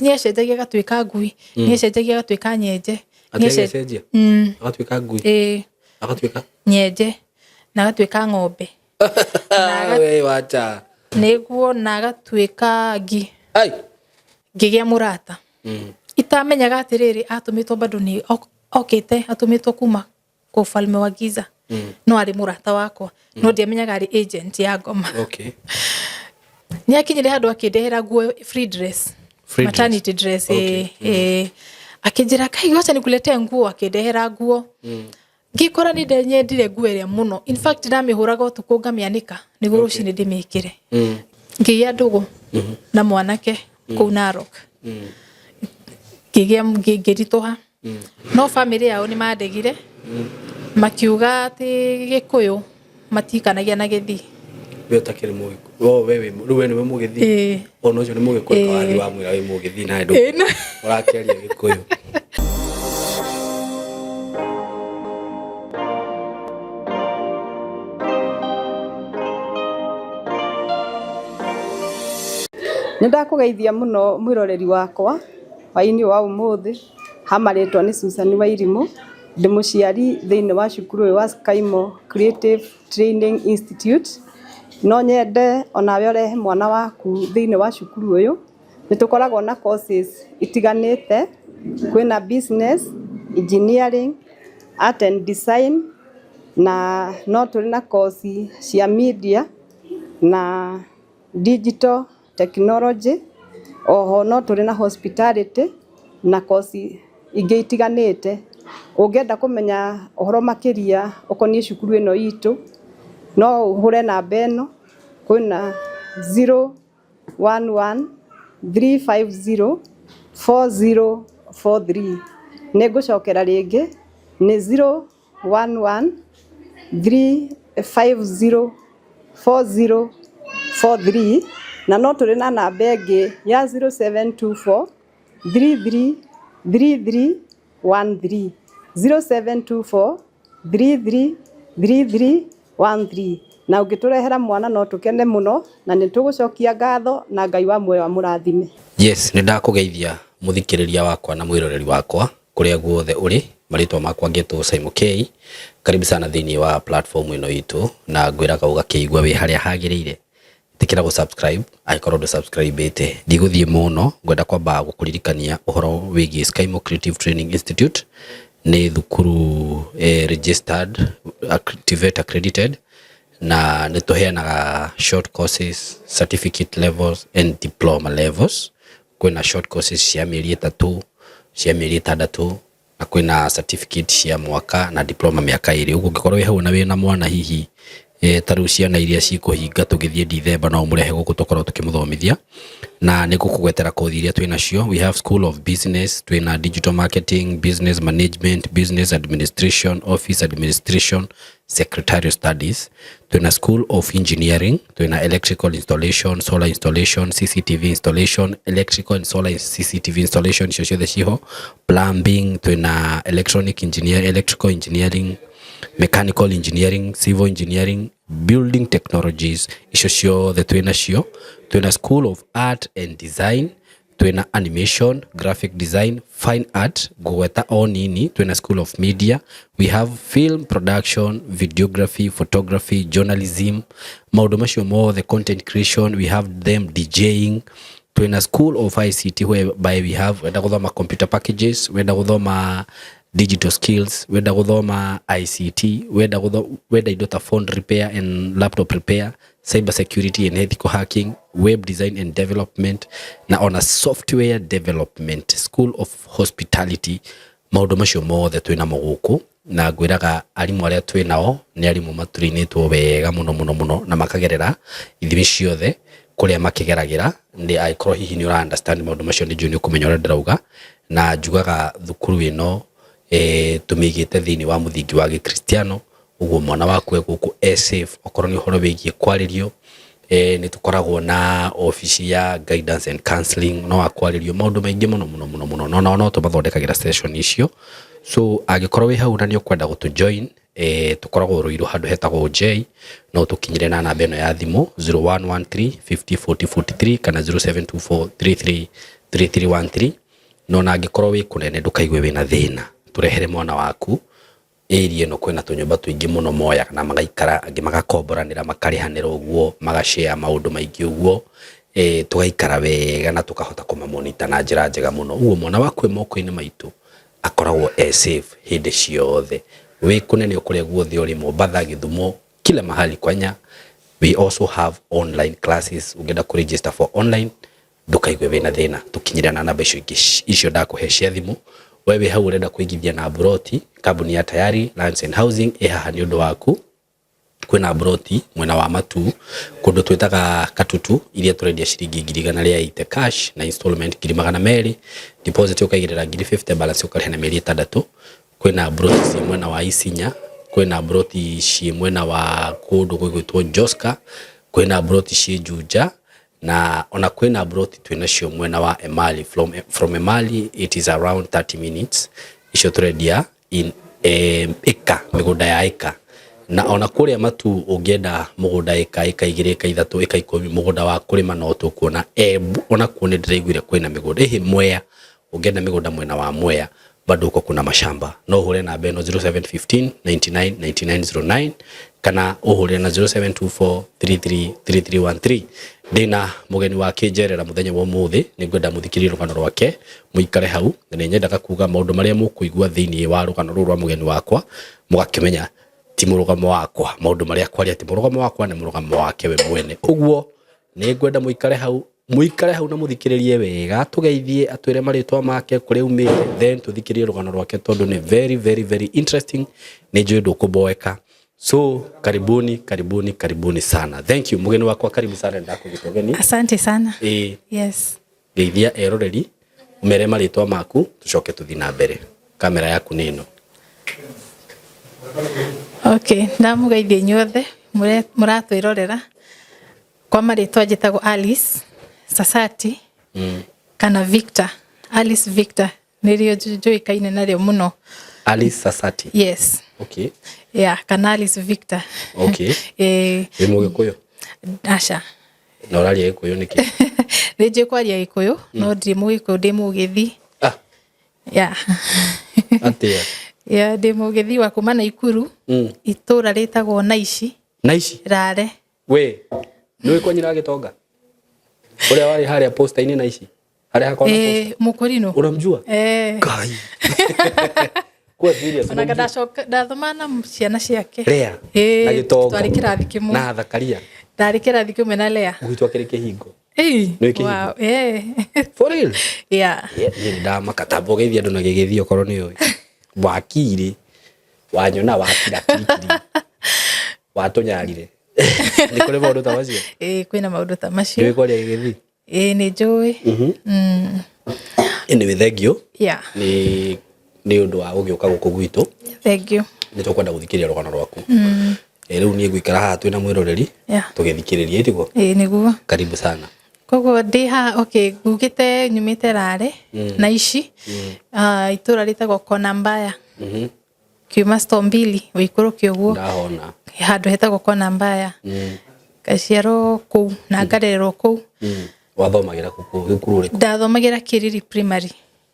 Nĩ acenjagia agatuĩka ngui, nĩ acenjagia agatuĩka nyenje. Atĩ agĩcenjia? Agatuĩka ngui? Ĩĩ. Agatuĩka? Nyenje na agatuĩka ng'ombe. We wacha. Nĩguo, na agatuĩka ngi. Ai. Ngĩgĩa mũrata. Itamenyaga atĩrĩrĩ, atũmĩtwo bado nĩ okĩte atũmĩtwo kuma kwa ufalme wa giza. No arĩ mũrata wakwa, no ndiamenyaga arĩ agent ya ngoma. Nĩ akinyire handũ akĩndehera nguo, free dress. Free maternity dress, ĩĩ, ĩĩ. Akĩnjĩra, "Kai, wacha nikuletee nguo." Akĩndehera nguo, ngĩkora nĩ ndenyendire nguo ĩrĩa mũno. In fact, ndamĩhũraga ũtukũ ngamĩanĩka nĩguo rũcinĩ ndĩmĩkĩre. Ngĩgĩa ndũgũ na mwanake kũu Narok, ngĩgĩa ngĩritũha, no famĩlĩ yao nĩ mandegire, makiuga atĩ Gĩkũyũ matikanagia na Gĩthii. We ũtakĩrĩ Mũgĩkũyũ. Oh, we wĩ rĩu we nĩwe Mũgĩthii. Ĩĩ. Ona ũcio nĩ Mũgĩkũyũ. Ĩĩ. Kawathi wa mwĩra wĩ Mũgĩthii nawe Ĩĩ, no. Ũrakĩaria Gĩkũyũ. Nĩ ndakũgeithia mũno mwĩroreri wakwa hwaĩ-inĩ wa ũmũthĩ. Ha marĩtwa nĩ Susan Wairimũ, ndĩ mũciari thĩinĩ wa cukuru ũyũ wa Skymo Creative Training Institute. No nyende onawe ũrehe mwana waku thĩinĩ wa cukuru ũyũ. Nĩ tũkoragwo na courses itiganĩte, kwĩna business, engineering, art and design, na no tũrĩ na course cia media na digital technology. Oho no tũrĩ na hospitality na course ingĩ itiganĩte. Ũngĩenda kũmenya ũhoro makĩria ũkoniĩ cukuru ĩno itũ, no ũhũre namba ĩno, kwĩna 011 350 4043. Nĩ ngũcokera rĩngĩ, nĩ 011 350 4043, na no tũrĩ na namba ĩngĩ ya 0724 33 33 13, 0724 33 33 13. Na ũngĩtũrehera mwana no tũkene mũno na nĩ tũgũcokia ngatho, na Ngai wa muoyo amũrathime. Yes, nĩ ndakũgeithia mũthikĩrĩria wakwa na mwĩroreri wakwa kũrĩa guothe ũrĩ. Marĩtwa makwa ngetwo Simon K. Karibu sana thĩinĩ wa platform ĩno itũ, na ngwĩraga ũgakĩigua wĩ harĩa hagĩrĩire. Ĩtĩkĩra gũ subscribe angĩkorwo ndũ subscribe ĩte. Ndigũthiĩ mũno, ngwenda kwamba gũkũririkania ũhoro wĩgiĩ Skymo Creative Training Institute. Nĩ thukuru registered, TVET accredited, na nĩ tũheanaga short courses, certificate levels and diploma levels. Kwĩna short courses cia mĩeri 3, cia mĩeri 6, na kwĩna certificate cia mwaka na diploma mĩaka 2. Ũguo ũngĩkorwo wĩ hau na wĩna mwana hihi, ta rĩu ciana iria cikũhinga tũgĩthiĩ Dithemba, no ũmũrehe gũkũ tũkorwo tũkĩmũthomithia. Na nĩ ngũkũgwetera kothi iria twĩ nacio. We have school of business, twĩna digital marketing, business management, business administration, office administration, secretarial studies. Twĩna school of engineering, twĩna electrical installation, solar installation, CCTV installation, electrical and solar CCTV installation, icio ciothe ciho, plumbing, twĩna electronic engineer, electrical engineering, mechanical engineering, civil engineering, building technologies, icio ciothe twĩ nacio. Twĩna school of art and design, twĩna animation, graphic design, fine art, ngũgweta o nini. Twĩna school of media, we have film production, videography, photography, journalism, maũndũ macio mothe, content creation, we have them, DJing. Twĩna school of ICT, whereby we have, wenda gũthoma computer packages, wenda gũthoma digital skills, wenda gũthoma ICT, wenda indo ta phone repair and laptop repair, cyber security and ethical hacking, web design and development, na ona software development, school of hospitality, maũndũ macio mothe twĩ namo gũkũ. Na ngwĩraga arimũ arĩa twĩ nao nĩ arimũ matũrĩnĩtwo wega mũno mũno mũno na makagerera ithimi ciothe kũrĩa makĩgeragĩra. Nĩ angĩkorwo hihi nĩ ũra understand maũndũ macio, nĩ njũĩ nĩ ũkũmenya ũrĩa ndĩrauga. Na njugaga thukuru ĩno tũmĩigĩte thĩinĩ wa mũthingi wa gĩkristiano, ũguo mwana waku e gũkũ e safe. Okorwo nĩ ũhoro wĩgiĩ kwarĩrio, nĩ tũkoragwo na obici ya guidance and counseling, no akwarĩrio maũndũ maingĩ mũno mũno mũno mũno, no nao no tũmathondekagĩra session icio. So angĩkorwo wĩ hau na nĩ ũkwenda gũtũ join, tũkoragwo Ruiru handũ hetagwo J. No tũkinyĩre na namba ĩno ya thimũ, 0113 50 40 43 kana 0724 33 3313. No na angĩkorwo wĩ kũnene, ndũkaigue wĩna thĩna, tũrehere mwana waku. Area ĩno kwĩna tũnyũmba tũingĩ mũno moyaga na magaikara, angĩ magakomboranĩra, makarĩhanĩra ũguo, magashare maũndũ maingĩ ũguo, tũgaikara wega na tũkahota kũmamonita na njĩra njega mũno. Ũguo mwana waku e moko-inĩ maitũ akoragwo e safe hĩndĩ ciothe. Wĩ kũnene o kũrĩa guothe ũrĩ, Mombatha, Gĩthumo, kila mahali kwanya. We also have online classes. Ũngĩenda kũ register for online, ndũkaigue wĩna thĩna, tũkinyĩre na namba icio ingĩ icio ndakũhe cia thimũ. We wĩ hau ũrenda kũigithia na mburoti, kambuni ya Tayari Lands and Housing ĩ haha nĩ ũndũ waku. Kwĩna mburoti mwena wa Matu, kũndũ twĩtaga Katutu, iria tũrendia ciringi 180,000 cash na installment 200,000. Deposit ũkaigĩrĩra 50,000, balance ũkarĩha na mĩeri 6. Kwĩna mburoti ciĩ mwena wa Isinya, kwĩna mburoti ciĩ mwena wa kũndũ gwĩgwĩtwo Joska, kwĩna mburoti ciĩ Juja, na ona kwĩna mburoti twĩnacio mwena wa Emali. From Emali it is around 30 minutes. Icio tũrendia in ĩka, mĩgũnda ya ĩka. Na ona kũrĩa Matu, ũngĩenda mũgũnda ĩka, ĩka 2, ĩka 3, ĩka 10, mũgũnda wa kũrĩma, no tũkuona. Embu ona kuo nĩ ndĩraiguire kwĩna mĩgũnda. Ĩhĩ Mwea, ũngĩenda mĩgũnda mwena wa Mwea, bado huko kuna mashamba. No ũhũre namba ĩno 0715 99 9909 kana ũhũre na 0724 33 3313. Ndĩna mũgeni wa kĩnjerera mũthenya wa ũmũthĩ, nĩ ngwenda mũthikĩrie rũgano rwake, mũikare hau. Na nĩ nyendaga kuga maũndũ marĩa mũkũigua thĩinĩ wa rũgano rũrũ rwa mũgeni wakwa, mũgakĩmenya ti mũrũgamo wakwa. Maũndũ marĩa kwaria ti mũrũgamo wakwa, nĩ mũrũgamo wake we mwene. Ũguo nĩ ngwenda mũikare hau, mũikare hau na mũthikĩrĩrie wega. Tũgeithie, atwĩre marĩtwa make, kũrĩa aumĩte, then tũthikĩrĩrie rũgano rwake tondũ nĩ very very very interesting. Nĩ njũĩ ndũkũboeka. So karibuni, karibuni, karibuni sana. Thank you, mũgeni wakwa, karibu sana, ndakũnyita ũgeni. Asante sana. Ĩĩ. Yes. Geithia eroreri, ũmere marĩtwa maku, tũcoke tũthiĩ na mbere. Kamera yaku nĩ ĩno. Okay, ndamũgeithia inyuothe mũratwĩrorera. Kwa marĩtwa njĩtagwo Alice Sasati kana Victor. Alice Victor nĩrĩo njũĩkaine narĩo mũno. Alice Sasati? Yes. Yeah, kana Alice Victor. Wĩ Mũgĩkũyũ? Aca. Na ũraria Gĩkũyũ nĩkĩ? Nĩ njũĩ kwaria Gĩkũyũ, no ndirĩ Mũgĩkũyũ, ndĩ Mũgĩthi. Ah. Yeah. Atĩa? Yeah, ndĩ Mũgĩthi wa kuma Naikuru, itũũra rĩtagwo Naici. Naici? Rare. We nĩ kwa nyina Gĩtonga ũrĩa warĩ harĩa posta-inĩ Naici, harĩa hakoragwo na posta? Eh, Mũkũrinũ. Unamjua? Eh. Kai. Kuwa serious? Ona Unamjua? ndacoka ndathoma na ciana ciake. Lea Ĩĩ, na Gĩtonga? Twarĩ kĩrathi kĩmwe. Na Thakaria? Ndarĩ kĩrathi kĩmwe na Lea. Gwitũ akĩrĩ kĩhingo. Ĩĩ, Nĩ kĩhingo? wow, eh. For real? Yeah. Yeah, niĩ nĩ ndamaka. Tamba ũgeithie andũ na gĩgĩthiĩ okorwo nĩ ũĩ. Wakirĩ wanyona wakira kirikiri watũnyarire. Nĩ kũrĩ maũndũ ta macio? Ĩĩ, kwĩna maũndũ ta macio. Nĩ kwaria gĩgĩthiĩ? Ĩĩ, nĩ njũĩ. Anyway, thank you nĩ ũndũ wa gũgĩũka gũkũ gwitũ. Thank you. Nĩ tũkwenda gũthikĩrĩria rũgano rwaku. Rĩu niĩ ngũikara haha twĩna mwĩroreri, tũgĩthikĩrĩria, itiguo? Ĩĩ, nĩguo. Karibu sana. Koguo ndĩ haha, okay, ngugĩte nyumĩte Rare na ici, ah, itũũra rĩtagwo Kona Mbaya. Kiuma store mbili ũikũrũke ũguo. Ndahona. Handũ hetagwo Kona Mbaya. Ngaciarwo kũu na ngarererwo kũu. Wathomagĩra kũ, thukuru ũrĩkũ? Ndathomagĩra Kiriri Primary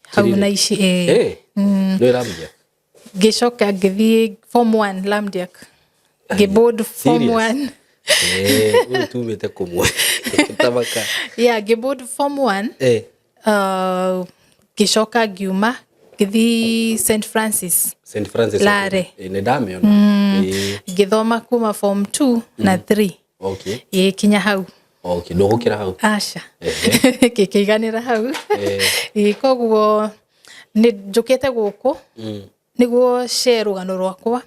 hau. Kiriri? Na ici, ĩĩ. Nĩ Ramdia? Ngĩcoka ngĩthiĩ form 1 Lamdiak, ngĩboard form Serious? 1. Ũyũ tumĩte kũmwe tabaka. Yeah, ngĩboard form 1. Ngĩcoka ngiuma ngĩthiĩ St Francis. St Francis. Lare. Nĩ ndamĩona. Ngĩthoma kuma form 2 na 3. Ĩ, kinya hau. Okay, ndũgũkĩra hau? Aca, ngĩkĩiganĩra hau. Ĩ, koguo nĩ njũkĩte gũkũ nĩguo share rũgano rwakwa,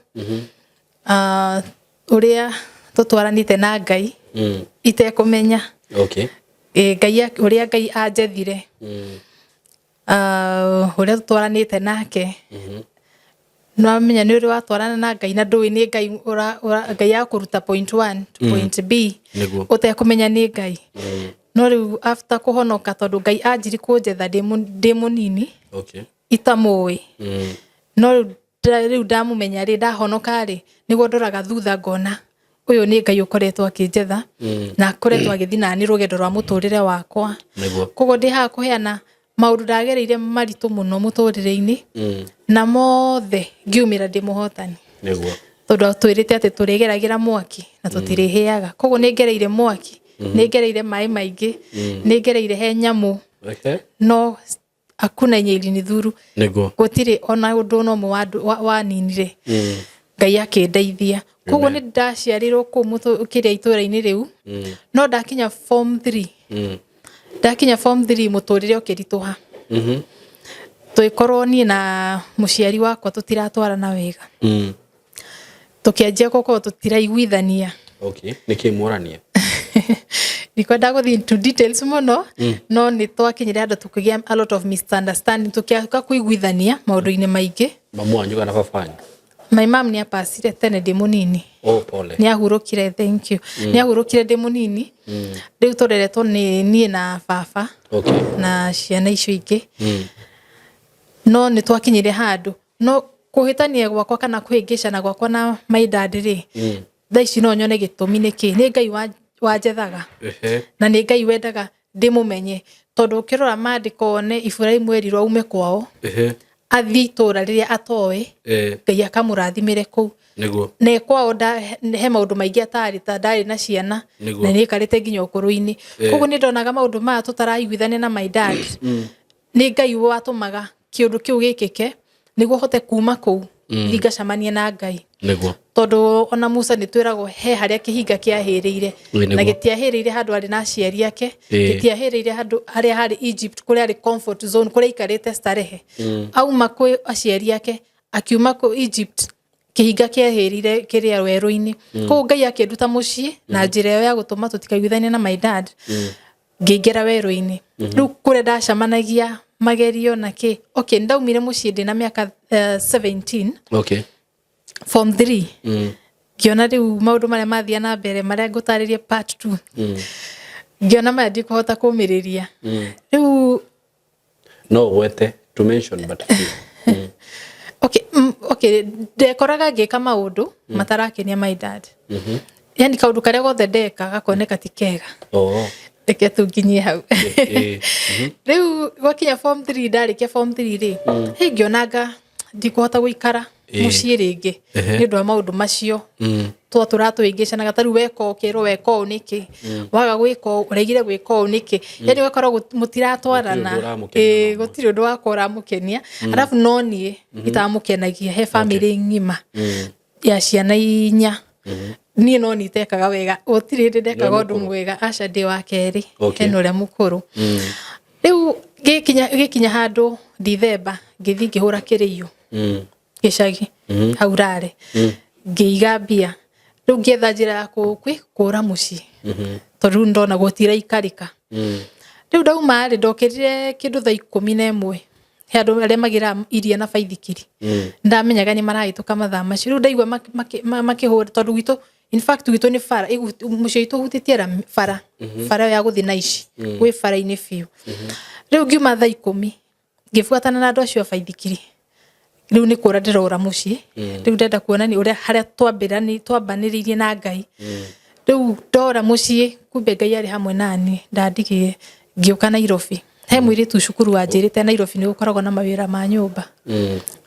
ah, ũrĩa tũtwaranĩte na Ngai itekũmenya. Ĩ, Ngai ũrĩa Ngai anjethire, ah, ũrĩa tũtwaranĩte nake. Nwamenya nĩ ũrĩ watwarana na Ngai na ndũĩ nĩ Ngai Ngai akũruta point one to point B ũtekũmenya nĩ Ngai. No rĩu after kũhonoka, tondũ Ngai anjiri kũnjetha ndĩ mũnini, itamũĩ, no rĩu rĩu ndamũmenya rĩ, ndahonoka rĩ, nĩguo ndoraga thutha ngona ũyũ nĩ Ngai ũkoretwo akĩnjetha na akoretwo agĩthiĩ nani rũgendo rwa mũtũrĩre wakwa. Koguo ndĩ haha kũheana Maũndũ ndagereire maritũ mũno mũtũrĩre-inĩ, na mothe ngiumĩra ndĩ mũhotani. Tondũ twĩrĩte atĩ tũrĩgeragĩra mwaki na tũtirĩhĩaga. Koguo nĩ ngereire mwaki, nĩ ngereire maĩ maingĩ, nĩ ngereire he nyamũ, no hakuna yenye ilinidhuru. Gũtirĩ ona ũndũ ona ũmwe waninire. Ngai akĩndeithia. Koguo nĩ ndaciarirwo kũu kĩrĩa itũũra-inĩ rĩu, no ndakinya form 3, ndakinya form 3 mũtũrĩre ũkĩritũha. Tũgĩkorwo niĩ na mũciari wakwa tũtiratwarana wega. Tũkĩanjia gũkorwo tũtiraiguithania. Okay, nĩkĩ mwarania? Ndikwenda gũthiĩ into details mũno, no nĩ twakinyire handũ tũkĩgĩa a lot of misunderstanding, tũkĩaga kũiguithania maũndũ-inĩ maingĩ. Mamu wanyu kana baba wanyu? My mom nĩ apacire tene ndĩ mũnini. Oh, pole. Nĩ ahurũkire, thank you. Nĩ ahurũkire ndĩ mũnini. Rĩu tũreretwo nĩ niĩ na baba na ciana icio ingĩ. No nĩ twakinyire handũ, no kũhĩtania gwakwa kana kũhĩngĩcana gwakwa na my dad rĩ, thaa ici no nyone gĩtũmi nĩkĩ. Nĩ Ngai wanjethaga. Na nĩ Ngai wendaga ndĩmũmenye, tondũ ũkĩrora maandĩko one Iburahĩmu erirwo aume kwao, athiĩ itũũra rĩrĩa atoĩ, Ngai akamũrathimĩre kũu. Na kwao he maũndũ maingĩ atarĩ, ta ndarĩ na ciana, na nĩ aikarĩte nginya ũkũrũ-inĩ. Koguo nĩ ndonaga maũndũ maya tũtaraiguithania na my dad, nĩ Ngai watũmaga kĩũndũ kĩu gĩkĩke nĩguo hote kuma kũu, thiĩ ngacemanie na Ngai. Tondũ ona Musa nĩ twĩragwo he harĩa kĩhinga kĩahĩrĩire, na gĩtiahĩrĩire handũ arĩ na aciari ake, gĩtiahĩrĩire handũ harĩa harĩ Egypt, kũrĩa arĩ comfort zone, kũrĩa aikarĩte starehe. Auma kwĩ aciari ake, akiuma kũ Egypt, kĩhinga kĩahĩrire kĩrĩa werũ-inĩ. Koguo Ngai akĩnduta mũciĩ na njĩra ĩyo ya gũtũma tũtikaiguithanie na my dad, ngĩingĩra werũ-inĩ. Rĩu kũrĩa ndacemanagia magerio na kĩ. Okay, ndaumire mũciĩ ndĩna mĩaka 17, form 3. Ngĩona rĩu maũndũ marĩa mathia na mbere, marĩa ngũtarĩria part 2, ngĩona maya ndikũhota kũmĩrĩria rĩu. No ũgwete to mention but few. Okay, okay, ndekoraga ngĩka maũndũ matarakenia my dad. Yani kaũndũ karĩa gothe ndeka gakoneka ti kega. Reke tu nginyie hau. Rĩu gwakinya form 3, ndarĩkia form 3 rĩ, hĩ, ngĩonanga ndikũhota gũikara mũciĩ rĩngĩ nĩ ũndũ wa maũndũ macio twatũra tũhĩngĩcanaga. Ta rĩu weka ũũ, ũkerwo weka ũũ nĩkĩ, waga gwĩka ũũ, ũregire gwĩka ũũ nĩkĩ. Yani ũgakora mũtiratwarana. Gũtirĩ ũndũ ũramũkenia. Ĩĩ, gũtirĩ ũndũ wakwa ũramũkenia, arabu no niĩ itamũkenagia. He bamĩrĩ ng'ima ya ciana 4, niĩ no niĩ itekaga wega. Gũtirĩ hĩndĩ ndekaga ũndũ Mũkũrũ? mwega. Aca, ndĩ wa kerĩ. Hena ũrĩa mũkũrũ. Rĩu gĩkinya handũ Dithemba, ngĩthiĩ ngĩhũra kĩrĩiyo gĩcagi hau rarĩ, ngĩiga mbia. Rĩu ngĩetha njĩra ya kũra mũciĩ, tondũ rĩu ndona gũtiraikarĩka. Rĩu ndauma rĩ, ndokĩrire kĩndũ thaa 11. He andũ arĩa magĩraga iria na baithikiri, ndamenyaga nĩ marahĩtũka mathaa macio. Rĩu ndaigua makĩhũra, tondũ gwitũ, in fact gwitũ nĩ bara, mũciĩ witũ ũhutĩtie bara, bara ĩyo ya gũthiĩ na ici gwĩ bara-inĩ biũ. Rĩu ngiuma thaa 10, ngĩbuatana na andũ acio a baithikiri. Rĩu nĩ kũra ndĩrora mũciĩ. Rĩu ndenda kuonania ũrĩa harĩa twambanĩrĩirie na Ngai. Rĩu ndora mũciĩ, kumbe Ngai arĩ hamwe naniĩ, ndandigire. Ngĩũka Nairobi, he mũirĩtu cukuru wanjĩrĩte Nairobi nĩ gũkoragwo na mawĩra ma nyũmba,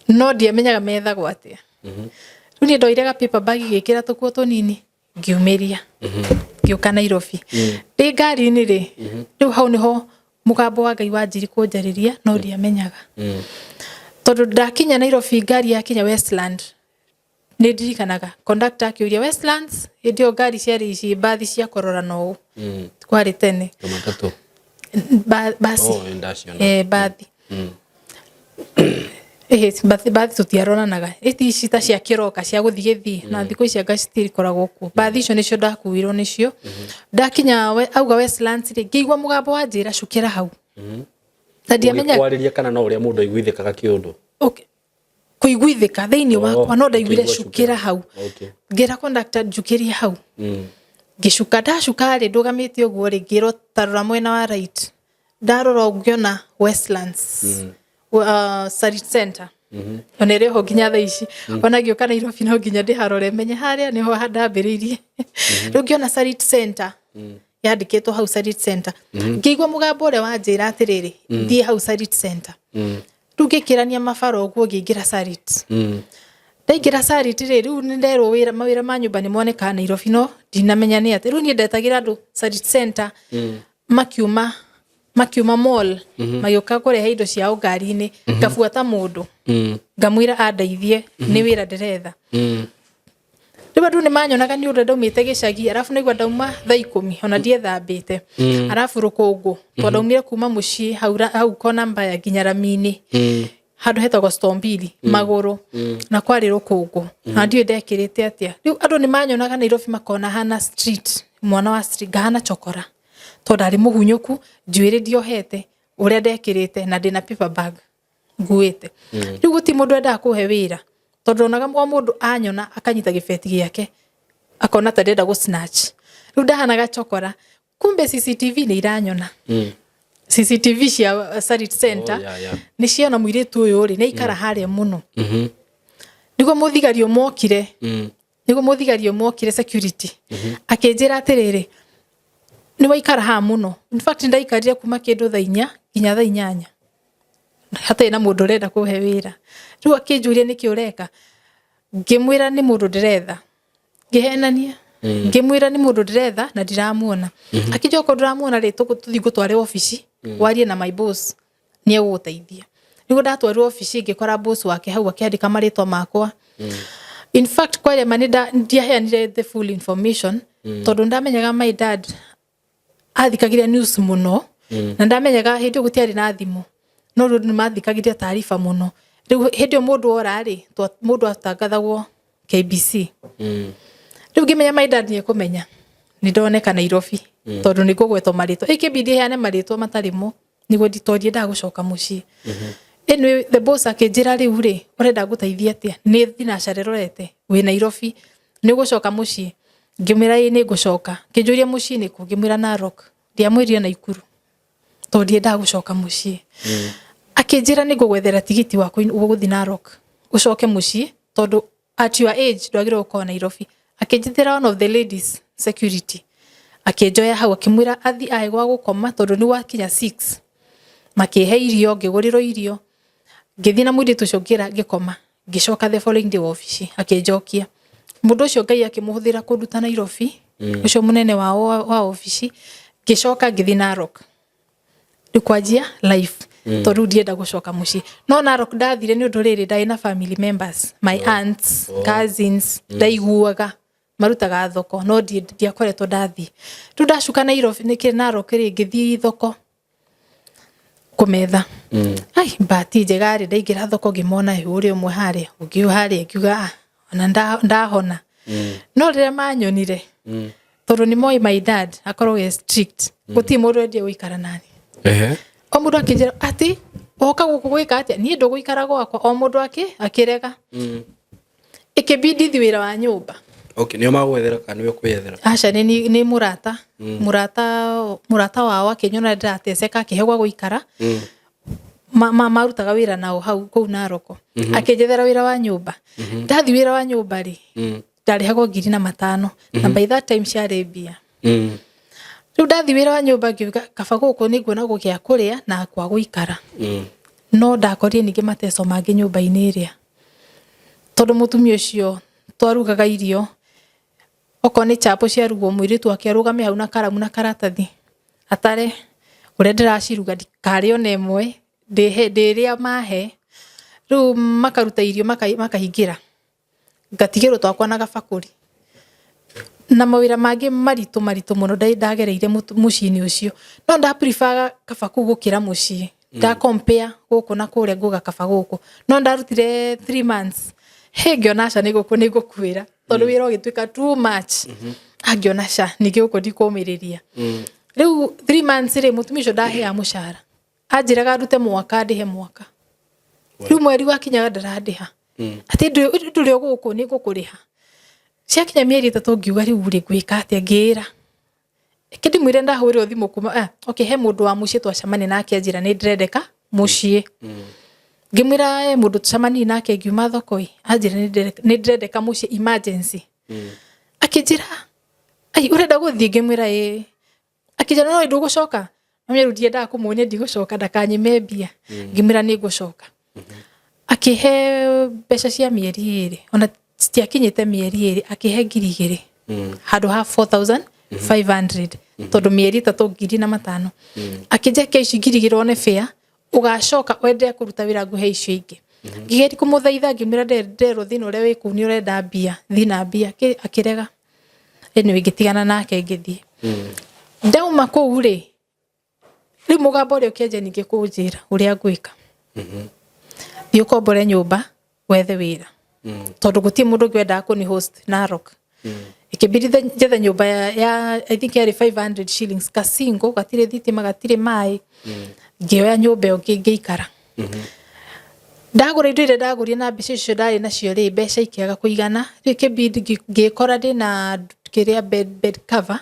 no ndiamenyaga methagwo atĩa. Rĩu niĩ ndoire ga paper bag, gĩkĩra tũkuo tũnini, ngiumĩria, ngĩũka Nairobi. Ndĩ ngari-inĩ rĩ, rĩu hau nĩho mũgambo wa Ngai wanjiri kũnjarĩria, no ndiamenyaga. Tondũ ndakinya Nairobi, ngari yakinya Westland, nĩ ndirikanaga conductor akĩũria Westlands. Hĩndĩ ĩyo ngari ciarĩ ici mbathi cia kũrorana ũũ, kwarĩ tene. Tũmatatũ? Basi. Oh, ndaciona. Bathi. Bathi tũtiaronanaga, ĩti ici ta cia kĩroka cia gũthiĩ gĩthiĩ na thikũ ici anga citikoragwo kuo. Bathi icio nĩcio ndakuirwo nĩcio. Ndakinya auga Westlands rĩ, ngĩigua mũgambo wa njĩra, "Cukĩra hau," na ndiamenya. Ũgĩkwarĩria kana no ũrĩa mũndũ aiguithĩkaga kĩũndũ? Okay. Kũiguithĩka thĩinĩ wakwa, no ndaiguire, ũkĩigua. "Cukĩra hau." Ngĩra conductor, "Njũkĩrie hau." Ngĩcuka. Ndacuka rĩ, ndũgamĩte ũguo rĩ, ngĩrwo, "Tarora mwena wa right." Ndarora ũguo ngĩona Westlands, Sarit Center, ona ĩrĩ ho nginya thaa ici. Ona ngĩũka Nairobi no nginya ndĩharore menye harĩa nĩho ndambĩrĩirie. Rĩu ngĩona Sarit Center. Yandĩkĩtwo hau Sarit Center. Ngĩigua mũgambo ũrĩa wanjĩra atĩrĩrĩ, thiĩ hau Sarit Center. Rĩu ngĩkĩrania mabara ũguo, ngĩingĩra Sarit. Ndaingĩra Sarit rĩ, rĩu nĩ nderwo wĩra, mawĩra ma nyũmba nĩ monekaga Nairobi, no ndinamenya nĩ atĩ rĩu niĩ ndetagĩra andũ Sarit Center makiuma mall, magĩũka kũrehe indo ciao ngari-inĩ. Ngabuata mũndũ, ngamwĩra andeithie, nĩ wĩra ndĩretha. Rĩu andũ nĩ manyonaga nĩ ũndũ ndaumĩte gĩcagi, arabu naigua ndauma thaa 10, ona ndiethambĩte, arabu rũkũngũ, tondũ ndaumire kuma mũciĩ hau hau kona mbaya nginya rami-inĩ, handũ hetagwo Stombili, magũrũ, na kwarĩ rũkũngũ, na ndiũĩ ndekĩrĩte atĩa. Rĩu andũ nĩ manyonaga Nairobi makona hana street, mwana wa street, ngahana chokora, tondũ ndarĩ mũhunyũku, njuĩrĩ ndiohete ũrĩa ndekĩrĩte, na ndĩna paper bag nguĩte. Rĩu gũtirĩ mũndũ endaga kũhe wĩra, tondũ onaga o mũndũ anyona akanyita gĩbeti gĩake, akona ta ndĩrenda gũ snatch. Rĩu ndahanaga chokora, kumbe CCTV nĩ iranyona. CCTV cia Sarit Center. Oh, yeah. Nĩ ciona mũirĩtu ũyũ rĩ, nĩ aikara harĩa mũno. Nĩguo mũthigari ũmwe okire. Nĩguo mũthigari ũmwe okire, security, akĩnjĩra atĩrĩrĩ, nĩ waikara haha mũno. In fact, ndaikarire kuma kĩndũ thaa 4 nginya thaa 8, hatarĩ na mũndũ ũrenda kũhe wĩra. Rĩu akĩnjũria, nĩkĩ ũreka? Ngĩmwĩra nĩ mũndũ ndĩretha. Ngĩhenania, ngĩmwĩra nĩ mũndũ ndĩretha na ndiramuona. Akĩnjĩra okorwo ndũramuona rĩ, tũthiĩ ngũtware obici, warie na my boss, nĩ egũgũteithia. Nĩguo ndatwarirwo obici, ngĩkora boss wake hau akĩandĩka marĩtwa makwa. In fact, kwaria ma, nĩ ndiaheanire the full information, tondũ ndamenyaga my dad athikagĩria news mũno, na ndamenyaga hĩndĩ ĩyo gũtiarĩ na thimũ, no rĩu nĩ mathikagĩria taariba mũno. Rĩu hĩndĩ ĩyo mũndũ ora rĩ, mũndũ atangathagwo KBC. Rĩu ngĩmenya my dad nĩ ekũmenya nĩ ndoneka Nairobi, tondũ nĩ ngũgwetwo marĩtwa, ĩkĩbidi heane marĩtwa matarĩ mo, nĩguo tondũ ndiendaga gũcoka mũciĩ. Anyway, the boss akĩnjĩra, rĩu rĩ, ũrenda ngũteithie atĩa? Nĩ thinacara ĩrorete, wĩ Nairobi, nĩ ũgũcoka mũciĩ? Ngĩmwĩra ĩĩ, nĩ ngũcoka. Kĩnjũria mũciĩ nĩ kũ? Ngĩmwĩra Narok. Ndiamwĩrire Naikuru tondũ ndiendaga gũcoka mũciĩ. Akĩnjĩra nĩ ngũgwethera tigiti wa gũthiĩ Narok ũcoke mũciĩ, tondũ at your age ndwagĩrĩirwo gũkorwo Nairobi. Akĩnjĩtĩra one of the ladies security, akĩnjoya hau, akĩmwĩra athi ahe gwa gũkoma, tondũ nĩ gwakinya 6. Makĩhe irio, ngĩgũrĩrwo irio, ngĩthiĩ na mũirĩtu ũcio, ngĩra ngĩkoma. Ngĩcoka the following day wabici, akĩnjokia. Mũndũ ũcio Ngai akĩmũhũthĩra kũnduta Nairobi, ũcio mũnene wa obici. Ngĩcoka ngĩthiĩ Narok, rĩu kwanjia life, tondũ rĩu ndienda gũcoka mũciĩ. No Narok ndathire nĩ ũndũ rĩrĩ, ndarĩ na family members, my aunts, cousins, ndaiguaga marutaga thoko, no ndiakoretwo ndathiĩ. Rĩu ndacuka Nairobi, nĩkĩ Narok rĩ, ngĩthiĩ thoko kũmetha. Ai, bahati njega rĩ, ndaingĩra thoko ngĩmona ũrĩa ũmwe harĩa, ũngĩ ũyũ harĩa, ngiuga, "Ah, ona ndahona." No rĩrĩa manyonire, tondũ nĩ moĩ my dad akoragwo e strict, gũtirĩ mũndũ endie gũikara nani. O mũndũ akĩnjĩra atĩ, woka gũkũ gwĩka atĩa? Niĩ ndũgũikara gwakwa. O mũndũ akĩrega. Ĩkĩbidi thi wĩra wa nyũmba. Okay, nĩo magwethera kana nĩwe ũkwĩyethera? Aca, nĩ mũrata wao akĩnyona ndĩrateceka, akĩhe gwa gũikara. Marutaga wĩra nao hau kũu Naroko. Akĩnjethera wĩra wa nyũmba. Ndathi wĩra wa nyũmba rĩ, ndarĩhagwo 1500, na by that time ciarĩ mbia. Rĩu ndathi wĩra wa nyũmba, ngiuga kaba gũkũ, nĩ nguona gũgĩa kũrĩa na kwa gũikara. No ndakorire ningĩ mateco mangĩ nyũmba-inĩ ĩrĩa, tondũ mũtumia ũcio twarugaga irio, okorwo nĩ chapo ciarugwo, mũirĩtu wake arũgame hau na karamu na karatathi, atare ũrĩa ndĩraciruga, ndikarĩe ona ĩmwe, ndĩrĩa mahe. Rĩu makaruta irio, makahingĩra, ngatigĩrwo twakwa na gabakũri, na mawĩra mangĩ maritũ maritũ mũno ndagereire mũciĩ-inĩ ũcio. No nda prefer kaba kũu gũkĩra mũciĩ. Nda compare gũkũ na kũrĩa, nguga kaba gũkũ. No ndarutire 3 months, he ngĩona aca, nĩ gũkũ nĩ ngũkuĩra, tondũ wĩra ũgĩtuĩka too much. Angĩona ca, ningĩ gũkũ ndikũmĩrĩria. Rĩu 3 months rĩ, mũtumia ũcio ndaheaga mũcara, anjĩraga ndute mwaka ndĩhe mwaka. Rĩu mweri wakinyaga ndarandĩha, atĩ ndũrĩ o gũkũ, nĩ ngũkũrĩha. Ciakinya mĩeri 3, ngiuga rĩu rĩ, ngwĩka atĩa? Ngĩĩra reke ndĩmwĩre ndahũrĩrwo thimũ kuma, okay, he mũndũ wa mũciĩ twacemania nake, anjĩra nĩ ndĩrendeka mũciĩ. Ngĩmwĩra he mũndũ tũcemanirie nake ngiuma thoko ĩ, anjĩra nĩ ndĩrendeka mũciĩ emergency. Akĩnjĩra, ai, ũrenda gũthiĩ? Ngĩmwĩra ĩĩ. Akĩnjĩra no ndũgũcoka. Mamwe rĩu ndiendaga kũmuonia ndigũcoka ndakanyime mbia. Ngĩmwĩra nĩ ngũcoka. Akĩhe mbeca cia mĩeri 2, ona citiakinyĩte mĩeri 2, akĩhe 2,000 handũ ha 4500, tondũ mĩeri 3 4,500. Akĩnjekia ici 2,000 one bĩa, ũgacoka wende kũruta wĩra nguhe icio ingĩ. Ngĩgeria kũmũthaitha, ngĩmwĩra nderwo thĩna ũrĩa wĩ kũu nĩ ũrenda mbia, thiĩ na mbia. Akĩrega. Anyway, ngĩtigana nake ngĩthiĩ. Ndauma kũu rĩ, rĩu mũgambo ũrĩa ũkĩanjia ningĩ kũnjĩra ũrĩa ngwĩka. Thiĩ ũkombore nyũmba wethe wĩra, tondũ gũtirĩ mũndũ ũngĩ wendaga kũni host Narok. Ĩkĩmbidi njethe nyũmba ya I think yarĩ 500 shillings, kasingo, gatirĩ thitima, gatirĩ maĩ. Ngĩoya nyũmba ĩyo ngĩikara. Ndagũra indo iria ndagũrire na mbeca icio ndarĩ nacio rĩ, mbeca ikĩaga kũigana. Rĩu ĩkĩmbidi ngĩkora ndĩna kĩrĩa bed cover,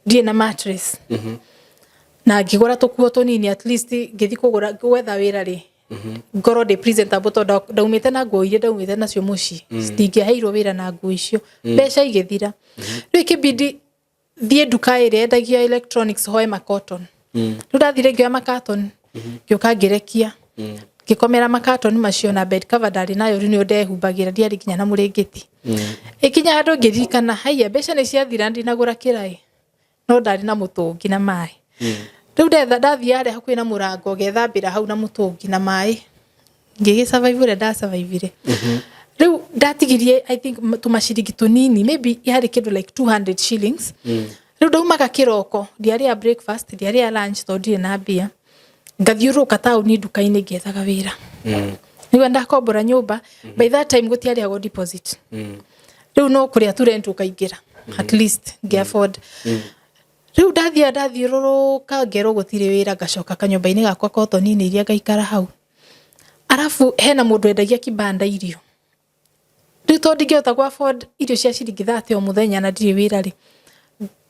ndirĩ na mattress. Na ngĩgũra tũkuo tũnini, at least ngĩthiĩ kũgũra gwetha wĩra rĩ, ngorwo ndĩ presentable, tondũ ndaumĩte na nguo iria ndaumĩte nacio mũciĩ, ndingĩaheirwo wĩra na nguo icio. Mbeca igĩthira. Rĩu ĩkĩmbidi thiĩ nduka ĩrĩa yendagia electronics hoe makoton. Rĩu ndathire ngĩoya makaton, ngĩũka ngĩrekia, ngĩkomera makatoni macio na bed cover ndarĩ nayo. Rĩu nĩyo ndehumbagĩra, ndiarĩ nginya na mũrĩngĩti. Ĩkinya handũ ngĩririkana, haiya, mbeca nĩ ciathira, ndinagũra kĩraĩ, no ndarĩ na mũtũngi na maĩ. Rĩu ndetha, ndathiĩ harĩa hakuhĩ na mũrango, ngethambĩra hau na mũtũngi na maĩ, ngĩgĩ survive ũrĩa ndasurvivire. Rĩu ndatigirie, I think, tũmaciringi tũnini, maybe yarĩ kĩndũ like 200 shillings. Rĩu ndaumaga kĩroko, ndiarĩa breakfast, ndiarĩa lunch, tondũ ndirĩ na mbia. Ngathiũrũrũka taũni nduka-inĩ ngĩethaga wĩra nĩguo ndakombora nyũmba. By that time gũtiarĩhagwo deposit, rĩu no kũrĩa tu rent ũkaingĩra, at least ngĩ afford. Rĩu ndathiĩ ndathiũrũrũka, ngerwo gũtirĩ wĩra, ngacoka kanyũmba-inĩ gakwa kotoni-inĩ iria ngaikara hau. Arabu hena mũndũ wendagia kibanda irio. Rĩu tondũ ndingĩhota gũ afford irio cia ciringi 30 o mũthenya na ndirĩ wĩra rĩ,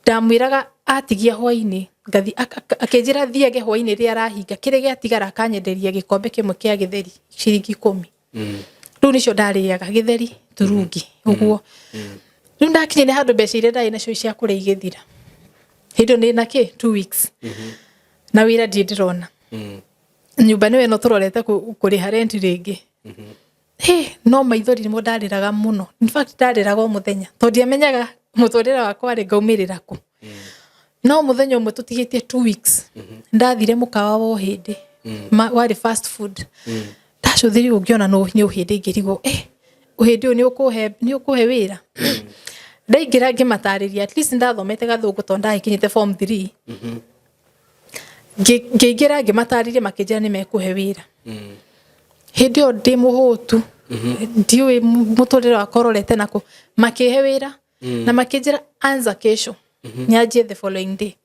ndamwĩraga atigia hwainĩ ngathi, akĩnjĩra thiage hwainĩ rĩrĩa arahinga, kĩrĩa gĩatigara akanyenderia gĩkombe kĩmwe kĩa gĩtheri ciringi 10. Rĩu nĩcio ndarĩaga, gĩtheri turungi ũguo. Rĩu ndakinyire handũ mbeca iria ndarĩ nacio cia kũrĩa igĩthira. Hĩndĩ ĩyo nĩ na kĩ 2 weeks na wĩra ndirĩ ndĩrona. Nyũmba nĩyo ĩno tũrorete kũrĩha rent rĩngĩ. He, no maithori nĩmo ndarĩraga mũno. In fact, ndarĩraga o mũthenya tondũ ndiamenyaga mũtũrĩre wakwa rĩ ngaumĩrĩra kũ. No mũthenya ũmwe tũtigĩtie 2 weeks, ndathire mũkawa wa ũhĩndĩ, warĩ fast food. Ndacũthĩrĩrio ngĩona no nĩ ũhĩndĩ, ngĩrigwo, eh, ũhĩndĩ ũyũ nĩ ũkũhe wĩra? Ndaingĩra ngĩmatarĩria, at least ndathomete gathũngũ tondũ ndagĩkinyĩte form 3. Ngĩingĩra ngĩmatarĩria, makĩnjĩra nĩ mekũhe wĩra. Hĩndĩ ĩyo ndĩ mũhũtu, ndiũĩ mũtũrĩre wakwa ũrorete nakũ. Makĩhe wĩra na makĩnjĩra anza kesho, nyanjie the following day.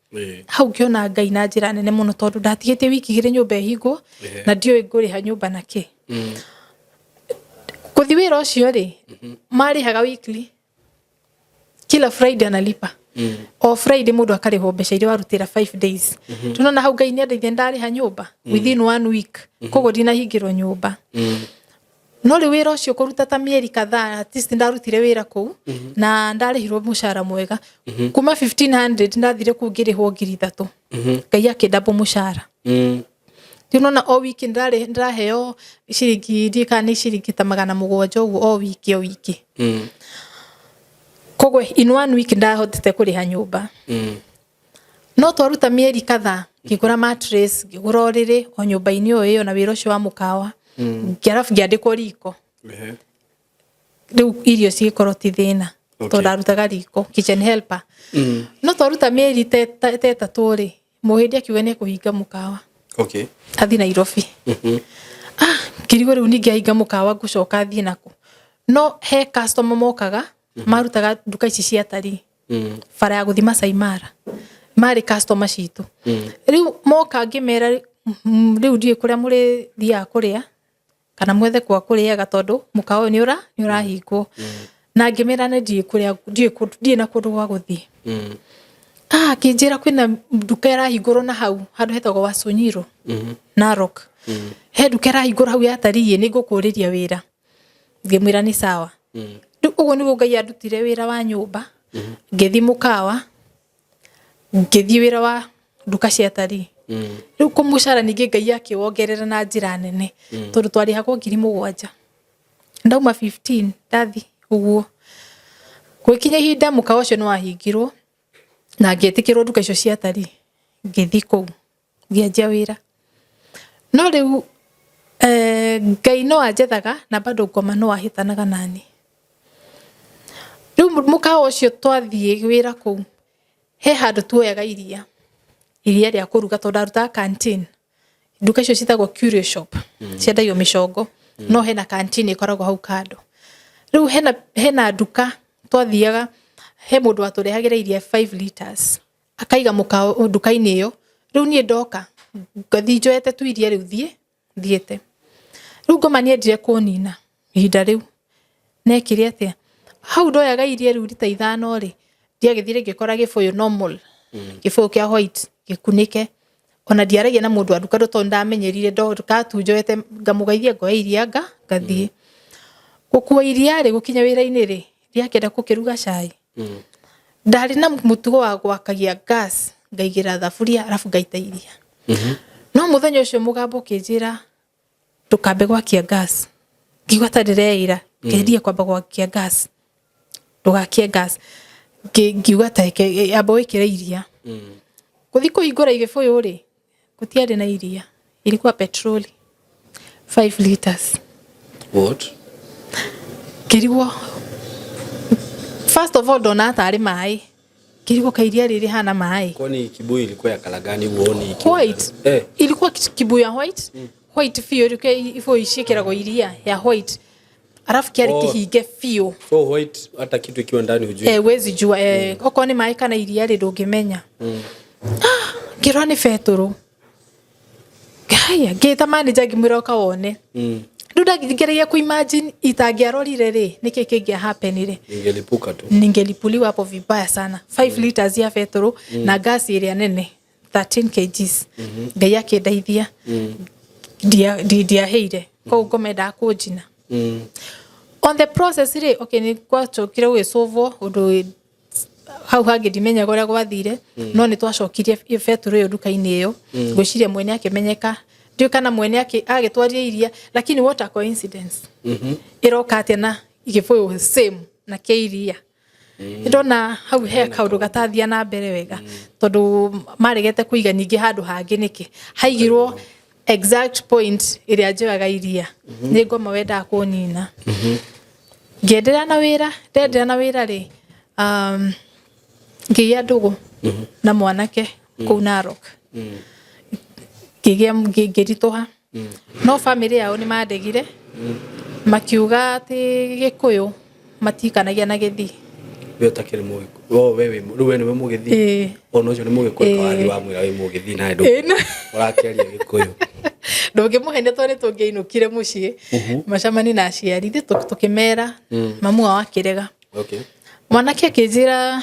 Hau ngĩona Ngai na njĩra nene mũno, tondũ ndatigĩtie wiki 2 nyũmba ĩhingwo na ndiũĩ ngũrĩha nyũmba na kĩ. Gũthiĩ wĩra ũcio rĩ, marĩhaga weekly, kila Friday analipa. O Friday mũndũ akarĩhwo mbeca iria warutĩra 5 days. Tũnona hau Ngai nĩ andeithia, ndarĩha nyũmba within one week, koguo ndinahingĩrwo nyũmba. No rĩu wĩra ũcio kũruta ta mĩeri kadhaa, at least ndarutire wĩra kũu na ndarĩhirwo mũcara mwega kuma 1500, ndathire kũu ngĩrĩhwo 3,000. Ngai akĩndambo mũcara. Rĩu nona o wiki ndĩraheo ciringi, ndiũĩ kana nĩ ciringi ta 700 ũguo o wiki o wiki. Koguo in one week ndahotete kũrĩha nyũmba. No twaruta mĩeri kadhaa, ngĩgũra mattress, ngĩgũra ũrĩrĩ o nyũmba-inĩ o ĩyo na wĩra ũcio wa mũkawa. Arabu ngĩandĩkwo riko. Rĩu irio cigĩkorwo ti thĩna tondũ ndarutaga riko, kitchen helper. No twaruta mĩeri ta 3 rĩ, mũhĩndĩ akiuga nĩ ekũhinga mũkawa, athiĩ Nairobi. Ah, ngĩrigwo rĩu ningĩ ahinga mũkawa ngũcoka thiĩ nakũ? No he customer mokaga marutaga nduka ici cia tarii, bara ya gũthiĩ Masai Mara, marĩ customer citũ. Rĩu moka ngĩmera, rĩu ndiũĩ kũrĩa mũrĩthiaga kũrĩa kana mwethe kwa kũrĩaga, tondũ mũkawa ũyũ nĩ ũrahingwo. Na ngĩmera nĩ ndiũĩ kũrĩa, ndiũĩ ndirĩ na kũndũ gwa gũthiĩ. Ah, akĩnjĩra kwĩna nduka ĩrahingũrwo na hau handũ hetagwo Wasunyiro, Narok. He nduka ĩrahingũrwo hau ya tarii, nĩ ngũkũrĩria wĩra. Ngĩmwĩra nĩ sawa. Rĩu ũguo nĩguo Ngai andutire wĩra wa nyũmba, ngĩthiĩ mũkawa. Ngĩthiĩ wĩra wa nduka cia tarii. Rĩu kũmũcara ningĩ Ngai akĩwongerera na njĩra nene, tondũ twarĩhagwo 7,000. Ndauma 15 ndathi ũguo. Gũgĩkinya ihinda mũkawa ũcio nĩ wahingirwo na ngĩtĩkĩrwo nduka icio cia tarii, ngĩthiĩ kũu ngĩanjia wĩra. No rĩu Ngai no anjethaga na bado ngoma no ahĩtanaga nani. Rĩu mũkawa ũcio twathiĩ wĩra kũu, he handũ tuoyaga iria, iria rĩa kũruga tondũ ndarutaga canteen. Nduka icio ciĩtagwo curio shop, ciendagio mĩcongo, no hena canteen ĩkoragwo hau kando. Rĩu hena nduka twathiaga, he mũndũ watũrehagĩra iria 5 liters, akaiga mũkawa nduka-inĩ ĩyo. Rĩu niĩ ndoka ngathiĩ njoete tu iria rĩu thiĩ thiĩte. Rĩu ngoma nĩendire kũnina ihinda rĩu. Nekire atĩa? Hau ndoyaga iria rĩu rita 5 rĩ, ndiagĩthire ngĩkora gĩbũyũ normal, gĩbũyũ kĩa white gĩkunĩke. Ona ndiaragia na mũndũ wa nduka tondũ ndamenyerire ndoka tu njoete ngamũgeithia ngoya iria ngathiĩ. Gũkua iria rĩ, gũkinya wĩra-inĩ rĩ, ndiakĩenda gũkĩruga cai. Ndarĩ na mũtugo wa gwakagia gas, ngaigĩra thaburia arabu ngaita iria. No mũthenya ũcio mũgambo ũkĩnjĩra ndũkambe gwakia gas. Ngiuga ta ndĩreĩra, ngerie kwamba gwakia gas. Ndũgakie gas. Ngiuga ta reke amba wĩkĩre iria. Gũthiĩ kũhingũra gĩbũyũ rĩ, gũtiarĩ na iria. Ilikuwa petroli 5 liters. What? Ngĩrigwo, first of all ndona tarĩ maĩ. Ngĩrigwo kaĩ iria rĩrĩ rĩhana maĩ. Kwani kibuyu ilikuwa ya colour gani huoni ikiwa? White. Ilikuwa kibuyu ya white. White biũ, rĩu ibũyũ ciĩkĩragwo iria ya white. Alafu kĩarĩ kĩhinge biũ. So white hata kitu ikiwa ndani hujui. Huwezi jua, okorwo nĩ maĩ kana iria rĩ ndũngĩmenya. Ngĩrora nĩ betũrũ. Haya, ngĩta manager ngĩmwĩra ũka wone. Rĩu ndangĩgeria ku imagine itangĩarorire rĩ, nĩkĩ kĩngĩa happen rĩ. Ningelipuka tu. Ningelipuliwa hapo vibaya sana. 5 liters ya betũrũ na gas ĩrĩa nene 13 kgs. Ngai akĩndeithia. Ndiahĩire. Koguo ngoma endaga kũnjina. On the process rĩ, okay, nĩ gwacokire gũgĩcũvwo ũndũ hau hangĩ ndimenyaga ũrĩa gwathire, no nĩ twacokirie betũrũ ĩyo nduka-inĩ ĩyo. Ngwĩciria mwene akĩmenyeka, ndiũĩ kana mwene agĩtwarire iria, lakini what a coincidence. Ĩroka atĩa na gĩbũyũ same na kĩa iria. Ndona hau he kaũndũ gatathia na mbere wega, tondũ maregete kũiga ningĩ handũ hangĩ nĩkĩ haigirwo exact point ĩrĩa njoyaga iria. Nĩ ngoma wendaga kũnina. Ngĩenderea na wĩra, ndenderea na wĩra rĩ, ngĩgĩa ndũgũ na mwanake kũu Narok. Ngĩgĩa, ngĩritũha. No family yao nĩ mandegire, makiuga atĩ Gĩkũyũ matikanagia na Gĩthii. We ũtakĩrĩ Mũgĩkũyũ. Oh, we wĩ, rĩu we nĩwe Mũgĩthii? Ĩĩ. Ona ũcio nĩ Mũgĩkũyũ, kawathi wa mwĩra wĩ Mũgĩthii nawe ũrakĩaria Gĩkũyũ. Ndũngĩmũhenia tondũ nĩ tũngĩainũkire mũciĩ, macemanie na aciari, ithuĩ tũkĩmera, mamu wao akĩrega. Mwanake akĩnjĩra,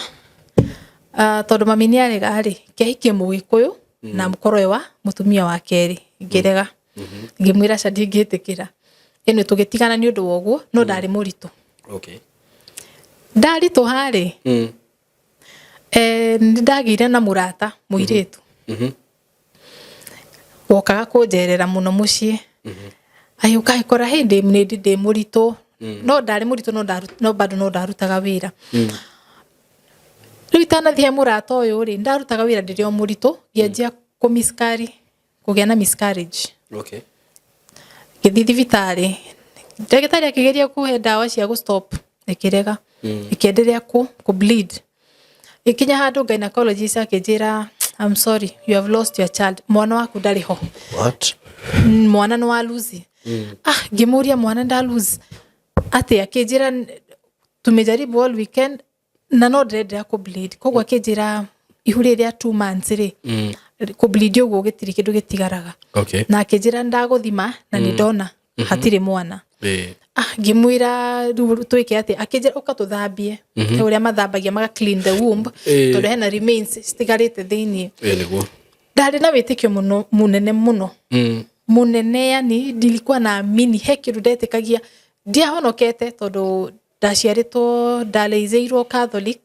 tondũ mami nĩ arega rĩ, kĩahikie Mũgĩkũyũ na mũkorwo wĩ wa mũtumia wa kerĩ. Ngĩrega. Ngĩmwĩra aca ndingĩtĩkĩra. Ĩno tũgĩtigana nĩ ũndũ wa ũguo, no ndarĩ mũritũ. Ndaritũha rĩ, nĩ ndagĩire na mũrata mũirĩtu. Wokaga kũnjerera mũno mũciĩ. Agĩũka agĩkora hĩndĩ nĩ ndĩ mũritũ. No ndarĩ mũritũ, no bado no ndarutaga wĩra. Rĩu itanathiĩ he mũrata ũyũ rĩ, ndarutaga wĩra ndĩrĩ o mũritũ, ngĩanjia kũgĩa na miscarriage. Ngĩthiĩ thibitarĩ, ndagĩtarĩ akĩgeria kũhe ndawa cia gũ stop, ĩkĩrega. Ĩkĩenderea kũ bleed. Ĩkinya handũ gynecologist akĩnjĩra, I'm sorry, you have lost your child. Mwana waku ndarĩ ho. What? Mwana nĩ wa lose. Ngĩmũria mwana nda lose. Atĩa? Akĩnjĩra tumejaribu all weekend na no ndĩrenderea kũ bleed. Koguo akĩnjĩra ihu rĩrĩa 2 months rĩ, kũ bleed ũguo gĩtirĩ kĩndũ gĩtigaraga. Na akĩnjĩra ndagũthima na nĩ ndona hatirĩ mwana. Ngĩmwĩra rĩu twĩke atĩa? Akĩnjĩra ũka tũthambie. He ũrĩa mathambagia maga clean the womb, tondũ hena remains citigarĩte thĩiniĩ. Nĩguo. Ndarĩ na wĩtĩkio mũno mũnene mũno. Mũnene, yani nilikuwa naamini he kĩndũ ndetĩkagia. Ndiahonokete tondũ Ndaciarĩtwo, ndarĩithĩirwo Catholic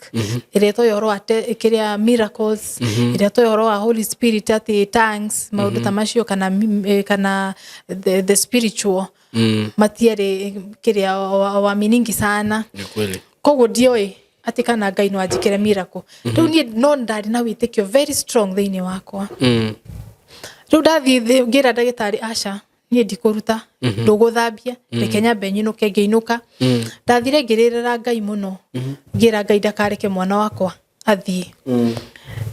ĩrĩa ĩtoĩ ũhoro wa kĩrĩa miracles, ĩrĩa ĩtoĩ ũhoro wa Holy Spirit, atĩ tongues, maũndũ ta macio, kana kana the spiritual matiarĩ kĩrĩa wa miningi sana. Ni kweli. Koguo ndioĩ atĩ kana Ngai no anjĩkĩre miracle. Rĩu niĩ no ndarĩ na wĩtĩkio very strong thĩinĩ wakwa. Rĩu ndathiĩ ngĩra ndagĩtarĩ, "Aca, niĩ ndikũruta, ndũgũthambia, reke nyambe nyinũke." Ngĩinũka, ndathire ngĩrĩrĩra Ngai mũno, ngĩra Ngai ndakareke mwana wakwa athiĩ.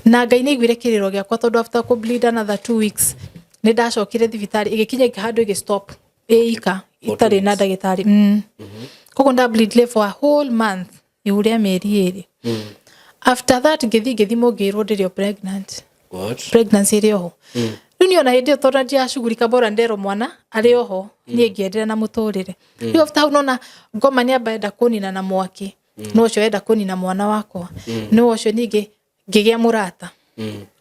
Na Ngai nĩ aiguire kĩrĩro gĩakwa, tondũ after kũ bleed another 2 weeks nĩ ndacokire thibitarĩ, ĩgĩkinya handũ ĩgĩ stop ĩika itarĩ na ndagĩtarĩ. Koguo nda bleed for a whole month, ihu rĩa mĩeri 2. After that ngĩthiĩ ngĩthimwo, ngĩrwo ndĩrĩ o pregnant. What? Pregnancy ĩrĩ oho. Rĩu niĩ ona hĩndĩ ĩyo, tondũ ndiracugurika, bora nderwo mwana arĩ oho, niĩ ngĩenderea na mũtũrĩre. Rĩu after hau nona ngoma nĩ amba enda kũnina na mwaki, no ũcio enda kũnina mwana wakwa, no ũcio ningĩ ngĩgĩa mũrata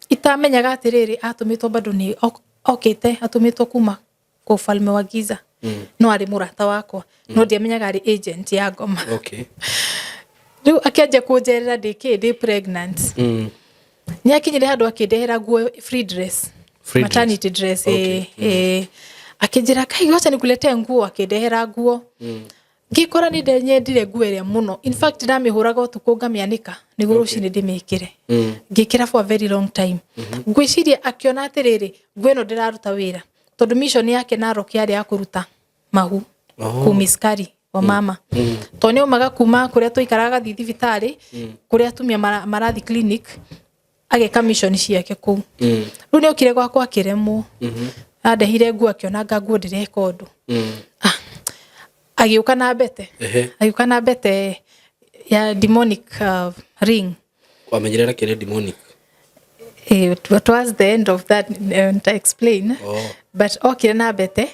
itamenyaga atĩrĩrĩ atũmĩtwo bado nĩ okĩte atũmĩtwo kuma kũ ufalme wa giza, no arĩ mũrata wakwa, no ndiamenyaga arĩ agent ya ngoma. Rĩu akĩanjia kũnjerera ndĩ kĩ ndĩ pregnant. Nĩ akinyire handũ akĩndehera nguo, free dress. Free maternity dress. Eh, akĩnjĩra, "Kai, wacha nikuletee nguo." Akĩndehera nguo, ngĩkora nĩ ndenyendire nguo ĩrĩa mũno. In fact, ndamĩhũraga ũtukũ ngamĩanĩka nĩguo rũcinĩ ndĩmĩkĩre. Ngĩkĩra for a very long time. Ngwĩciria akĩona atĩrĩrĩ, nguo ĩno ndĩraruta wĩra, tondũ mission yake Narok yarĩ ya kũruta mahu. Kumiskari wa mama, tondũ nĩ aumaga kuma kũrĩa tũikaraga agathiĩ thibitarĩ kũrĩa atumia marathi clinic, ageka mission ciake kũu. Rĩu nĩ okire gwakwa akĩremwo, andehire nguo, akĩona nguo ndĩreka ũndũ. Ah, agĩũka na mbete. Agĩũka na mbete ya demonic ring. Wamenyerera kĩrĩa demonic? Towards the end of that to explain. But okire na mbete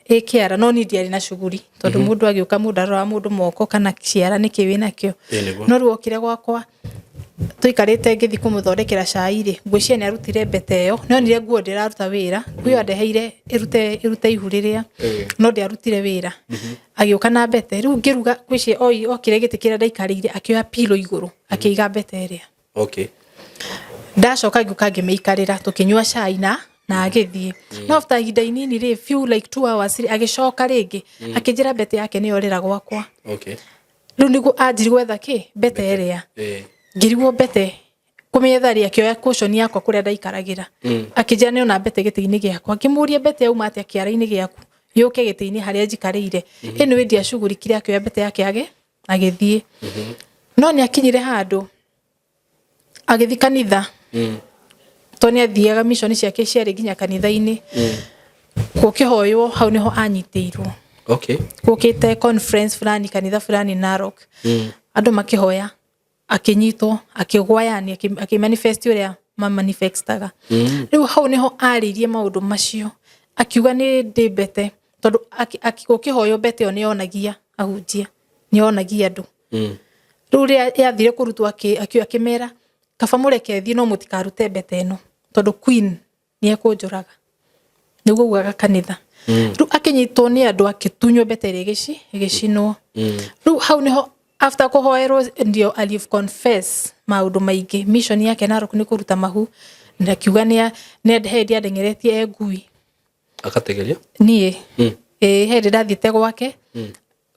ĩ kĩara, no niĩ ndiarĩ na cuguri, tondũ mũndũ agĩũka, mũndũ aroraga mũndũ moko kana ciara nĩkĩ wĩ nakĩo. Ĩ, nĩguo. No rĩu okire gwakwa tũikarĩte, ngĩthiĩ kũmũthondekera cai rĩ, ngwĩciria nĩ arutire mbete ĩyo, nĩ onire nguo ndĩraruta wĩra. Nguo ĩyo andeheire ĩrute ihu rĩrĩa, no ndĩarutire wĩra. Agĩũka na mbete. Rĩu ngĩruga, ngwĩciria okire gĩtĩ kĩrĩa ndaikarĩire, akĩoya pillow igũrũ, akĩiga mbete ĩrĩa. Ndacoka ngĩũka ngĩmĩikarĩra, tũkĩnyua cai na agĩthiĩ. No after ihinda inini rĩ, few like 2 hours rĩ, agĩcoka rĩngĩ akĩnjĩra mbete yake nĩ yorĩra gwakwa. Rĩu nĩguo anjiri gwetha kĩ mbete ĩrĩa. Ngĩrigwo mbete kũmĩetha rĩ, akĩoya cushion yakwa kũrĩa ndaikaragĩra, akĩnjĩra nĩona mbete gĩtĩ-inĩ gĩakwa. Ngĩmũria, "Mbete yauma atĩa kĩara-inĩ gĩaku yũke gĩtĩ-inĩ harĩa njikarĩire?" Anyway, ndiacugurikire, akĩoya mbete yake agĩthiĩ. No nĩ akinyire handũ agĩthiĩ kanitha, to nĩ athiaga mission ciake ciarĩ nginya kanitha-inĩ, gũkĩhoywo, hau nĩho anyitĩirwo. Gũkĩte conference fulani kanitha fulani Narok, andũ makĩhoya, akĩnyitwo, akĩgwa, yani akĩmanifest ũrĩa mamanifestaga. Rĩu hau nĩho arĩirie maũndũ macio, akiuga nĩ ndĩ mbete, tondũ gũkĩhoywo mbete ĩyo nĩyonagia ahunjia, nĩyonagia andũ. Rĩu rĩrĩa yathire kũrutwo, akĩmera, "Kaba mũreke thiĩ, no mũtikarute mbete ĩno, tondũ queen nĩ ekũnjũraga," nĩguo ugaga kanitha. Rĩu akĩnyitwo nĩ andũ, akĩtunywo mbete ĩrĩa, ĩgĩcinwo. Rĩu hau nĩho after kũhoerwo ndio alive confess maũndũ maingĩ. Mission yake Narok nĩ kũruta mahu, na akiuga nĩ hĩndĩ andengeretie e ngui. Akategeria? Niĩ ĩ hĩndĩ ndathiĩte gwake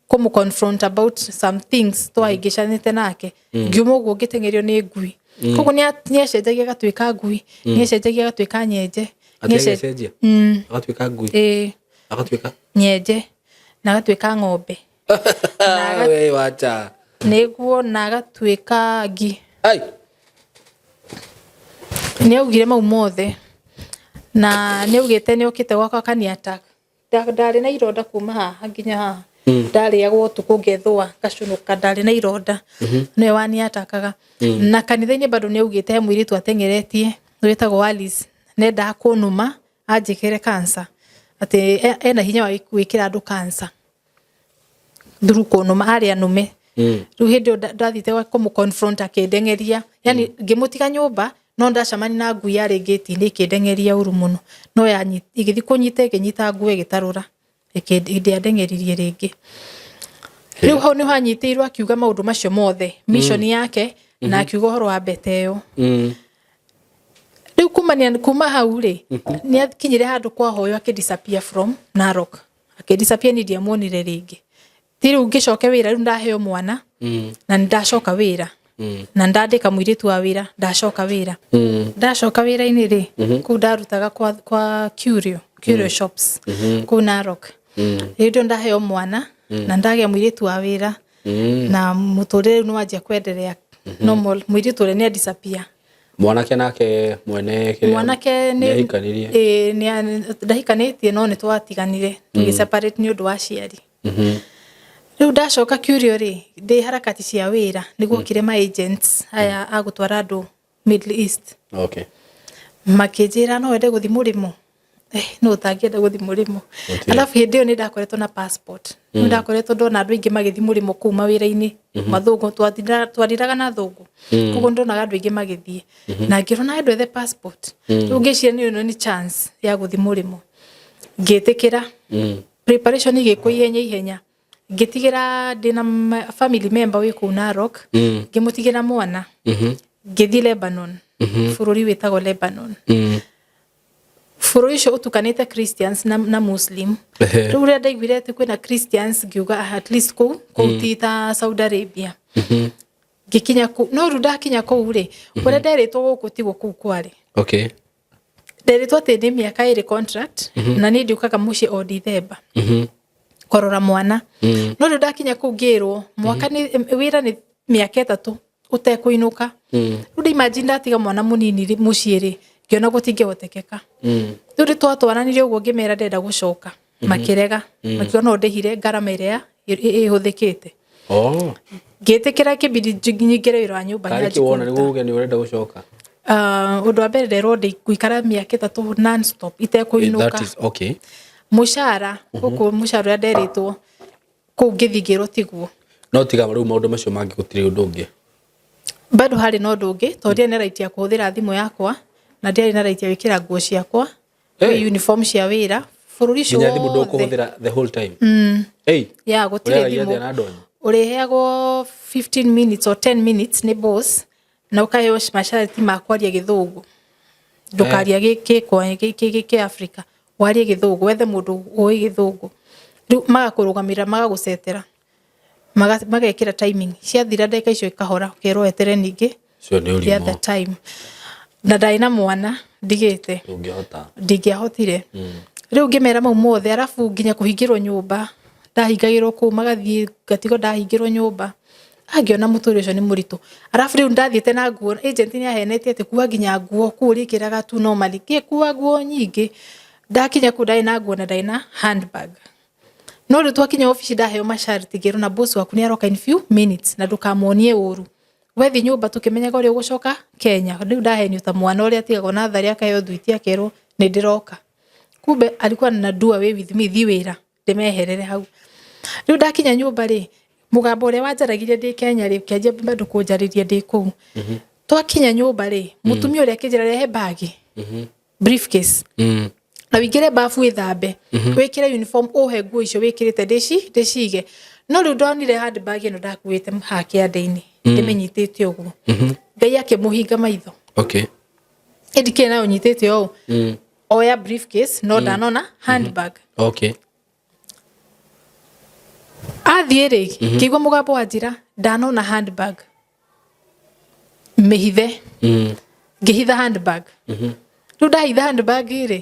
kũmũ confront about some things twahĩngĩcanĩte nake, ngiuma ũguo ngĩteng'erio nĩ ngui. Koguo nĩ acenjagia agatuĩka ngui, nĩ acenjagia agatuĩka nyenje. Atĩ agĩcenjia agatuĩka ngui? Ĩ. Agatuĩka nyenje na agatuĩka ng'ombe. We wacha. Nĩguo, na agatuĩka ngi. Ai. Nĩ augire mau mothe, na nĩ augĩte nĩ okĩte gwakwa akani attack. Ndarĩ na ironda kuma haha nginya haha, ndarĩagwo ũtukũ ngethũa ngacũnũka, ndarĩ na ironda, nĩwe waniatakaga. Na kanitha-inĩ bado nĩ augĩte he mũirĩtu ateng'eretie wĩtagwo Alice, nendaga kũnũma anjĩkĩre cancer, atĩ ena hinya wa gwĩkĩra andũ cancer through kũnũma, arĩ anũme. Rĩu hĩndĩ ĩyo ndathiĩte gwa kũmũ confront, akĩndeng'eria, yani ngĩmũtiga nyũmba, no ndacemania na ngui yarĩ ngĩti-inĩ, ĩkĩndeng'eria ũru mũno, no ĩgĩthiĩ kũnyita, ĩkĩnyita nguo, ĩgĩtarũra, ndĩandeng'eririe rĩngĩ. Rĩu hau nĩho anyitĩirwo akiuga maũndũ macio mothe, mission yake, na akiuga ũhoro wa mbete ĩyo. Rĩu kumania kuma hau rĩ, nĩ akinyire handũ kwahoywo, akĩ disappear from Narok, akĩ disappear. Ni ndiamuonire rĩngĩ. Ti rĩu ngĩcoke wĩra, rĩu ndaheo mwana na nĩ ndacoka wĩra na ndandĩka mũirĩtu wa wĩra. Ndacoka wĩra, ndacoka wĩra-inĩ rĩ, kũu ndarutaga kwa Curio Shops kũu Narok. Rĩu ndio ndaheo mwana na ndagĩa mũirĩtu wa wĩra na mũtũrĩre rĩu nĩwanjia kwenderea normal. Mũirĩtu ũrĩa nĩ disappear. Mwanake nake mwene kĩrĩa Mwanake nĩ nĩahikanirie? Ĩĩ, ndahikanĩtie, no nĩ twatiganire, tũgĩ separate nĩ ũndũ wa aciari. Rĩu ndacoka Curio rĩ, ndĩ harakati cia wĩra, nĩguo okire ma agents aya a gũtwara andũ Middle East. Makĩnjĩra, "No wende gũthiĩ mũrĩmo?" No ũtangĩenda gũthiĩ mũrĩmo? Gũtirĩ. Alafu hĩndĩ ĩyo nĩ ndakoretwo na passport, nĩ ndakoretwo ndona andũ aingĩ magĩthiĩ mũrĩmo kũu mawĩra-inĩ, mathũngũ, twariraga na thũngũ, koguo ndonaga andũ aingĩ magĩthiĩ na ngĩrwo na ndwethe passport. Rĩu ngĩciria nĩ ĩno nĩ chance ya gũthiĩ mũrĩmo, ngĩtĩkĩra. Preparation igĩkwo ihenya ihenya, ngĩtigĩra ndĩna family member wĩ kũu Narok, ngĩmũtigĩra mwana, ngĩthiĩ Lebanon, bũrũri wĩtagwo Lebanon. Bũrũri ũcio ũtukanĩte Christians na Muslim. Rĩu ũrĩa ndaiguire atĩ kwĩna Christians, ngiuga, "Ah, at least kũu ti ta Saudi Arabia." Ngĩkinya kũu, no rĩu ndakinya kũu rĩ, ũrĩa nderĩtwo gũkũ tiguo kũu kwarĩ. Nderĩtwo atĩ nĩ mĩaka 2 contract, na niĩ ndiũkaga mũciĩ o Dithemba kũrora mwana. No rĩu ndakinya kũu, ngĩrwo mwaka nĩ wĩra, nĩ mĩaka 3 ũtekũinũka. Rĩu ndĩ imagine ndatiga mwana mũnini mũciĩ rĩ, ngĩona gũtingĩhotekeka. Rĩu nĩ twatwaranire ũguo, ngĩmera ndenda gũcoka, makĩrega, makiuga no ndĩhire ngarama ĩrĩa ĩhũthĩkĩte. Ngĩtĩkĩra, kĩbidi nyingĩre wĩra wa nyũmba. Karĩ nyanjie kĩwona kũruta. Nĩguo uge nĩ ũrenda gũcoka? Ah, ũndũ wa mbere, nderwo ndĩ ngũikara mĩaka 3 non-stop itekũinũka. That is okay. Mũcara gũkũ, mũcara ũrĩa nderĩtwo kũu, ngĩthiĩ ngĩrwo tiguo. No tiga rĩu maũndũ macio mangĩ, gũtirĩ ũndũ ũngĩ? Bado harĩ na ũndũ ũngĩ, tondũ ndiarĩ na right ya kũhũthĩra thimũ yakwa na ndiarĩ na right ya gwĩkĩra nguo ciakwa. Kwĩ uniform cia wĩra bũrũri ũcio Nginya thimũ wothe. ndũkũhũthĩra the whole time? Hey, ya gũtirĩ. Ũrĩaragia Thimũ atĩa na andũ anyu? Ũrĩheagwo 15 minutes or 10 minutes nĩ boss, na ũkaheo masharti ma kwaria Gĩthũngũ, ndũkaria gĩ Africa, warie Gĩthũngũ, wethe mũndũ ũĩ Gĩthũngũ. Rĩu magakũrũgamĩrĩra, magagũcetera, magekĩra timing, ciathira ndagĩka icio ikahora, ũkerwo wetere ningĩ Ũcio nĩ the other ũrimũ. time. Na ndarĩ na mwana ndigĩte. Ndũngĩhota. Ndingĩahotire. Rĩu ngĩmera mau mothe, arabu nginya kũhingĩrwo nyũmba, ndahingagĩrwo kũu, magathiĩ ngatigwo ndahingĩrwo nyũmba, angĩona mũtũrĩre ũcio nĩ mũritũ. Arabu rĩu ndathiĩte na nguo, agent nĩ ahenetie atĩ kua nginya nguo kũu ũrĩkĩraga tu normally, ngĩkua nguo nyingĩ. Ndakinya kũu ndarĩ na nguo na ndarĩ na handbag. No rĩu twakinya obici, ndaheo masharti, ngĩrwo na boss waku nĩ aroka in few minutes na ndũkamuonie ũru. Wethi nyũmba tũkĩmenyaga ũrĩa ũgũcoka Kenya. Rĩu ndahenio ta mwana ũrĩa atigagwo natharĩ, akaheo thwiti, akerwo nĩ ndĩroka, kumbe alikuwa na do away with me. Thi wĩra ndĩmeherere hau. Rĩu ndakinya nyũmba rĩ, mũgambo ũrĩa wanjaragirie ndĩ Kenya rĩ, ũkĩanjia bado kũnjarĩria ndĩ kũu. Twakinya nyũmba rĩ, mũtumia ũrĩa akĩnjĩra, "Rehe bagi, briefcase, na wĩingĩre bafu wĩthambe, wĩkĩre uniform, ũhe nguo icio wĩkĩrĩte ndĩcige." No rĩu ndonire handbag ĩno ndakuĩte haha kĩande-inĩ, ndĩmĩnyitĩte ũguo, Ngai akĩmũhinga maitho. Ĩndĩ kĩrĩ nayo nyitĩte ũũ, oya briefcase, no ndanona handbag. Athiĩ rĩ, ngĩigua mũgambo wa njĩra, "Ndanona handbag, mĩhithe." Ngĩhitha handbag. Rĩu ndahitha handbag rĩ,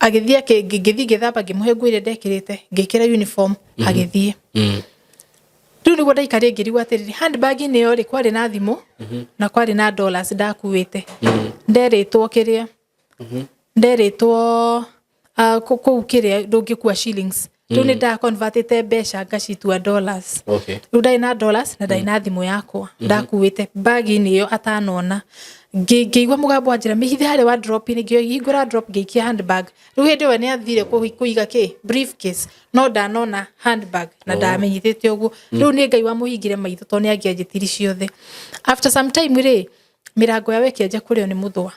agĩthiĩ, ngĩthiĩ ngĩthamba, ngĩmũhe nguo iria ndekĩrĩte, ngĩkĩra uniform, agĩthiĩ. Rĩu nĩguo ndaikarire, ngĩrigwo atĩrĩrĩ, handbag-inĩ ĩyo rĩ, kwarĩ na thimũ na kwarĩ na dollars ndakuĩte. Nderĩtwo kĩrĩa nderĩtwo, kũu kĩrĩa ndũngĩkua shillings. Rĩu nĩ ndaconvertĩte mbeca ngacitua dollars. Rĩu ndarĩ na dollars na ndarĩ na thimũ yakwa ndakuĩte bagi-inĩ ĩyo atanona. Ngĩigua mũgambo wa njĩra, "Mĩhithe harĩa wardrobe-inĩ." Ngĩhingũra wardrobe, ngĩikia handbag. Rĩu hĩndĩ ĩyo nĩ athire kũiga kĩ briefcase, no ndanona handbag na ndamenyithĩte ũguo. Rĩu nĩ Ngai wamũhingire maitho, tondũ nĩ angĩanjĩtiri ciothe. After some time rĩ, mĩrango yao ĩkĩanjia kũrĩo nĩ mũthũa.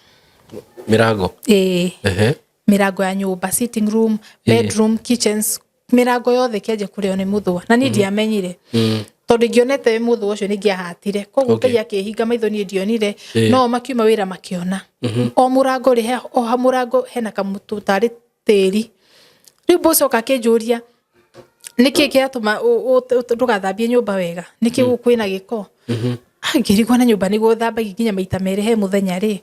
Mĩrango? Ĩĩ. Ehe. Mĩrango ya nyũmba, sitting room, bedroom, kitchens. Mĩrango yothe ĩkĩanjia kũrĩo nĩ mũthũa na niĩ ndiamenyire, tondũ ingĩonete mũthũa ũcio nĩ ingĩahatire. Koguo Ngai akĩhinga maitho, niĩ ndionire. No makiuma wĩra makĩona o mũrango rĩ, o mũrango hena kamũtũ tarĩ tĩri. Rĩu mbũcoka akĩnjũria, nĩkĩ kĩratũma ndũgathambie nyũmba wega? Nĩkĩ gũkũ kwĩna gĩko? Ngĩrigwo na nyũmba nĩguo thambagia nginya maita 2 he mũthenya rĩ.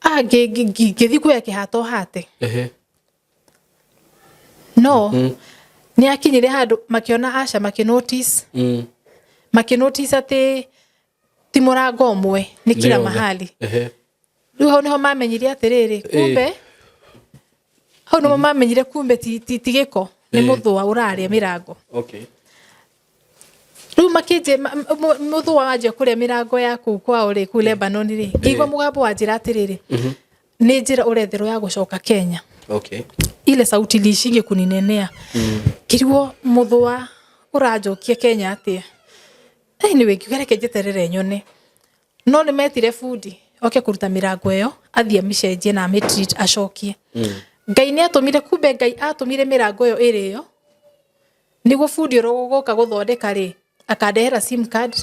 Ngĩthiĩ kuoya kĩhato hate. No nĩ akinyire handũ makĩona, aca, makĩnotice makĩnotice atĩ ti mũrango ũmwe, nĩ kila Nĩ othe. mahali. Rĩu hau nĩho mamenyire atĩrĩrĩ, kumbe hau nĩho mamenyire kumbe ti gĩko, nĩ mũthũa ũrarĩa mĩrango. Rĩu makĩnjĩ mũthũa wanjia kũrĩa mĩrango ya kũu kwao rĩ, kũu Lebanon rĩ, ngĩigua mũgambo wanjĩra atĩrĩrĩ, nĩ njĩra ũretherwo ya gũcoka Kenya. Ile sauti iliishingi kuninenea. Ngĩrigwo, mũthũa ũranjokia Kenya atĩa? Anyway, ngiuga reke njeterere nyone. No nĩ metire bundi oke kũruta mĩrango ĩyo, athiĩ amĩcenjie na amĩtreat, acokie. Ngai nĩ atũmire, kumbe Ngai atũmire mĩrango ĩyo ĩrĩo nĩguo bundi ũrĩa ũgũka gũthondeka rĩ, akandehera SIM card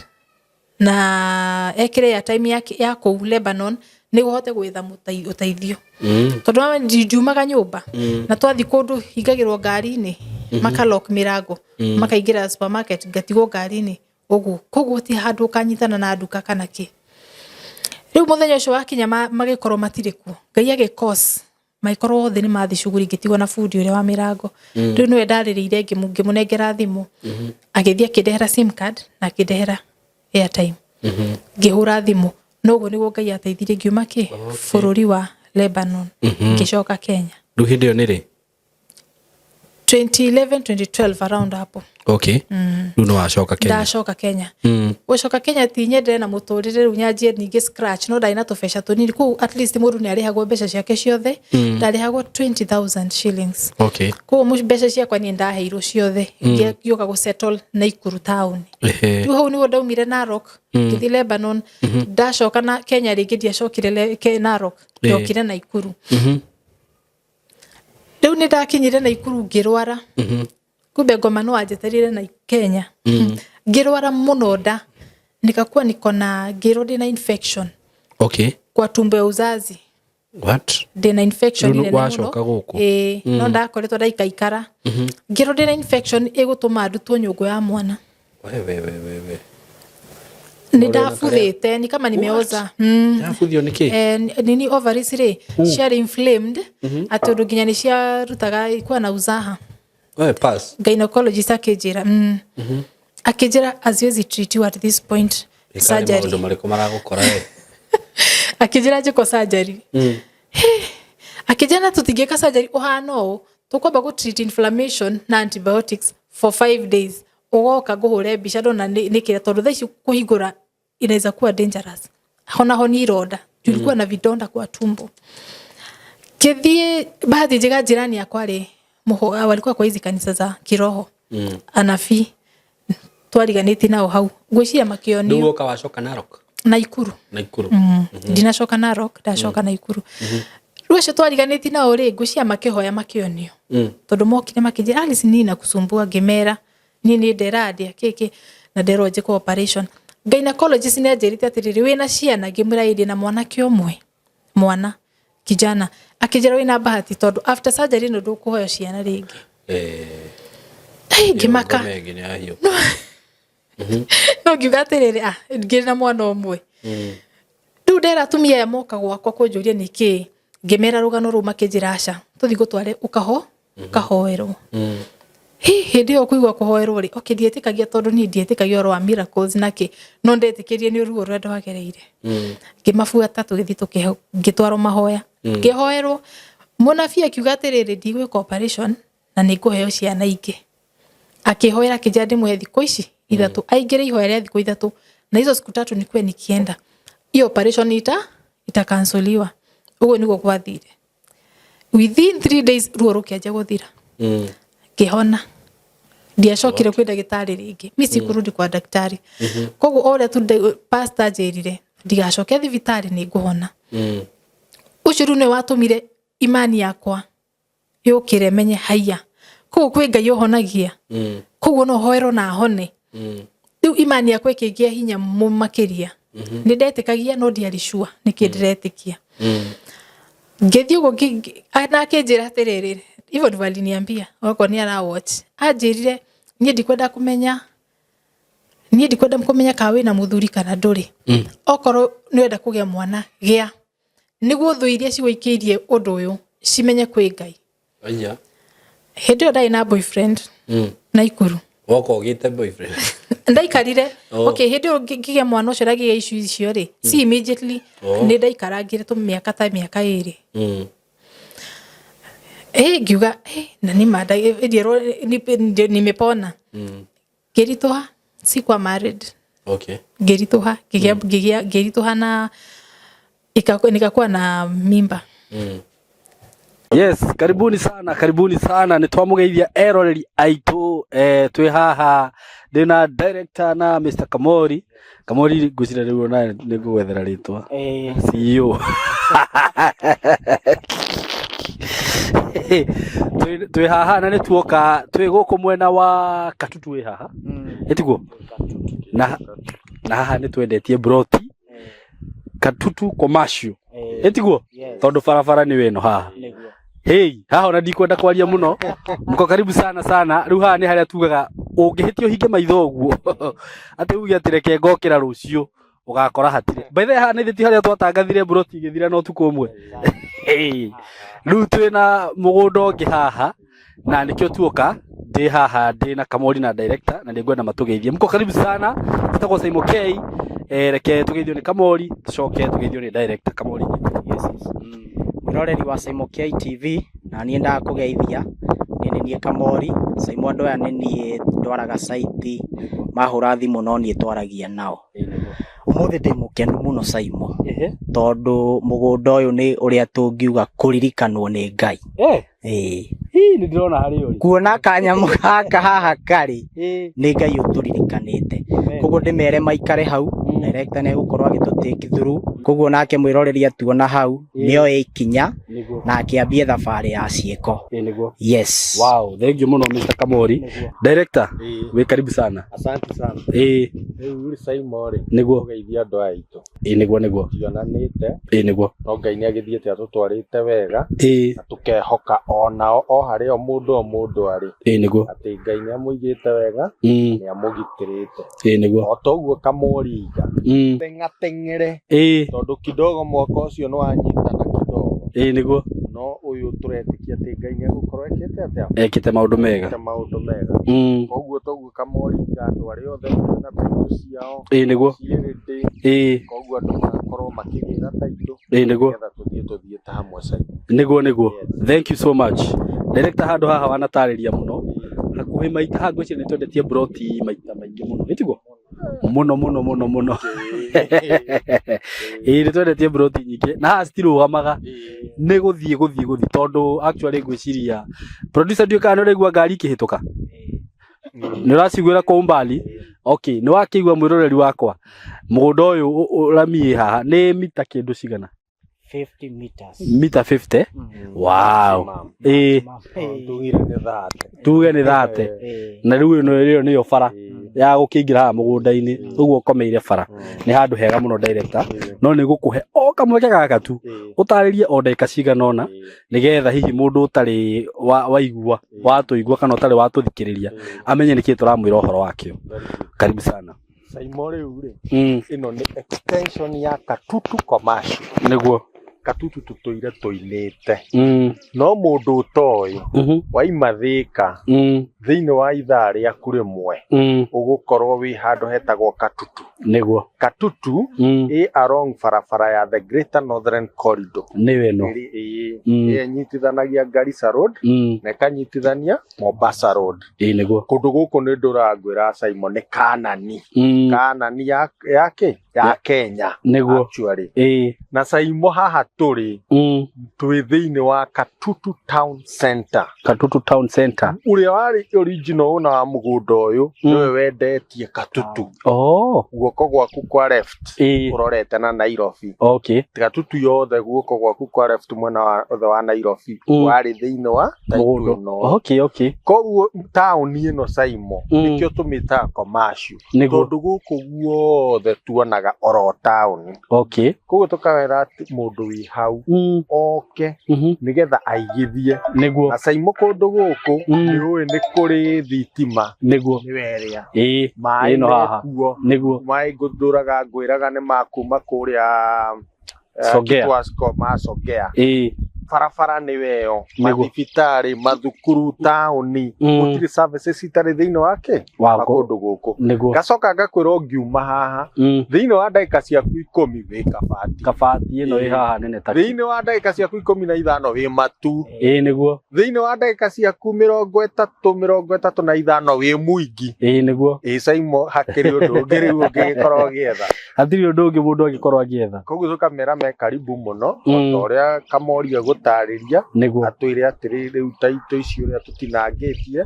na ekĩre airtime ya kũu Lebanon nĩguo hote gwetha ũteithio, tondũ ndiumaga nyũmba na twathiĩ kũndũ hingagĩrwo ngari-inĩ, makalock mĩrango, makaingĩra supermarket ngatigwo ngari-inĩ ũguo. Koguo ti handũ ũkanyitana na nduka kana kĩ. Rĩu mũthenya ũcio wakinya, magĩkorwo matirĩ kuo. Ngai agĩcause magĩkorwo othe nĩ mathiĩ cuguri, ngĩtigwo na bundi ũrĩa wa mĩrango. Rĩu nĩwe ndarĩrĩire, ngĩmũnengera thimũ, agĩthiĩ akĩndehera SIM card na akĩndehera airtime, ngĩhũra thimũ. Noguo nĩguo Ngai ateithirie ngiuma kĩ bũrũri wa Lebanon, ngĩcoka Kenya. Rĩu hĩndĩ ĩyo nĩ rĩ? 2011, 2012, around hapo. Okay, rĩu nĩ wacoka Kenya. Ndacoka Kenya. Gũcoka Kenya ti nyendere na mũtũrĩre, rĩu nyanjie ningĩ scratch, no ndarĩ na tũbeca tũnini kũu. At least mũndũ nĩ arĩhagwo mbeca ciake ciothe. Ndarĩhagwo 20,000 shillings. Koguo mbeca ciakwa niĩ ndaheirwo ciothe, ngĩũka gũsettle Naikuru town. Rĩu hau nĩguo ndaumire Narok, ngĩthiĩ Lebanon, ndacoka na Kenya rĩngĩ. Ndiacokire Narok, ndokire Naikuru. Rĩu nĩ ndakinyire Naikuru, ngĩrwara. Kumbe ngoma no anjeterire na Kenya. Ngĩrwara mũno nda, nikakuwa niko na, ngĩrwo ndĩna infection kwa tumbo ya uzazi. What? Ndĩna infection Rĩu nene mũno. Wacoka gũkũ? Ĩĩ, no ndakoretwo ndaikaikara. Ngĩrwo ndĩna infection ĩgũtũma ndutwo nyũngũ ya mwana. We, we, we, we, we. Nĩ ndabuthĩte, ni kama nimeoza. Yabuthio nĩ kĩ? Nini, ovaries rĩ, ciarĩ inflamed atĩ ũndũ nginya nĩ ciarutaga ikuwa na uzaha. We, pass. Gynecologist akĩnjĩra, akĩnjĩra haziwezi treat you at this point. Ĩkarĩ Surgery. Maũndũ marĩkũ maragũkora we? Akĩnjĩra njĩkwo surgery. Akĩnjĩra na tũtingĩka surgery ũhana ũũ, tũkwamba gũ treat inflammation na antibiotics for 5 days, ũgoka ngũhũre mbica ndona nĩ kĩrĩa, tondũ thaa ici kũhingũra inaweza kuwa dangerous. Honaho ni ironda, tulikuwa na vidonda kwa tumbo. Kĩthiĩ, bahati njega jirani yakwa rĩ, walikuwa kwa hizi kanisa za kiroho, anabii twariganĩtie nao hau, ngwĩciria Rĩu makĩonio. woka wacoka Narok? Naikuru. Naikuru. Ndinacoka Narok, ndacoka Naikuru. Rĩu acio twariganĩtie nao rĩ, ngwĩciria makĩhoya makĩonio, tondũ mokire makĩnjĩra, "Alice, niĩ nakusumbua?" Ngĩmera niĩ nĩ nderandĩa kĩkĩ na nderwo njĩkwo operation. Gynecologist nĩ anjĩrĩte atĩrĩrĩ, "Wĩna ciana?" Ngĩmwĩra, "Ĩ, ndĩna mwanake ũmwe, mwana kijana." Akĩnjĩra, "Wĩna bahati, tondũ after surgery ĩno ndũkũheo ciana rĩngĩ." Hey, ngĩmaka. Ngoma ĩngĩ nĩ yahiũ. No ngiuga atĩrĩrĩ, ah, ngĩrĩ na mwana ũmwe. Rĩu ndera atumia aya moka gwakwa kũnjũria nĩkĩ, ngĩmera rũgano rũu, makĩnjĩra, "Aca, tũthiĩ gũtware ũkaho ũkahoerwo." Hi, hĩndĩ ĩyo kũigua kũhoerwo rĩ, okay, ndietĩkagia, tondũ niĩ ndietĩkagia ũhoro wa miracles na kĩ, no ndetĩkirie nĩ ruo rũrĩa ndwagereire. Ngĩmabuata, tũgĩthiĩ, ngĩtwarwo mahoya, ngĩhoerwo. Mũnabii akiuga atĩrĩrĩ, ndigwĩka operation na nĩ ngũheo ciana ingĩ. Akĩhoera, akĩnjĩra ndĩmũhe thikũ ici 3, aingĩre ihoya rĩa thikũ 3, na hizo siku 3 nikuwe nikienda, hiyo operation itakansoliwa. Ũguo nĩguo gwathire. Within 3 days ruo rũkĩanjia gũthira. Ngĩhona, ndiacokire kwĩ ndagĩtarĩ rĩngĩ. Mi sikurudi kwa daktari. Koguo o ũrĩa tu pastor anjĩrire ndigacoke thibitarĩ, nĩ ngũhona. Ũcio rĩu nĩwe watũmire imani yakwa yũkĩre, menye haiya, Koguo kwĩ Ngai ũhonagia. Koguo no hoerwo na ahone. Rĩu imani yakwa ĩkĩgĩa hinya makĩria. Nĩ ndetĩkagia no ndiarĩ sure nĩkĩ ndĩretĩkia. Ngĩthiĩ ũguo na akĩnjĩra atĩrĩrĩ, hivyo ndivyo aliniambia, okorwo nĩ ara watch. Anjĩrire niĩ ndikwenda kũmenya, niĩ ndikwenda kũmenya kana wĩna mũthuri kana ndũrĩ. Okorwo nĩ ũrenda kũgĩa mwana, gĩa. Nĩguo thũ iria cigũikĩirie ũndũ ũyũ cimenye kwĩ Ngai. Aya. Hĩndĩ ĩyo ndarĩ na boyfriend Naikuru. Woka ũgĩte boyfriend. Ndaikarire. Oh. Okay, hĩndĩ ĩyo ngĩgĩa mwana ũcio na ngĩgĩa issue icio rĩ, si immediately, nĩ ndaikarangire tũ mĩaka ta mĩaka 2. Ngiuga, na nĩ ma ndirwo nimepona. Ngĩritũha, sikuwa married. Okay. Ngĩritũha, ngĩgĩa ngĩritũha na nikakuwa na mimba. Yes, karibuni sana, karibuni sana. Nĩ twamũgeithia eroreri aitũ, twĩ haha ndĩna director na Mr. Kamori. Kamori ngwĩciria rĩu ona nĩ ngũgwethera rĩtwa. CEO. Twĩ haha na nĩ tuoka twĩ gũkũ mwena wa Katutu wĩ haha. Ĩtiguo? Na haha nĩ twendetie broti Katutu commercial. Ĩtiguo? Tondũ barabara nĩ ĩno haha. Hey, haha ona ndikwenda kwaria muno. Mko karibu sana sana. Rĩu haha nĩ harĩa tugaga ũngĩhĩtia ũhinge maitho ũguo. Atĩ uge atĩ reke ngokĩra rũciũ ũgakora hatirĩ. By the way, haha nĩ ti harĩa twatangathire broti igĩthira na ũtukũ ũmwe. Hey, rĩu twĩna mũgũnda ũngĩ haha na nĩkĩo tuoka ndĩ haha ndĩ na Kamori na director na nĩngwenda matũgeithie. Mko karibu sana. Njĩtagwo Simon K. Reke tũgeithio nĩ Kamori tũcoke tũgeithio nĩ director Kamori. Yes. Mwĩroreri wa Simon K TV, na niĩ ndakũgeithia. Niĩ nĩ niĩ Kamori. Simon andũ aya nĩ niĩ ndwaraga site, mahũra thimũ no niĩ twaragia nao. Ũmũthĩ ndĩ mũkenu mũno Simon, tondũ mũgũnda ũyũ nĩ ũrĩa tũngiuga kũririkanwo nĩ Ngai. Ĩĩ. Hii nĩ ndĩrona harĩa ũrĩ. Kuona kanyamũ gaka haha karĩ, nĩ Ngai ũtũririkanĩte. Koguo ndĩmere maikare hau, director nĩ egũkorwo agĩtũ take through. Koguo nake mwĩroreri atuona hau, nĩoe ikinya na akĩambie thabarĩ ya ciĩko. Nĩguo. Yes. Wow, thank you mũno Mr. Kamori. Director, wĩ karibu sana. Asante sana. Rĩu rĩ Simon rĩ, Nĩguo. ũgeithia andũ aya aitũ. Nĩguo nĩguo. Tionanĩte. Nĩguo. No Ngai nĩ agĩthiĩte atũtwarĩte wega. Na tũkehoka onao o harĩa o mũndũ o mũndũ arĩ. Nĩguo. Atĩ Ngai nĩ amũigĩte wega, nĩ amũgitĩrĩte. Nĩguo. O toguo Kamori iga. Teng'ateng'ere. Tondũ kidogo mwaka ũcio nĩ wanyitana kidogo. Nĩguo. No ũyũ tũretĩkia atĩ Ngai nĩ egũkorwo ekĩte atĩa? Ekĩte maũndũ mega. Ekĩte maũndũ mega. Koguo toguo Kamori iga andũ arĩa othe mena taitũ ciao. Nĩguo. Ciĩrĩndĩ. Koguo andũ magakorwo makĩgĩra taitũ. Nĩguo. Nĩgetha tũthiĩ tũthiĩte hamwe Simon. Nĩguo nĩguo. Thank you so much. Director handũ haha wanatarĩria mũno. Hakuhĩ maita haha ngwĩciria nĩ twendetie broti maita maingĩ mũno. Ĩtiguo? Mũno mũno mũno mũno. Nĩ twendetie broti nyingĩ na haha citirũgamaga. Nĩ gũthiĩ gũthiĩ gũthiĩ tondũ actually ngwĩciria producer ndiũĩ kana nĩ ũraigua ngari ikĩhĩtũka. Nĩ ũraciguĩra kwa umbali? Okay, nĩ wakĩigua mwĩroreri wakwa. Mũgũnda ũyũ ũramiĩ haha nĩ mita kĩndũ cigana? 50 meters. Mita 50? Wow. Tugire nĩ thate. Tuge nĩ thate. Na rĩu ĩno ĩyo nĩyo bara ya gũkĩingĩra haha mũgũnda-inĩ. Ũguo ũkomeire bara. Nĩ handũ hega mũno director. No nĩ gũkũhe o kamweke gaka tu. Ũtarĩrie o ndagĩka cigana ũna nĩgetha hihi mũndũ ũtarĩ waigua, watũigua kana ũtarĩ watũthikĩrĩria amenye nĩkĩĩ tũramwĩra ũhoro wakĩo. Karibu sana. Simon rĩu rĩ, ĩno nĩ extension ya Katutu commercial. Nĩguo. Katutu tũtũire tũinĩte. No mũndũ ũtoĩ, waima Thĩka, thĩinĩ wa ithaa rĩaku rĩmwe, ũgũkorwo wĩ handũ hetagwo Katutu. Nĩguo. Katutu ĩ along barabara ya the Greater Northern Corridor. Nĩyo ĩno. Ĩrĩa ĩnyitithanagia Garissa Road na ĩkanyitithania Mombasa Road. Nĩguo. Kũndũ gũkũ nĩ ndũrangwĩra Simon nĩ Kanani. Kanani ya kĩ? Ya Kenya. Nĩguo. Actually. Na Simon haha tũrĩ, twĩ thĩinĩ wa Katutu Town Center. Katutu Town Center. Ũrĩa warĩ Original owner wa mũgũnda ũyũ nĩwe wendetie Katutu. Oh. Guoko gwaku kwa left ũrorete na Nairobi. Gatutu yothe guoko gwaku kwa left mwena wa othe wa Nairobi warĩ thĩinĩ wa title Mũgũnda. ĩno. Koguo taũni ĩno, Saimo, nĩkĩo tũmĩtaga commercial, tondũ gũkũ guothe tuonaga oro taũni. Koguo tũkawĩra atĩ mũndũ wĩ hau oke nĩgetha aigithie. Na Saimo, kũndũ gũkũ nĩ ũĩ nĩ kũrĩ thitima, nĩwe ĩrĩa maĩ Ĩno haha. mekuo. Maĩ ngũthũraga ngwĩraga nĩ makuma kũrĩa Songea. Kitwasco ma Songea. Barabara nĩ weyo, mathibitarĩ, mathukuru, taũni, gũtirĩ services itarĩ thĩinĩ wake wa kũndũ gũkũ. Ngacoka ngakwĩra ũngiuma haha, thĩinĩ wa ndagĩka ciaku 10 wĩ Kabati. Kabati ĩno ĩ haha nene ta Thĩinĩ wa ndagĩka ciaku 15 wĩ Matu. ĩ nĩguo Thĩinĩ wa ndagĩka ciaku 30, 35 wĩ Mũingi. ĩ nĩguo Ĩ Saimo, hakĩrĩ ũndũ ũngĩ rĩu ũngĩgĩkorwo ũgĩetha? Hatirĩ ũndũ ũngĩ mũndũ angĩkorwo agĩetha. Koguo tũkamera me karibu mũno, o ta ũrĩa Kamori egũtarĩria, atwĩre atĩrĩ rĩu taito ici ũrĩa tũtinangĩtie na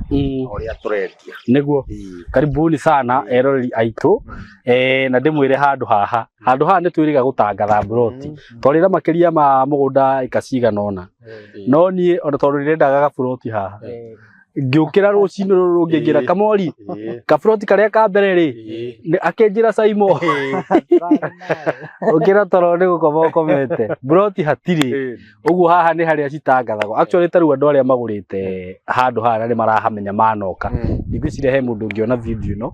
ũrĩa tũrendia. Nĩguo. Karibuni sana eroreri aitũ, na ndĩmwĩre handũ haha nĩ twĩrĩga gũtangatha mburoti twarĩra makĩria ma mũgũnda ĩka cigana ũna, no niĩ ona tondũ ndĩrendaga gaburoti haha, ngĩũkĩra rũcinĩ rũrũ rũngĩ ngĩra Kamori kaburoti karĩa ka mbere rĩ, akĩnjĩra, "Saimo, ũkĩra toro nĩ gũkoma ũkomete, mburoti hatirĩ." Ũguo haha nĩ harĩa citangathagwo actually. Ta rĩu andũ arĩa magũrĩte handũ haha na nĩ marahamenya manoka, ngwĩciria he mũndũ ũngĩona video ĩno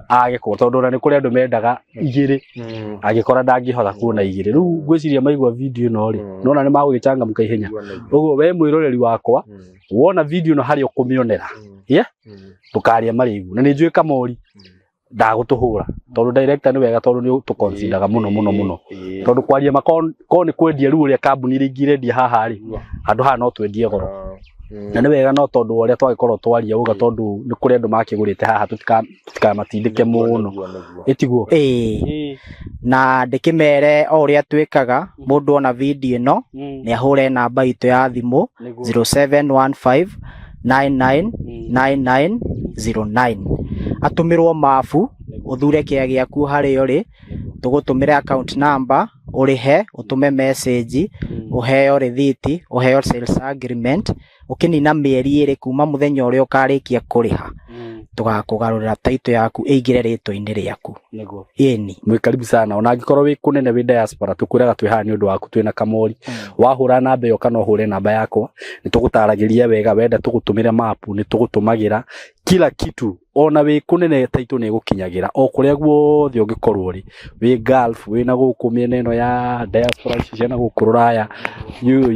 age kũgũra, tondũ ona nĩ kũrĩ andũ mendaga igĩrĩ, angĩkora ndangĩhota kuona igĩrĩ. Rĩu ngwĩciria maigua video ĩno rĩ, nona nĩ magũgĩcangamũka ihenya. Ũguo we mwĩroreri wakwa, wona video ĩno harĩa ũkũmĩonera, yeah? Ndũkarĩe marĩgu, na nĩ njũĩ Kamori ndagũtũhũra tondũ director nĩ wega, tondũ nĩ tũconsideraga mũno mũno mũno, tondũ kwaria ma ko nĩ kwendia rĩu ũrĩa kambuni iria ingĩ irendia haha rĩ, handũ haha no twendie goro na nĩ wega, no tondũ wa ũrĩa twagĩkorwo twaria uga, tondũ nĩ kũrĩ andũ makĩgũrĩte haha, tũtikamatindĩke mũno, ĩtiguo? Ĩĩ, na ndĩkĩmere o ũrĩa twĩkaga, mũndũ ona video ĩno nĩ ahũre namba itũ ya thimũ 0715 999909, atũmĩrwo mabu, ũthure kĩa gĩaku harĩa ũrĩ, tũgũtũmĩre account number, ũrĩhe, ũtũme message, ũheo rĩthiti, ũheo sales agreement. Ũkĩnina mĩeri 2 kuma mũthenya ũrĩa ũkarĩkia kũrĩha, tũgakũgarũrĩra title yaku ĩingĩre rĩtwa-inĩ rĩaku. Ĩni. Mwĩ karibu sana, ona angĩkorwo wĩ kũnene, wĩ diaspora, tũkwĩraga twĩ haha nĩ ũndũ waku, twĩna Kamori. Wahũra namba ĩyo kana ũhũre namba yakwa, nĩ tũgũtaragĩria wega. Wenda tũgũtũmĩre mapu, nĩ tũgũtũmagĩra kila kitu. Ona wĩ kũnene, taitũ nĩ ĩgũkinyagĩra o kũrĩa guothe ũngĩkorwo ũrĩ, wĩ Gulf, wĩ na gũkũ mĩena ĩno ya diaspora ici cia na gũkũ rũraya,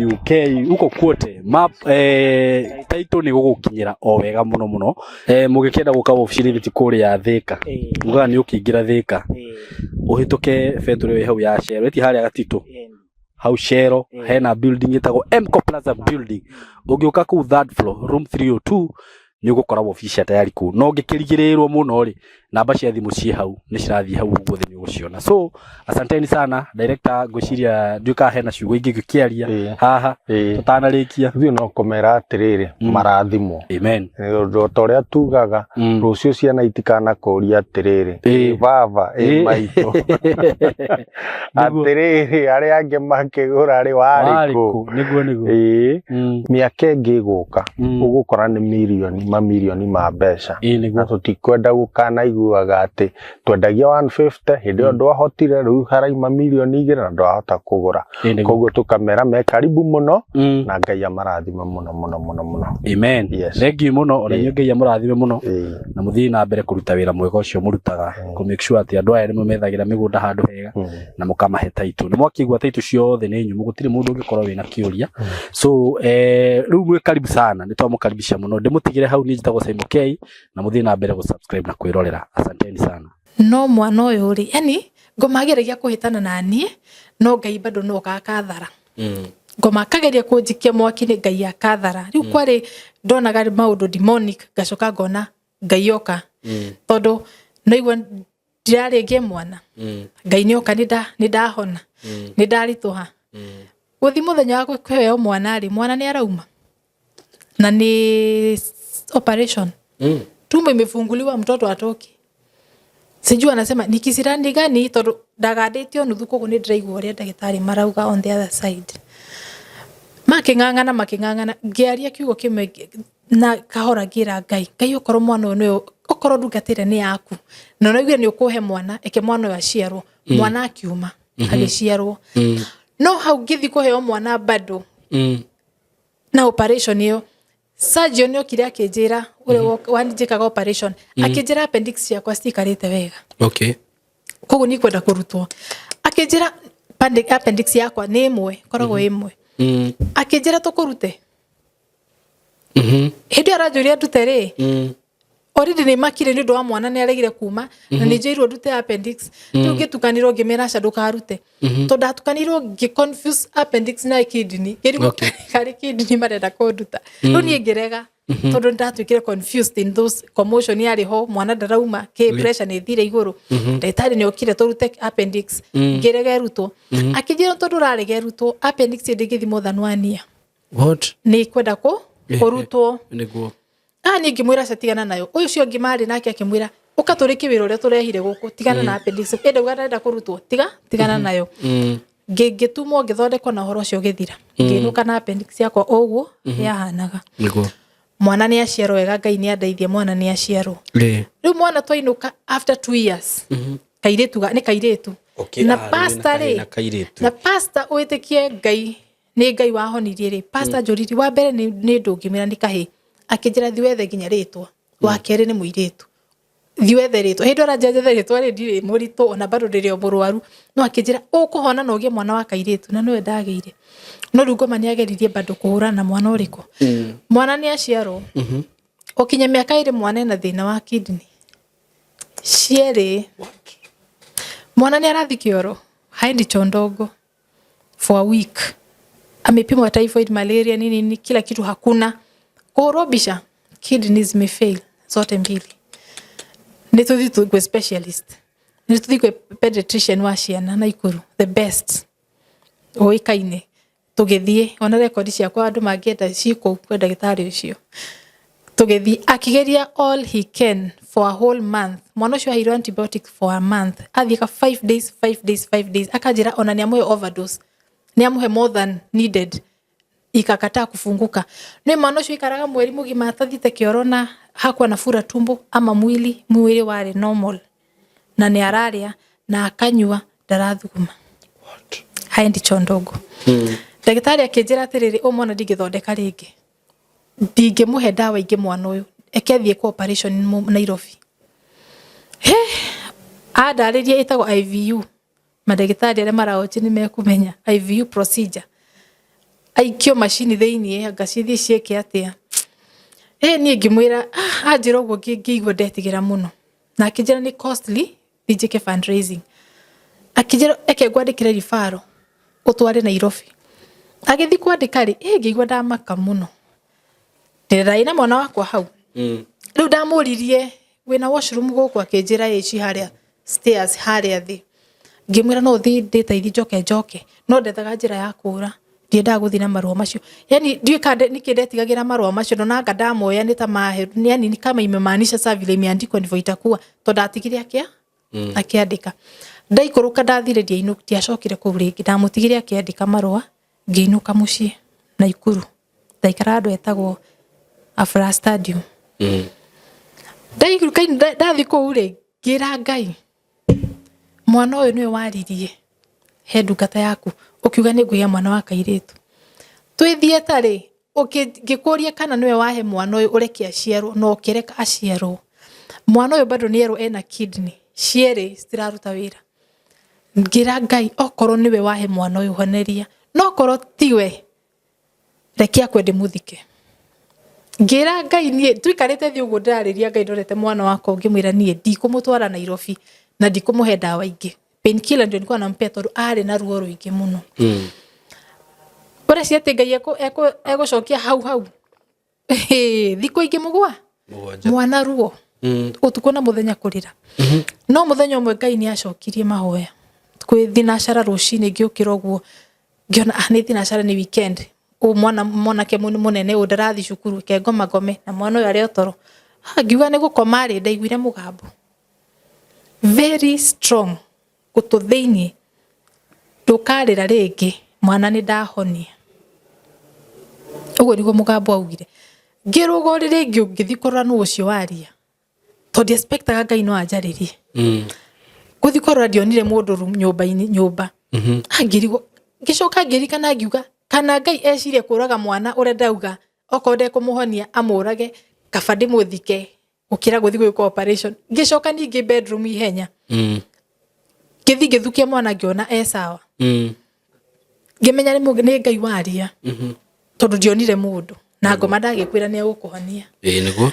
UK, huko kwote, map taitũ nĩ gũgũkinyĩra o wega mũno mũno. Mũgĩkĩenda gũka wabici ti kũrĩa Thĩka, ugaga nĩ ũkĩingĩra Thĩka, ũhĩtũke betũrĩ ĩyo ĩ hau ya Shell, ĩti harĩa Gatitũ hau Shell, hena building ĩtagwo Mco Plaza building. Ũngĩũka kũu third floor, room 302, nĩ ũgũkora wabici cia tayari kũu. No ũngĩkĩrigĩrĩrwo mũno rĩ, namba cia thimũ ciĩ hau, nĩ cirathiĩ hau ũguo thĩ, nĩ ũgũciona. So asanteni sana, director. Ngwĩciria ndiũĩ kana hena ciugo ingĩ ngĩkĩaria haha tũtanarĩkia. Ithuĩ no kũmera atĩrĩrĩ, marathimwo. Amen. Nĩ ũndũ ta ũrĩa tugaga, rũciũ ciana itikanakũria atĩrĩrĩ, "Ĩ baba, ĩ maitũ, atĩrĩrĩ, arĩa angĩ makĩgũra rĩ, warĩ Warĩ kũ?" kũ? Nĩguo. Mĩaka ĩngĩ ĩgũka, ũgũkora nĩ mirioni, mamirioni ma mbeca. Na tũtikwenda gũkanaiguaga atĩ twendagia 150 hĩndĩ ĩyo ndwahotire, rĩu haraima mirioni 2 na ndwahota kũgũra. Koguo tũkamera me karibu mũno, na Ngai amarathime mũno mũno mũno mũno. Amen. Yes. Thank you mũno, ona inyuĩ Ngai amũrathime mũno na mũthiĩ na mbere kũruta wĩra mwega ũcio mũrutaga, kũ make sure atĩ andũ aya nĩ methagĩra mĩgũnda handũ hega na mũkamahe taitũ. Nĩ mwakĩigua taitũ ciothe nĩ nyũmũ, gũtirĩ mũndũ ũngĩkorwo wĩna kĩũria. So rĩu mwĩ karibu sana, nĩ twamũkaribisha mũno. Ndĩmũtigĩre hau, niĩ njĩtagwo Simon K, na mũthiĩ na mbere gũ-subscribe na kwĩrorera. Asanteni sana. No mwana ũyũ rĩ, yani ngoma ageragia kũhĩtana na niĩ, no Ngai bado no gakathara. Ngoma akageria kũnjikia mwaki-inĩ, Ngai akathara. Rĩu kwarĩ ndonaga maũndũ demonic, ngacoka ngona Ngai oka, tondũ naigua ndirarĩ mwana, Ngai nĩ oka, nĩ ndahona, nĩ ndaritũha gũthi mũthenya wa kũheo mwana rĩ, mwana nĩ arauma na nĩ operation. Tumbo imefunguliwa, mtoto atoki. Sijui anasema ni kisirani gani, tondu ndagandĩtio nuthu, koguo nĩ ndĩraigua ũrĩa ndagĩtarĩ marauga. On the other side makĩng'ang'ana, makĩng'ang'ana, ngĩaria kiugo kĩmwe na kahora, ngĩra Ngai, "Ngai, okorwo mwana ũyũ nĩwe, okorwo ndungata ĩrĩa nĩ yaku na ũraugire nĩ ũkũhe mwana, eke mwana ũyũ aciarwo." Mwana akiuma, agĩciarwo, no hau ngĩthiĩ kũheo mwana bado na operation ĩyo, surgeon okire akĩnjĩra, ũrĩa wanjĩkaga operation, akĩnjĩra appendix ciakwa citiikarĩte wega. Koguo nĩ kwenda kũrutwo. Akĩnjĩra appendix yakwa nĩ ĩmwe, koragwo ĩmwe. Akĩnjĩra tũkũrute. Hĩndĩ ĩyo aranjũria ndute rĩ, already nĩ makire nĩ ũndũ wa mwana nĩ aregire kuma na nĩ njĩirwo ndute appendix. Rĩu ngĩtukanĩrwo, ngĩmera aca, ndũkarute, tondũ ndatukanĩirwo ngĩ confuse appendix na kidney, ngĩrigwo karĩ kidney marenda kũnduta. Rĩu niĩ ngĩrega, tondũ nĩ ndatuĩkire confused in those commotion yarĩ ho, mwana ndarauma kĩ, pressure nĩ ĩthire igũrũ, ndagĩtarĩ nĩ okire tũrute appendix, ngĩrega ĩrutwo. Akĩnjĩra tondũ ũrarega ĩrutwo, appendix ndĩngĩthi more than one year. What? Nĩ kwenda kũ kũrutwo. Ah, niĩ ngĩmwĩra aca, tigana nayo. Ũyũ ũcio ũngĩ marĩ nake akĩmwĩra, ũka tũrĩkie wĩra ũrĩa tũrehire gũkũ, tigana na appendix, ĩndĩ uga ndarenda kũrutwo, tiga, tigana nayo. Ngĩtumwo, ngĩthondekwo, na ũhoro ũcio ũgĩthira. Ngĩinũka na appendix yakwa o ũguo yahanaga. Mwana nĩ aciarwo wega, Ngai nĩ andeithia, mwana nĩ aciarwo. Rĩu mwana twainũka after 2 years, kairĩtu nĩ kairĩtu. Na Ah, rĩu wĩna pastor kahĩĩ rĩ, na kairĩtu. Na pastor, wĩtĩkie Ngai nĩ Ngai wahonirie rĩ, pastor njũririe wa mbere nĩ ndũngĩmĩra nĩ kahĩĩ, akĩnjĩra thi wethe nginya rĩtwa, wa kerĩ nĩ mũirĩtu, thi wethe rĩtwa. Hĩndĩ ĩrĩa njethe rĩtwa rĩ, ndirĩ mũritũ ona bado ndĩrĩ o mũrwaru, no akĩnjĩra ũkũhona na ũgĩe mwana wa kairĩtu, na nĩwe ndagĩire. No rĩu ngoma nĩ ageririe bado kũhũrana na mwana ũrĩkũ. Mwana nĩ aciarwo, ũkinye mĩaka 2, mwana ena thĩna wa kidney cierĩ. Mwana nĩ arathi kĩoro, haendi choo ndogo for a week, amepimwa typhoid, malaria, nini nini, kila kitu hakuna. Kuhurwo mbica, kidneys zimefail zote mbili. Nĩ tũthiĩ gwĩ specialist, nĩ tũthiĩ gwĩ pediatrician wa ciana Naikuru, the best ũĩkaine. Tũgĩthiĩ, ona rekondi ciakwa andũ mangĩenda ciĩ kũu kwĩ ndagĩtarĩ ũcio. Tũgĩthiĩ, akĩgeria all he can for a whole month. Mwana ũcio aheirwo antibiotic for a month, athiĩka 5 days, 5 days, 5 days. Akanjĩra ona nĩ amũhe overdose, nĩ amũhe more than needed, ikakataa kufunguka. Nĩ mwana ũcio ikaraga mweri mũgima atathiĩte kĩoro na hakuwa na fura tumbo ama mwili, mwĩrĩ warĩ normal, na nĩ ararĩa na akanyua, ndarathuguma, haendi choo ndogo. Ndagĩtarĩ akĩnjĩra atĩrĩrĩ, ũyũ mwana ndingĩthondeka rĩngĩ, ndingĩmũhe ndawa ingĩ, mwana ũyũ eke athiĩ kwa operation Nairobi. He andarĩria ĩtagwo IVU, mandagĩtarĩ arĩa maraochi nĩ mekũmenya IVU procedure, aikio macini thĩiniĩ, anga cithiĩ ciĩke atĩa. Ĩ niĩ ngĩmwĩra, ah, anjĩra ũguo ngĩigua ndetigĩra mũno, na akĩnjĩra nĩ costly, thiĩ njĩke fundraising. Akĩnjĩra eke ngwandĩkĩre referral ũtware Nairobi. Agĩthiĩ kwandĩka rĩ, ĩ ngĩigua ndamaka mũno, ndĩrarĩ na mwana wakwa hau. Rĩu ndamũririe, "Wĩna washroom gũkũ?" Akĩnjĩra ĩ, ci harĩa stairs harĩa thĩ. Ngĩmwĩra no thiĩ ndĩteithie, njoke njoke, no ndethaga njĩra ya kũra, ndiendaga gũthiĩ na marũa macio. Yani ndiũĩ kana nĩkĩ ndetigagĩra marũa macio, ndonanga ndamoya nĩ ta mahe, yani ni kama imemaanisha saa vile imeandikwa ndivyo itakuwa, tondũ ndatigire akĩa akĩandĩka. Ndaikũrũka, ndathire, ndiacokire kũu rĩngĩ, ndamũtigire akĩandĩka marũa, ngĩinũka mũciĩ Naikuru. Ndaikara handũ hetagwo Afra Stadium. Ndaikũrũka, ndathiĩ kũu rĩ, ngĩra Ngai, "Mwana ũyũ nĩwe waririe he ndungata yaku ũkiuga nĩ ngũgĩa mwana wa kairĩtu. Twĩ theatre rĩ, ngĩkũria kana nĩwe wahe mwana ũyũ, ũreke aciarwo, na ũkĩreka aciarwo. Mwana ũyũ bado nĩ erwo ena kidney cierĩ citiraruta wĩra." Ngĩra Ngai, "Okorwo nĩwe wahe mwana ũyũ, honeria, no okorwo tiwe, reke akue ndĩmũthike." Ngĩra Ngai, niĩ tũikarĩte thĩ ũguo ndĩrarĩria Ngai ndorete mwana wakwa, ngĩmwĩra niĩ ndikũmũtwara Nairobi na ndikũmũhe ndawa ingĩ, painkiller ndio nilikuwa nampea tondũ arĩ na ruo rũingĩ mũno. Ũreciria atĩ Ngai egũcokia hau hau? Thikũ ingĩ mũgwa Mũgwanja. Mwana ruo ũtukũ na mũthenya kũrĩra. No mũthenya ũmwe Ngai nĩ acokirie mahoya. Kwĩ thinacara rũcinĩ ngĩũkĩra ũguo, ngĩona, ah, nĩ thinacara, nĩ weekend, ũ mwana mwanake mũnene ũ ndarathi cukuru, ke ngoma ngome na mwana ũyũ arĩ o toro. Ngiuga nĩ gũkoma rĩ, ndaiguire mũgambo very strong gũtũ thĩiniĩ, ndũkarĩra rĩngĩ, mwana nĩ ndahonia. Ũguo nĩguo mũgambo augire. Ngĩrũga ũrĩrĩ ngĩthiĩ kũrora nũ ũcio waria, tondũ ndiexpectaga Ngai no anjarĩrie. Gũthiĩ kũrora ndionire mũndũ nyũmba-inĩ, nyũmba. Ngĩrigwo, ngĩcoka ngĩririkana ngiuga kana Ngai ecirie kũraga mwana ũrĩa ndauga okorwo ndekũmũhonia amũrage, kaba ndĩmũthike gũkĩra gũthiĩ gwĩkwo operation. Ngĩcoka ningĩ bedroom ihenya, ngĩthiĩ ngĩthukia mwana ngĩona e sawa. Ngĩmenya nĩ Ngai waria, tondũ ndionire mũndũ na ngoma ndagĩkwĩra nĩ egũkũhonia. Ĩĩ nĩguo.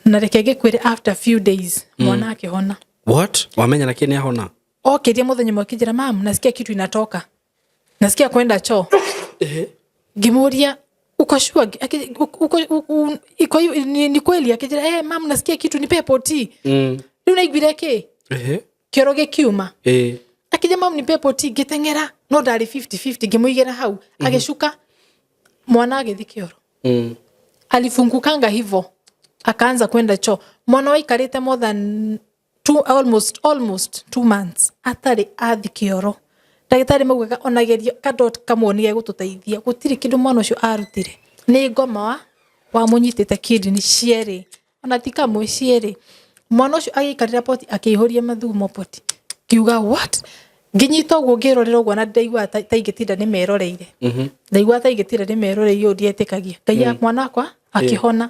Na reke ngĩkwĩre, after few days mwana akĩhona. What? Wamenya na kĩ nĩ ahona? Okĩria mũthenya ũmwe akĩnjĩra, "Mam, nasikia kitu inatoka, nasikia kwenda choo." Ngĩmũria, "Uko sure? Iko ni kweli?" Akĩnjĩra, "Eh, mam, nasikia kitu, nipe poti." Rĩu naiguire kĩ kĩoro gĩkiuma. Akĩnjĩra, "Mam, nipe poti." Ngĩteng'era, no ndarĩ 50-50, ngĩmũigĩra hau agĩcuka mwana agĩthi kĩoro. Alifungukanga hivo akaanza kwenda choo. Mwana waikarĩte more than two, almost 2 months atarĩ athi kĩoro. Ndagĩtarĩ maugaga onageria kadot kamwe nĩ gegũtũteithia, gũtirĩ kĩndũ mwana ũcio arutire. Nĩ ngoma wa wamũnyitĩte kidney cierĩ, ona ti kamwe, cierĩ. Mwana ũcio agĩikarĩra poti, akĩihũria mathugumo poti. Ngiuga, "What?" Ngĩnyita ũguo ngĩrorera ũguo na ndaiguaga ta ingĩtinda nĩ meroreire. Ndaiguaga ta ingĩtinda nĩ meroreire ũũ, ndietĩkagia. Ngai ya mwana wakwa akĩhona.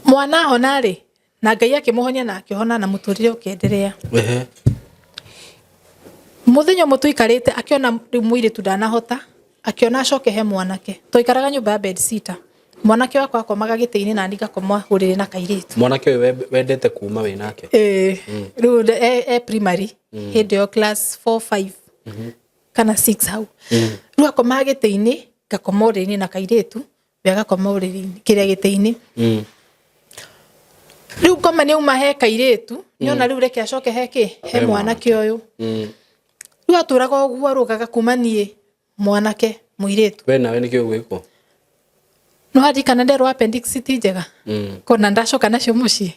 Mwana ahona rĩ, na Ngai akĩmũhonia na akĩhona na mũtũrĩre ũkĩenderea. Mũthenya ũmwe tũikarĩte, akĩona rĩu mũirĩtu ndanahota, akĩona acoke he mwanake. Twaikaraga nyũmba ya bed sitter. Mwanake wakwa akomaga gĩtĩ-inĩ na niĩ ngakoma ũrĩrĩ na kairĩtu. Mwanake ũyũ wendete kuma wĩ nake? Ĩĩ, rĩu e primary hĩndĩ ĩyo, class 4, 5 kana 6 hau. Rĩu akomaga gĩtĩ-inĩ, ngakoma ũrĩrĩ-inĩ na kairĩtu, we agakoma ũrĩrĩ-inĩ kĩrĩa gĩtĩ-inĩ. Rĩu ngoma nĩ auma he kairĩtu, nĩona rĩu reke acoke he kĩ, he mwanake ũyũ. Rĩu atũraga ũguo, arũgaga kuma niĩ, mwanake, mũirĩtu. We nawe nĩkĩ ũgwĩkwo? No haririkana nderwo appendix ti njega. Kona ndacoka nacio mũciĩ,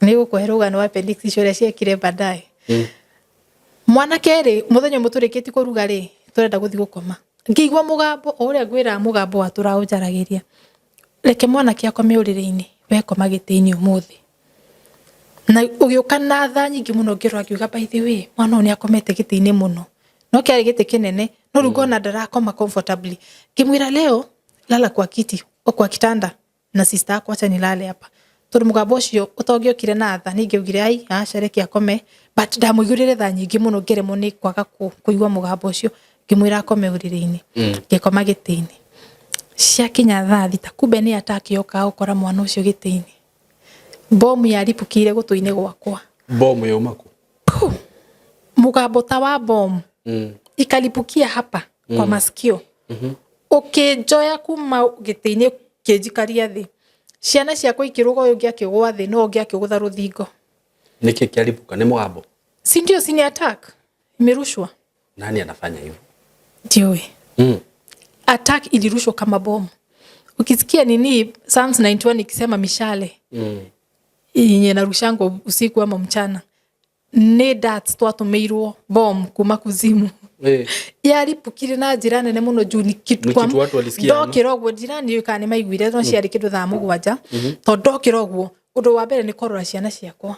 nĩ gũkũhe rũgano wa appendix icio ũrĩa ciekire baadaye. Mwanake rĩ, mũthenya ũmwe tũrĩkĩtie kũruga rĩ, tũrenda gũthiĩ gũkoma, ngĩigua mũgambo o ũrĩa ngwĩraga, mũgambo watũraga ũnjaragĩria, reke mwanake akome ũrĩrĩ-inĩ, we koma gĩtĩ-inĩ ũmũthĩ. Na ũgĩũka na tha nyingĩ mũno. Ngĩrora ngiuga, "By the way, mwana ũyũ nĩ akomete gĩtĩ-inĩ mũno." No kĩarĩ gĩtĩ kĩnene, no rĩu ngona ndarakoma comfortably. Ngĩmwĩra, "Leo lala kwa kiti, kwa kitanda na sister yako, acha nilale hapa." Tondũ mũgambo ũcio ũtongĩokire na tha, ningĩaugire, "Ai, aca, reke akome." But ndamũigũrĩre tha nyingĩ mũno, ngĩremwo nĩ kwaga kũigua mũgambo ũcio. Ngĩmwĩra akome ũrĩrĩ-inĩ, ngĩkoma gĩtĩ-inĩ. Ciakinya thaa 6, kumbe nĩ attack yokaga gũkora mwana ũcio gĩtĩ-inĩ. Bomu yaripũkĩire gũtũ-inĩ gwakwa. Bomu yauma kũ? Mũgambo ta wa bomu ikalipukia hapa kwa masikio, ũkĩnjoya kuma gĩtĩ-inĩ, kĩnjikaria thĩ. Ciana ciakwa ikĩrũga, ũyũ ũngĩ akĩgũa thĩ, no ũngĩ akĩgũtha rũthingo. Nĩkĩ kĩaripũka? Nĩ mũgambo? Si ndio, si ni attack imerushwa. Nani anafanya hivyo? Ndiũĩ. Attack ilirushwa kama bomu. Ukisikia nini, Psalms 91 ikisema mishale yenye narushangwa usiku ama mchana, nĩ darts twatũmĩirwo, bomb kuma kuzimu. Yaripũkire na njĩra nene mũno juu ni kitu Ni kitu watu walisikia, ama? Ndokĩra ũguo, jirani ũyũ kana nĩ maiguire, no ciarĩ kĩndũ thaa 7, tondũ ndokĩra ũguo, ũndũ wa mbere nĩ kũrora ciana ciakwa.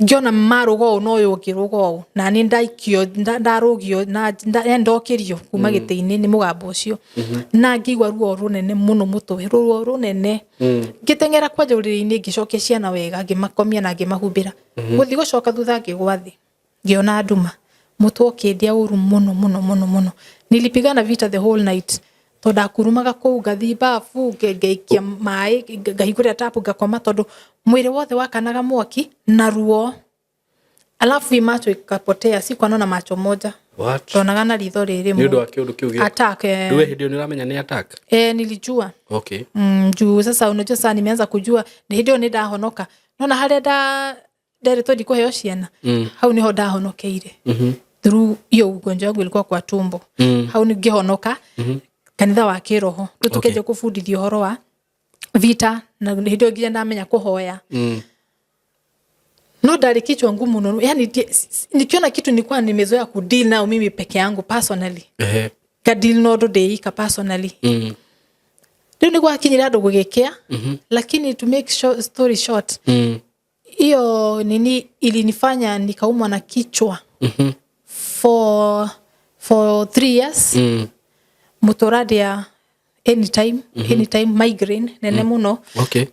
Ngĩona marũga ũũ na ũyũ ũngĩ rũga ũũ, na nĩ ndaikio, ndarũgio na ndokĩrio kuma gĩtĩ-inĩ nĩ mũgambo ũcio, na ngĩigua ruo rũnene mũno mũtwe, ruo rũnene. Ngĩteng'era kwanja ũrĩrĩ-inĩ, ngĩcokia ciana wega, ngĩmakomia na ngĩmahumbĩra. Gũthiĩ gũcoka thutha, ngĩgwa thĩ, ngĩona nduma, mũtwe ũkĩndia ũru mũno mũno mũno mũno. Nilipigana vita the whole night, tondũ ndakurumaga kũu, ngathiĩ bafu, ngaikia maĩ, ngahingũrĩra tapu, ngakoma, tondũ mwĩrĩ wothe wakanaga mwaki na ruo. Alafu hii macho ikapotea, sikuwa naona macho moja. What? Ndonaga na ritho rĩrĩ. Nĩ ũndũ wa kĩũndũ kĩu gĩoka? Attack, eh. Rĩu we hĩndĩ ĩyo nĩ ũramenya nĩ attack? Eh, nilijua. Juu sasa unajua sasa nimeanza kujua nĩ hĩndĩ ĩyo nĩ ndahonoka, nona harĩa nderetwo ndikũheo ciana, hau niho ndahonokeire. Through hiyo ugonjwa wangu ilikuwa kwa tumbo. Hau nĩ ngĩhonoka. Kanitha wa kĩroho rĩu tũkĩanjia kũbundithio ũhoro wa Vita na hĩndĩ ĩyo nginya ndamenya kũhoya. No ndarĩ kichwa ngumu no, yani nikiona kitu nilikuwa nimezoea kudeal nao mimi peke yangu personally. Ngadeal na ũndũ ndĩika personally. Rĩu nĩ gwakinyire andũ gũgĩkĩa, lakini to make story short, hiyo nini ilinifanya nikaumwa na kichwa for 3 years. Mũtwe ũrandĩa anytime, anytime, migraine nene mũno.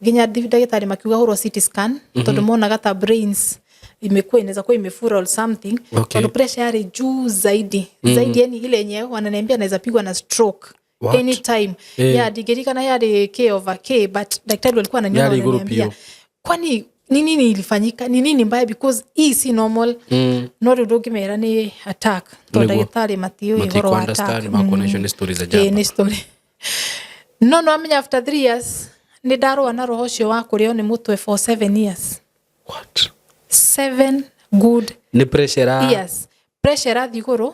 Nginya ndagĩtarĩ makiuga hũrwo CT scan, tondũ monaga ta brains imekuwa, inaweza kuwa imefura or something. Tondũ pressure yarĩ juu zaidi zaidi, yani ile yenye wananiambia naweza pigwa na stroke What? anytime. Yeah, ndingĩririkana yarĩ K over K, but daktari walikuwa wananiona, Yarĩ igũrũ wananiambia, biũ. "Kwani ni nini ilifanyika? Ni nini mbaya? Because hii si normal." No rĩu ndũngĩmera nĩ attack, tondũ ndagĩtarĩ matiũĩ ũhoro wa attack. Understand, makona icio nĩ stories za Ĩĩ, jaba. nĩ story. No amenya after 3 years nĩ ndarũa na roho ũcio wa kũrĩo nĩ mũtwe for 7 years. What? 7 good Nĩ pressure ra years. Pressure ĩrathiĩ igũrũ,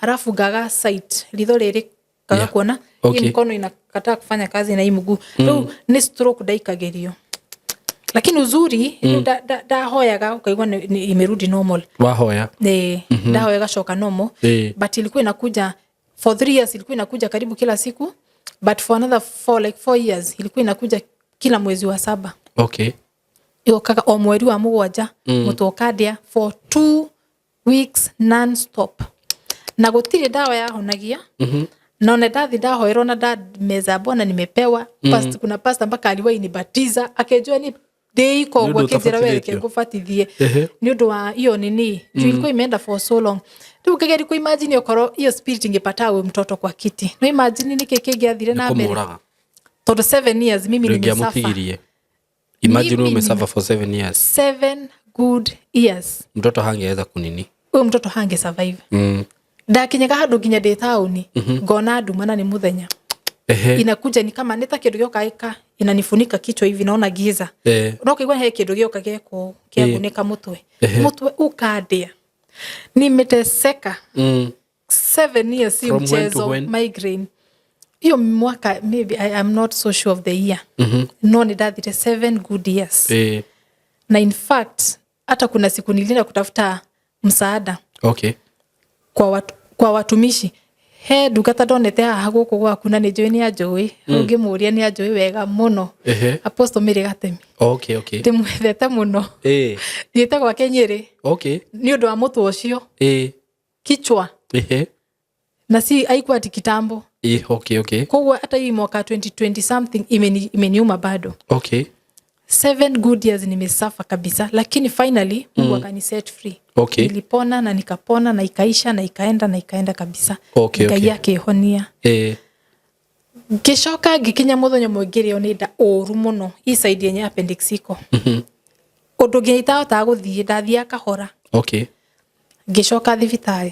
arafu ngaga sight, ritho rĩrĩ kaga kuona. Hii mkono inakataa kufanya kazi na hii mguu. Rĩu nĩ stroke ndaikagĩrio, lakini uzuri rĩu ndahoyaga ukaigua nĩ imerudi normal. Wahoya? Nĩ ndahoya gacoka normal. But ilikuwa inakuja for 3 years, ilikuwa inakuja karibu kila siku, but for another four, like 4 years, ilikuwa inakuja kila mwezi wa saba. Ĩũkaga o mweri wa mũgwanja, mũtwe ũkandĩa for 2 weeks non stop, na gũtirĩ ndawa yahonagia. Na ona ndathi ndahoerwo na ndameza bwana nimepewa. Kuna pastor mpaka aliwahi nibatiza, akĩnjua ni ndĩika Nĩ ũguo, ũndũ akĩnjĩra we reke ũtabatithĩtio. Ngũbatithie nĩ ũndũ wa hiyo nini, juu ilikuwa imeenda for so long. Rĩu ngĩgeria kuimagine okorwo hiyo spirit ingepata huyo mtoto kwa kiti, no imagine nĩkĩ kĩngĩathire Nĩ na mbere. kũmũraga. Tondũ 7 years mimi nimesuffer. Ndũngĩamũtigirie. Imagine Mimi umesuffer for 7 years. 7 good years. Mtoto hangeweza kunini. Huyo mtoto hange survive. Ndakinyaga handũ nginya ndĩ taũni ngona nduma na nĩ mũthenya. Inakuja ni kama nĩ ta kĩndũ gĩoka gĩka inanifunika kichwa hivi, naona giza. No kaigua he kĩndũ gĩoka gekwo kĩangunĩka mũtwe. Mũtwe ũkandĩa, nimeteseka. 7 years si From when to mchezo. when? Migraine hiyo mwaka, maybe I am not so sure of the year, no nĩ ndathire 7 good years. Na in fact hata kuna siku nilienda kutafuta msaada kwa watumishi. He ndungata ndonete haha gũkũ gwaku na nĩ njũĩ nĩ anjũĩ, ũngĩmũria nĩ anjũĩ wega mũno. Apostle Mary Gatemi. Ndĩmwendete mũno. Thiĩte gwake Nyĩrĩ nĩ ũndũ wa mũtwe ũcio, kichwa. Na si haikuwa ati kitambo. Eh, okay okay Koguo hata hii mwaka 2020 something imeniuma bado. 7 good years nimesuffer kabisa, lakini finally Mungu akani set free. Nilipona na nikapona na ikaisha na ikaenda na ikaenda kabisa. Ngai akĩhonia. Ngĩcoka ngĩkinya mũthenya ũmwe ngĩrĩo nĩ nda ũru mũno, hii side yenye appendix iko, ũndũ nginya itahotaga gũthiĩ, ndathiaga kahora. Ngĩcoka thibitarĩ,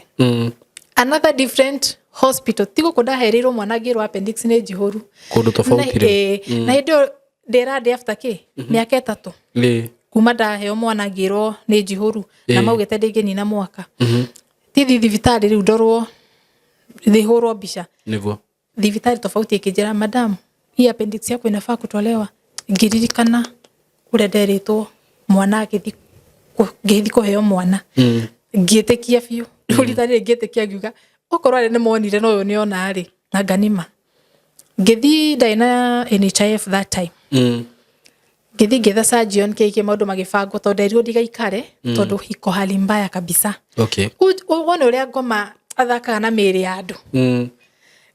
another different hospital, ti gũkũ ndahereirwo mwana ngĩrwo appendix nĩ njihũru. Kũndũ tofauti Na, rĩu. ĩĩ, na hĩndĩ ĩyo ndĩrandĩ after kĩ mĩaka 3 kuma ndaheo mwana ngĩrwo nĩ njihũru na maugĩte ndĩngĩnina mwaka. Tithi thibitarĩ rĩu ndorwo, thĩhũrwo mbica. Thibitarĩ tofauti ĩkĩnjĩra, "Madam, hii appendix yako inafaa kutolewa." Ngĩririkana ũrĩa nderĩtwo mwana agĩthi ngĩthi kũheo mwana, ngĩtĩkia biũ. Rĩu rita rĩrĩ ngĩtĩkia, ngiuga okorwo arĩa nĩmonire na ũyũ nĩona rĩ, na nganima. Ngĩthi, ndarĩ na NHIF that time. Ngĩthi ngĩetha surgeon, kĩkĩ, maũndũ magĩbangwo, tondũ nderirwo ndigaikare tondũ iko hali mbaya kabisa. Wone ũrĩa ngoma athakaga na mĩĩrĩ ya andũ.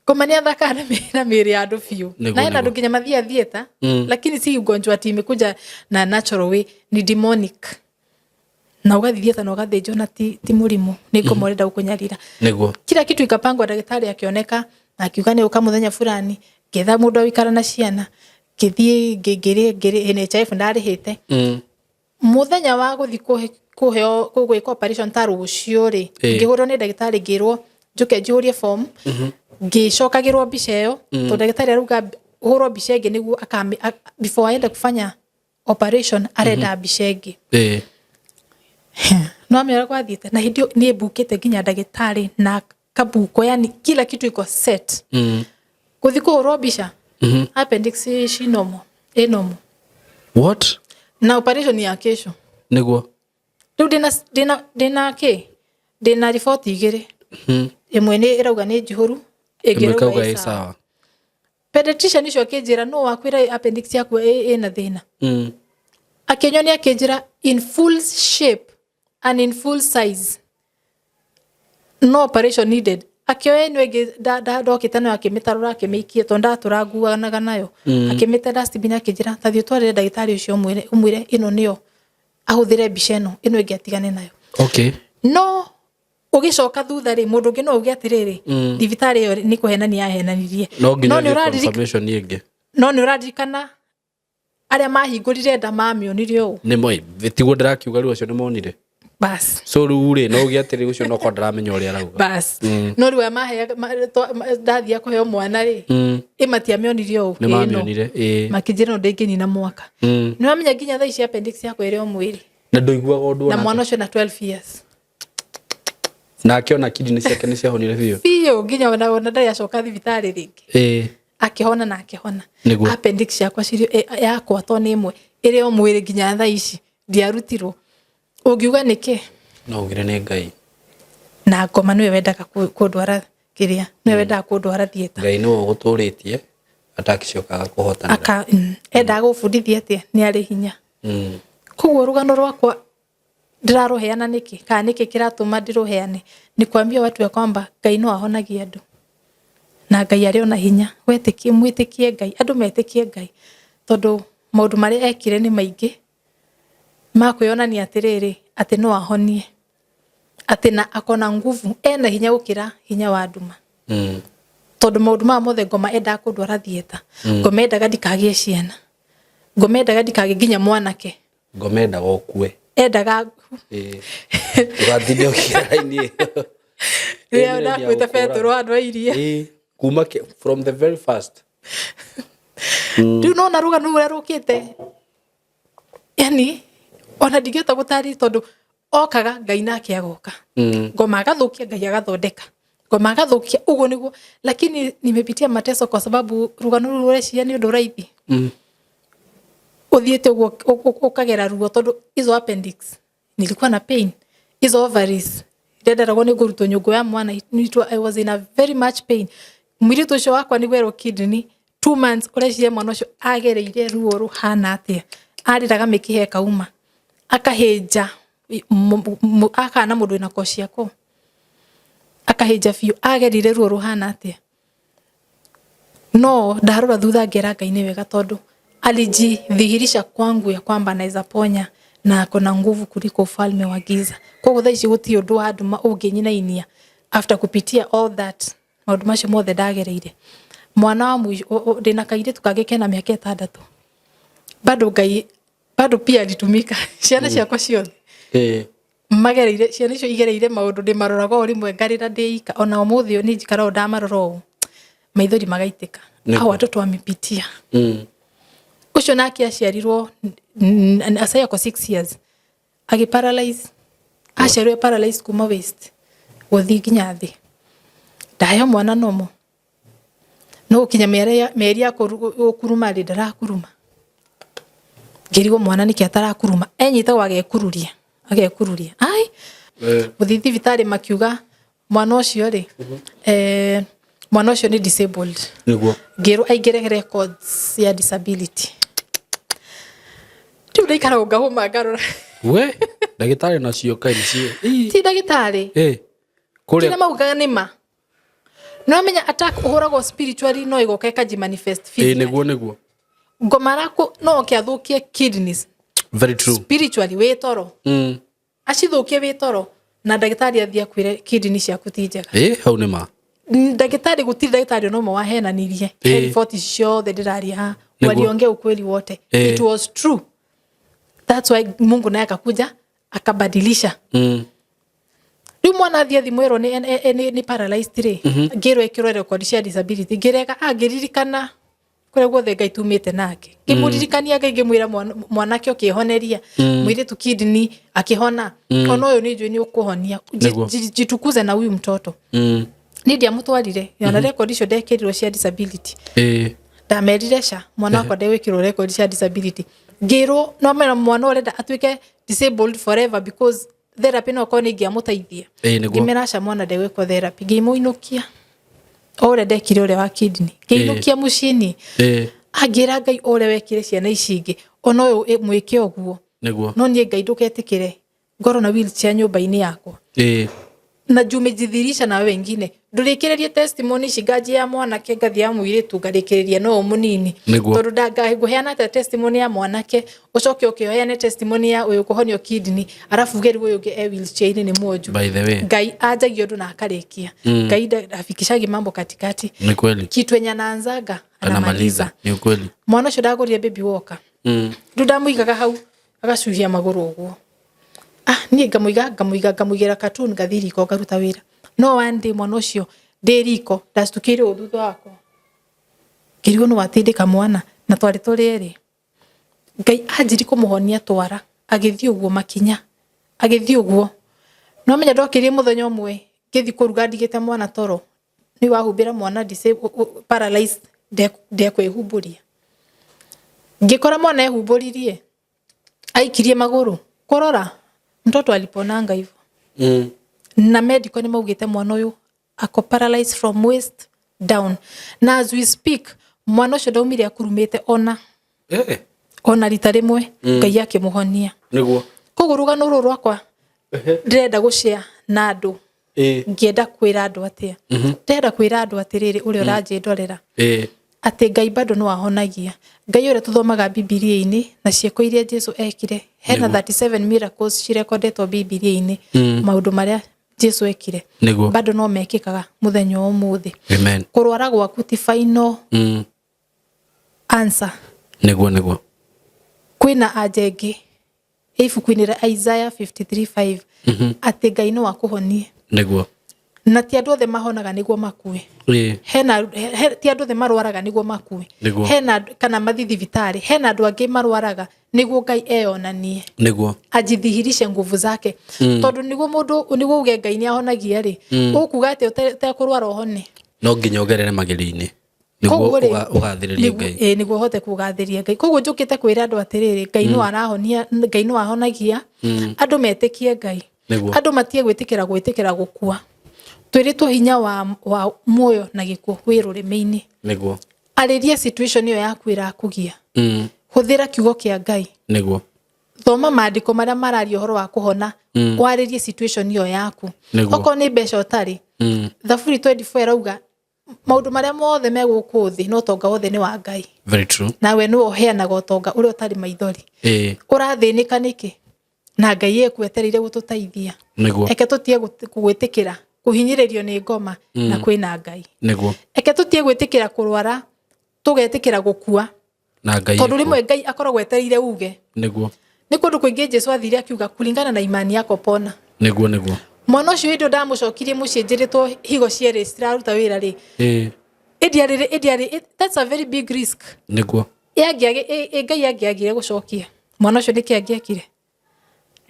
Ngoma nĩ athakaga na mĩĩrĩ ya andũ biũ. Na hena andũ nginya mathiaga theatre, lakini si ugonjwa ati imekuja na natural way, ni demonic, na ũgathiĩ theatre na ũgathĩnjwo na ti mũrimũ, nĩ ngoma ũrenda gũkũnyarira. Kila kitu ikapangwa, ndagĩtarĩ akĩoneka na akiuga nĩ ũka mũthenya fulani. Ngĩetha mũndũ wa gũikara na ciana, ngĩthiĩ ngĩrĩ NHIF ndarĩhĩte. Mũthenya wa gũthiĩ kũheo gwĩka operation ta rũciũ rĩ, ngĩhũrwo nĩ ndagĩtarĩ, ngĩrwo njũke njihũrie form, ngĩcokagĩrwo mbica ĩyo, tondũ ndagĩtarĩ arauga hũrwo mbica ĩngĩ nĩguo before aende kufanya operation arenda mbica ĩngĩ. No amenya ũrĩa gwathiĩte, na hĩndĩ ĩyo niĩ mbukĩte nginya ndagĩtarĩ na kabuko, yani kila kitu iko set. Gũthiĩ kũhũrwo mbica, appendix ci normal. Ĩ normal. What? Na operation ya kesho. Nĩguo. Rĩu ndĩna kĩ, ndĩna riboti igĩrĩ. Ĩmwe nĩ ĩrauga nĩ njihũru, ĩngĩ Ĩmwe ĩrauga ĩkauga ĩ ĩ sawa. sawa. Pediatrician ũcio akĩnjĩra no wakwĩra appendix yaku ĩna thĩna. Akĩnyonia akĩnjĩra in full shape and in full size, no operation needed. Akĩoya ĩno ĩngĩ ndokĩte nayo, akĩmĩtarũra, akĩmĩikia, tondũ ndatũra nguanaga nayo. Akĩmĩte dustbin, akĩnjĩra ta thiĩ ũtwarĩre ndagĩtarĩ ũcio, ũmwĩre ĩno nĩyo ahũthĩre mbica ĩno, ĩno ĩngĩ atigane nayo. No ũgĩcoka thutha rĩ, mũndũ ũngĩ no uge atĩrĩrĩ, thibitarĩ ĩyo nĩ kũhenania yahenanirie. No nginya No nĩ ũthiĩ ũraririka- confirmation ĩngĩ. No nĩ ũraririkana arĩa mahingũrire nda mamĩonire ũũ. Nĩ moi, tiguo ndĩrakiuga rĩu, acio nĩ monire. Bas. So rĩu rĩ, no uge atĩrĩ, ũcio no korwo ndaramenya ũrĩa arauga. Bas, no rĩu aya maheaga ndathia kũheo mwana rĩ, ĩ matiamĩonire ũũ. Nĩ Ĩ no. mamĩonire, ĩ. Makĩnjĩra no ndĩngĩnina mwaka. Nĩ wamenya nginya thaa ici appendix yakwa ĩrĩ o mwĩrĩ. Na ndũiguaga ũndũ Na ona mwana ũcio na 12 years. Na akĩona kidney ciake nĩ ciahonire biũ. Biũ, nginya ona ndarĩ acoka thibitarĩ rĩngĩ. Akĩhona na akĩhona. Appendix yakwa cirĩ yakwa to nĩ ĩmwe ĩrĩ o mwĩrĩ nginya thaa ici, ndiarutirwo. Ũngiuga nĩkĩ? No ugire nĩ Ngai. Na ngoma nĩwe wendaga kũndwara kĩrĩa, nĩwe wendaga kũndwara theatre. Ngai nĩwe ũgũtũrĩtie atakicokaga kũhotanĩra. Aka endaga gũbundithia atĩa nĩ arĩ hinya. Koguo rũgano rwakwa ndĩrarũheana nĩkĩ, kana nĩkĩ kĩratũma ndĩrũheane, nĩ kwambia watu ya kwamba Ngai no ahonagie andũ, na Ngai arĩ ona hinya. Wetĩkie, mwĩtĩkie Ngai, andũ metĩkie Ngai, tondũ maũndũ marĩa ekire nĩ maingĩ ma kwĩyonania atĩrĩrĩ, atĩ no ahonie, atĩ na akona nguvu, ena hinya gũkĩra hinya wa nduma. Tondũ maũndũ maya mothe ngoma endaga kũndwara theatre, ngoma endaga ndikagĩe ciana, ngoma endaga ndikagĩe nginya mwanake. Ngoma endaga ũkue. Endaga. Ndũgatinde ũkĩra raini ĩyo. Rĩrĩa Ĩĩ, nĩ ndakuĩte gũkũra. Petero andũ a iria. Ĩĩ, kuma from the very first. Rĩu nona rũgano rũrĩa rũkĩte, yani ona ndingĩhota gũtarĩria, tondũ okaga Ngai nake agoka. Ngoma agathũkia, Ngai agathondeka. Ngoma agathũkia, ũguo nĩguo. Lakini nimepitia mateso kwa sababu rũgano rũu rũreciria nĩ ũndũ raithi. Ũthiĩte ũguo ũkagera ruo, tondũ hizo appendix nilikuwa na pain, hizo ovaries ndenderagwo nĩ ngũrutwo nyũngũ ya mwana, I was in a very much pain. Mũirĩtu ũcio wakwa nĩ gwerwo kidney 2 months, ũreciria mwana ũcio agereire ruo rũhana atĩa? Arĩraga mĩkiha ĩkauma, akahĩnja, akana mũndũ wĩna koci ciakwa, akahĩnja biũ, agerire ruo rũhana atĩa? No ndarora thutha ngera Ngai nĩ wega, tondũ alijidhihirisha kwangu ya kwamba anaweza ponya na ako na nguvu kuliko ufalme wa giza. Koguo thaa ici gũtirĩ ũndũ wa nduma ũngĩnyinainia after kupitia all that, maũndũ macio mothe ndagereire. Mwana wa mũico, ndĩna kairĩtu kangĩ kena mĩaka 6, bado Ngai bado pia alitumika. Ciana ciakwa ciothe magereire, ciana icio igereire maũndũ ndĩmaroraga o rĩmwe ngarĩra ndĩ ika. Ona ũmũthĩ ũyũ niĩ njikaraga o ndamarora ũũ, maithori magaitĩka. Hao watoto wamepitia. Ũcio nake aciarirwo asai ako 6 years, agĩparalyze, aciarirwo paralyze kuma waist gũthiĩ nginya thĩ. Ndaheo mwana nomo, no gũkinya mĩeri ya gũkuruma rĩ, ndarakuruma. Ngĩrigwo mwana nĩkĩ atarakuruma, enyitagwo agekururia, agekururia. Ai, gũthiĩ thibitarĩ makiuga mwana ũcio rĩ, mwana ũcio nĩ disabled. Ngĩrwo aingĩre records ya disability. Rĩu ndaikara ngahũma ngarora. We, ndagĩtarĩ nacio kaĩ nĩcio. Ti ndagĩtarĩ. Kũrĩa Kĩrĩa maugaga nĩ ma. No amenya attack ũhũragwo spiritually, no ĩgoka ĩkaji manifest physically. Nĩguo, nĩguo. Ngoma raku no oke athũkie kidneys. Very true. Spiritually wĩ toro. Acithũkie wĩ toro, na ndagĩtarĩ athiĩ akwĩre kidney ciaku ti njega. Hau nĩ ma. Ndagĩtarĩ, gũtirĩ ndagĩtarĩ ona ũmwe wahenanirie. He riboti ciothe ndĩraria haha. Waliongea ukweli wote. It was true. That's why Mungu naye akakuja akabadilisha. Rĩu mwana athiĩ athimwo erwo nĩ paralyzed rĩ, ngĩrwo ĩkĩrwo record cia disability, ngĩrega, ngĩririkana kũrĩa guothe Ngai tumĩte nake, ngĩmũririkania Ngai, ngĩmwĩra mwanake ũkĩhoneria mũirĩtu kidney akĩhona, ona ũyũ nĩ njũĩ nĩ ũkũhonia. Jitukuze na huyu mtoto. Niĩ ndiamũtwarire ona record icio ndekĩrirwo cia disability. Ndamerire ca mwana wakwa ndegwĩkĩrwo record cia disability. Ngĩrwo no mera mwana ũrenda atuĩke disabled forever because therapy no korwo nĩ ingĩamũteithia. Ĩĩ, nĩguo. Ngĩmera aca, mwana ndegwĩkwo therapy. Ngĩmũinũkia o ũrĩa ndekire ũrĩa wa kidney, ngĩinũkia mũciĩ-inĩ. Angĩra Ngai, o ũrĩa wekire ciana ici ingĩ, ona ũyũ mwĩke ũguo. No niĩ Ngai ndũgetĩkĩre ngorwo na wheelchair nyũmba-inĩ yakwa na jumejidhirisha na wengine. Ndũrĩkĩrĩrie testimony ici, nganjia ya mwanake, ngathi ya mũirĩtu, ngarĩkĩrĩria no ũyũ mũnini. Tondũ ngũheana atĩa testimony ya mwanake, ũcoke ũkĩheane testimony ya ũyũ kũhonio kidney, arabu uge rĩu ũyũ ũngĩ e wheelchair-inĩ nĩ mwonju? By the way. Ngai anjagia ũndũ na akarĩkia. Ngai hafikishagi mambo katikati. Ni kweli. Kitu enye anaanzaga anamaliza. Anamaliza. Ni ukweli. Mwana ũcio ndagũrire baby walker. Rĩu ndamũigaga hau agacuhia magũrũ ũguo. Ah, niĩ ngamũiga, ngamũiga, ngamũigĩra cartoon, ngathiĩ riko ngaruta wĩra. No one day mwana ũcio ndĩ riko ndacukĩire ũũ thutha wakwa, ngĩrigwo nĩ watindĩka mwana na twarĩ tũrĩ erĩ. Ngai anjiri kũmũhonia twara, agĩthiĩ ũguo makinya, agĩthiĩ ũguo. No menya ndokĩrie mũthenya ũmwe ngĩthiĩ kũruga ndigĩte mwana toro, nĩ wahumbĩra mwana paralyzed, ndekwĩhumbũria. Ngĩkora mwana ehumbũririe, aikirie magũrũ kũrora, mtoto aliponanga hivyo. Na medical nĩ maugĩte mwana ũyũ ako paralyzed from waist down, na as we speak mwana ũcio ndaumire akurumĩte ona ona rita rĩmwe. Ngai akĩmũhonia. Koguo rũgano rũrũ rwakwa ndĩrenda gũshare na andũ. Ngĩenda kwĩra andũ atĩa? Ndĩrenda kwĩra andũ atĩrĩrĩ, ũrĩa ũranjĩndorera, atĩ Ngai bado no ahonagia. Ngai ũrĩa tũthomaga Bibilia-inĩ na ciĩko iria Jesu ekire, hena 37 miracles cirekondetwo Bibilia-inĩ, maũndũ marĩa Jesu ekire bado no mekĩkaga mũthenya wa ũmũthĩ. Amen. Kũrwara gwaku ti final answer. Nĩguo, nĩguo. Kwĩna anja ĩngĩ ibuku-inĩ rĩa Isaiah 53:5 atĩ Ngai no akũhonie. Na ti andũ othe mahonaga nĩguo makue. Hena ti andũ othe marwaraga nĩguo makue. Hena kana mathiĩ thibitarĩ, hena andũ angĩ marwaraga nĩguo Ngai eyonanie, ajidhihirishe nguvu zake. Tondũ nĩguo mũndũ, nĩguo uge Ngai nĩ ahonagia rĩ, ũkuga atĩ ũtekũrwara ũhone? No nginya ũgerere magerio-inĩ nĩguo Koguo rĩ, ũgathĩrĩrie Ngai. Ĩĩ, nĩguo ũhote kũgathĩria Ngai. Koguo njũkĩte kwĩra andũ atĩrĩrĩ, Ngai no arahonia, Ngai no ahonagia. Andũ metĩkie Ngai. Andũ matige gwĩtĩkĩra gũkua. Twĩrĩtwo hinya wa muoyo na gĩkuũ wĩ rũrĩmĩ-inĩ. Arĩria situation ĩyo yaku ĩrakũgia. Hũthĩra kiugo kĩa Ngai. Thoma maandĩko marĩa mararia ũhoro wa kũhona, warĩrie situation ĩyo yaku. Okorwo nĩ mbeca ũtarĩ, Thaburi 24 ĩrauga maũndũ marĩa mothe me gũkũ thĩ no ũtonga wothe nĩ wa Ngai. Very true. Nawe nĩwe ũheanaga ũtonga ũrĩa ũtarĩ maithori. Ũrathĩnĩka nĩkĩ na Ngai ekwetereire gũtũteithia? Eke tũtige gwĩtĩkĩra kũhinyĩrĩrio nĩ ngoma na kwĩna Ngai. Eke tũtige gwĩtĩkĩra kũrwara, tũgetĩkĩra gũkua, Na Ngai tondũ ekuo. Rĩmwe Ngai akoragwo etereire uge. Nĩ kũndũ kũingĩ Jesu athire akiuga, "Kulingana na imani yako pona." Nĩguo, nĩguo. Mwana ũcio hĩndĩ ĩyo ndamũcokirie mũciĩ njĩrĩtwo higo cierĩ citiraruta wĩra rĩ, ĩndĩ that's a very big risk. Ngai angĩagire gũcokia mwana ũcio, nĩkĩ angĩekire?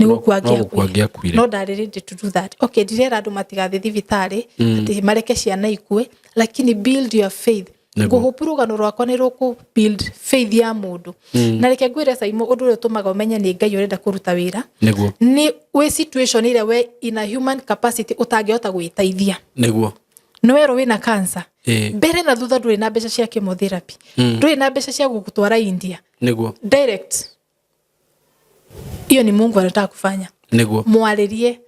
Nĩ gũkua. No gũkua angĩakuire. No ndarĩ ready to do that. Okay, ndirera andũ matigathiĩ thibitarĩ atĩ mareke ciana ikue, lakini build your faith. Ngũhũpu rũgano rwakwa nĩ rũkũ build faith ya mũndũ. Na reke ngwĩre Saimo, ũndũ ũrĩa ũtũmaga ũmenye nĩ Ngai ũrenda kũruta wĩra nĩ wĩ situation ĩrĩa we in a human capacity ũtangĩhota gwĩteithia. Nĩ werwo wĩna cancer, mbere na thutha ndũrĩ na mbeca cia chemotherapy, ndũrĩ na mbeca cia gũgũtwara India direct, hiyo ni Mungu anataka kufanya. Mwarĩrie,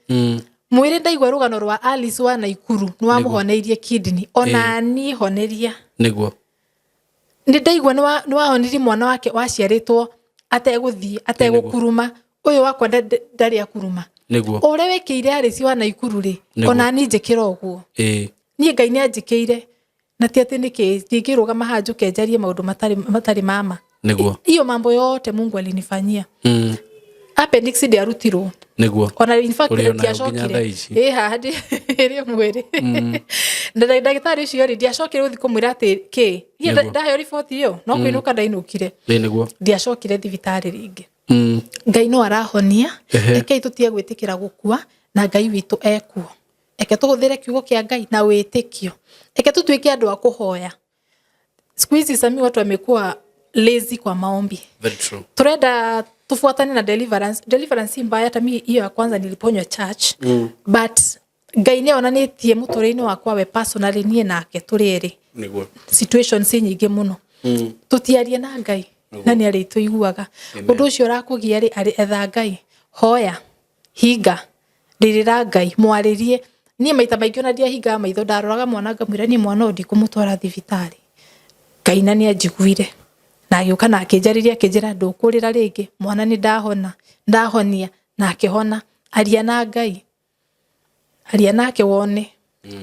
mwĩre, "Ndaigua rũgano rwa Alice wa Naikuru nĩ wamũhoneirie kidney, ona niĩ honeria. Nĩ ndaigua nĩ wahonirie mwana wake waciarĩtwo ategũthiĩ, ategũkuruma, ũyũ wakwa ndarĩ akuruma. O ũrĩa wĩkĩire Alice wa Naikuru rĩ, ona niĩ njĩkĩra ũguo." Niĩ Ngai nĩ anjĩkĩire, na ti atĩ nĩkĩ ndingĩrũgama haha njũke njarie maũndũ matarĩ mama. Hiyo mambo yote Mungu alinifanyia. Appendix ndiarutirwo. Ona in fact Ũrĩ onayo nginya ndiacokire. Thaa ici. Ĩ haha ĩrĩ mwĩrĩ na ndagĩtarĩ ũcio rĩ, ndiacokire gũthiĩ kũmwĩra atĩ kĩ niĩ ndaheo riboti ĩyo no kũinũka ndainũkire. Ĩĩ, nĩguo. Ndiacokire thibitarĩ rĩngĩ. Ngai no arahonia. Rekei tũtige gwĩtĩkĩra gũkua na Ngai witũ ekuo. Eke tũhũthĩre kiugo kĩa Ngai na wĩtĩkio. Eke tũtuĩke andũ a kũhoya. Siku hizi Sami, watu wamekuwa lazy kwa maombi. Very true. Turenda tufuatane na deliverance. Deliverance si mbaya, hata mi hiyo ya kwanza niliponywa church. But Ngai nĩ onanĩtie mũtũrĩre-inĩ wakwa we personally, niĩ nake tũrĩ erĩ. Niguo. Situations nyingĩ mũno. Tũtiarie na Ngai na nĩ arĩtũiguaga. Ũndũ ũcio ũrakũgia rĩ, arĩ etha Ngai, hoya, hinga, rĩrĩra Ngai, mwarĩrie. Niĩ maita maingĩ ona ndiahingaga maitho, ndaroraga mwana ngamwĩra, niĩ mwana ũyũ ndikũmũtwara thibitarĩ. Ngai na nĩ anjiguire na agĩũka na akĩnjarĩria, akĩnjĩra ndũkũrĩra rĩngĩ, mwana nĩ ndahona, ndahonia na akĩhona. Aria na Ngai, aria nake wone,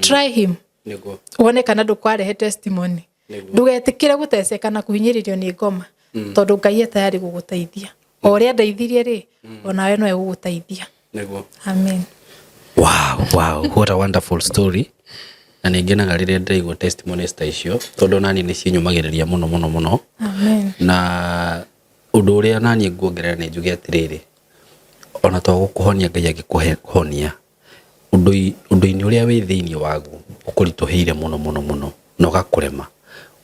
try him. Niguo. Wone kana ndũkwarehe testimony. Nĩguo. Ndũgetĩkĩre gũteceka na kũhinyĩrĩrio nĩ ngoma, tondũ Ngai e tayari gũgũteithia. O ũrĩa ndeithirie rĩ, onawe no egũgũteithia. Niguo. Amen. Wow, what a wonderful story. Na nĩ ngenaga rĩrĩa ndĩraigua testimonies ta icio, tondũ nani nĩ cinyũmagĩrĩria mũno mũno mũno. Amen. Na ũndũ ũrĩa naniĩ nguongerera nĩ njuge atĩrĩrĩ, ona to gũkũhonia Ngai angĩkũhonia ũndũ-inĩ ũrĩa wĩ thĩinĩ waguo ũkũritũhĩire mũno mũno mũno na ũgakũrema,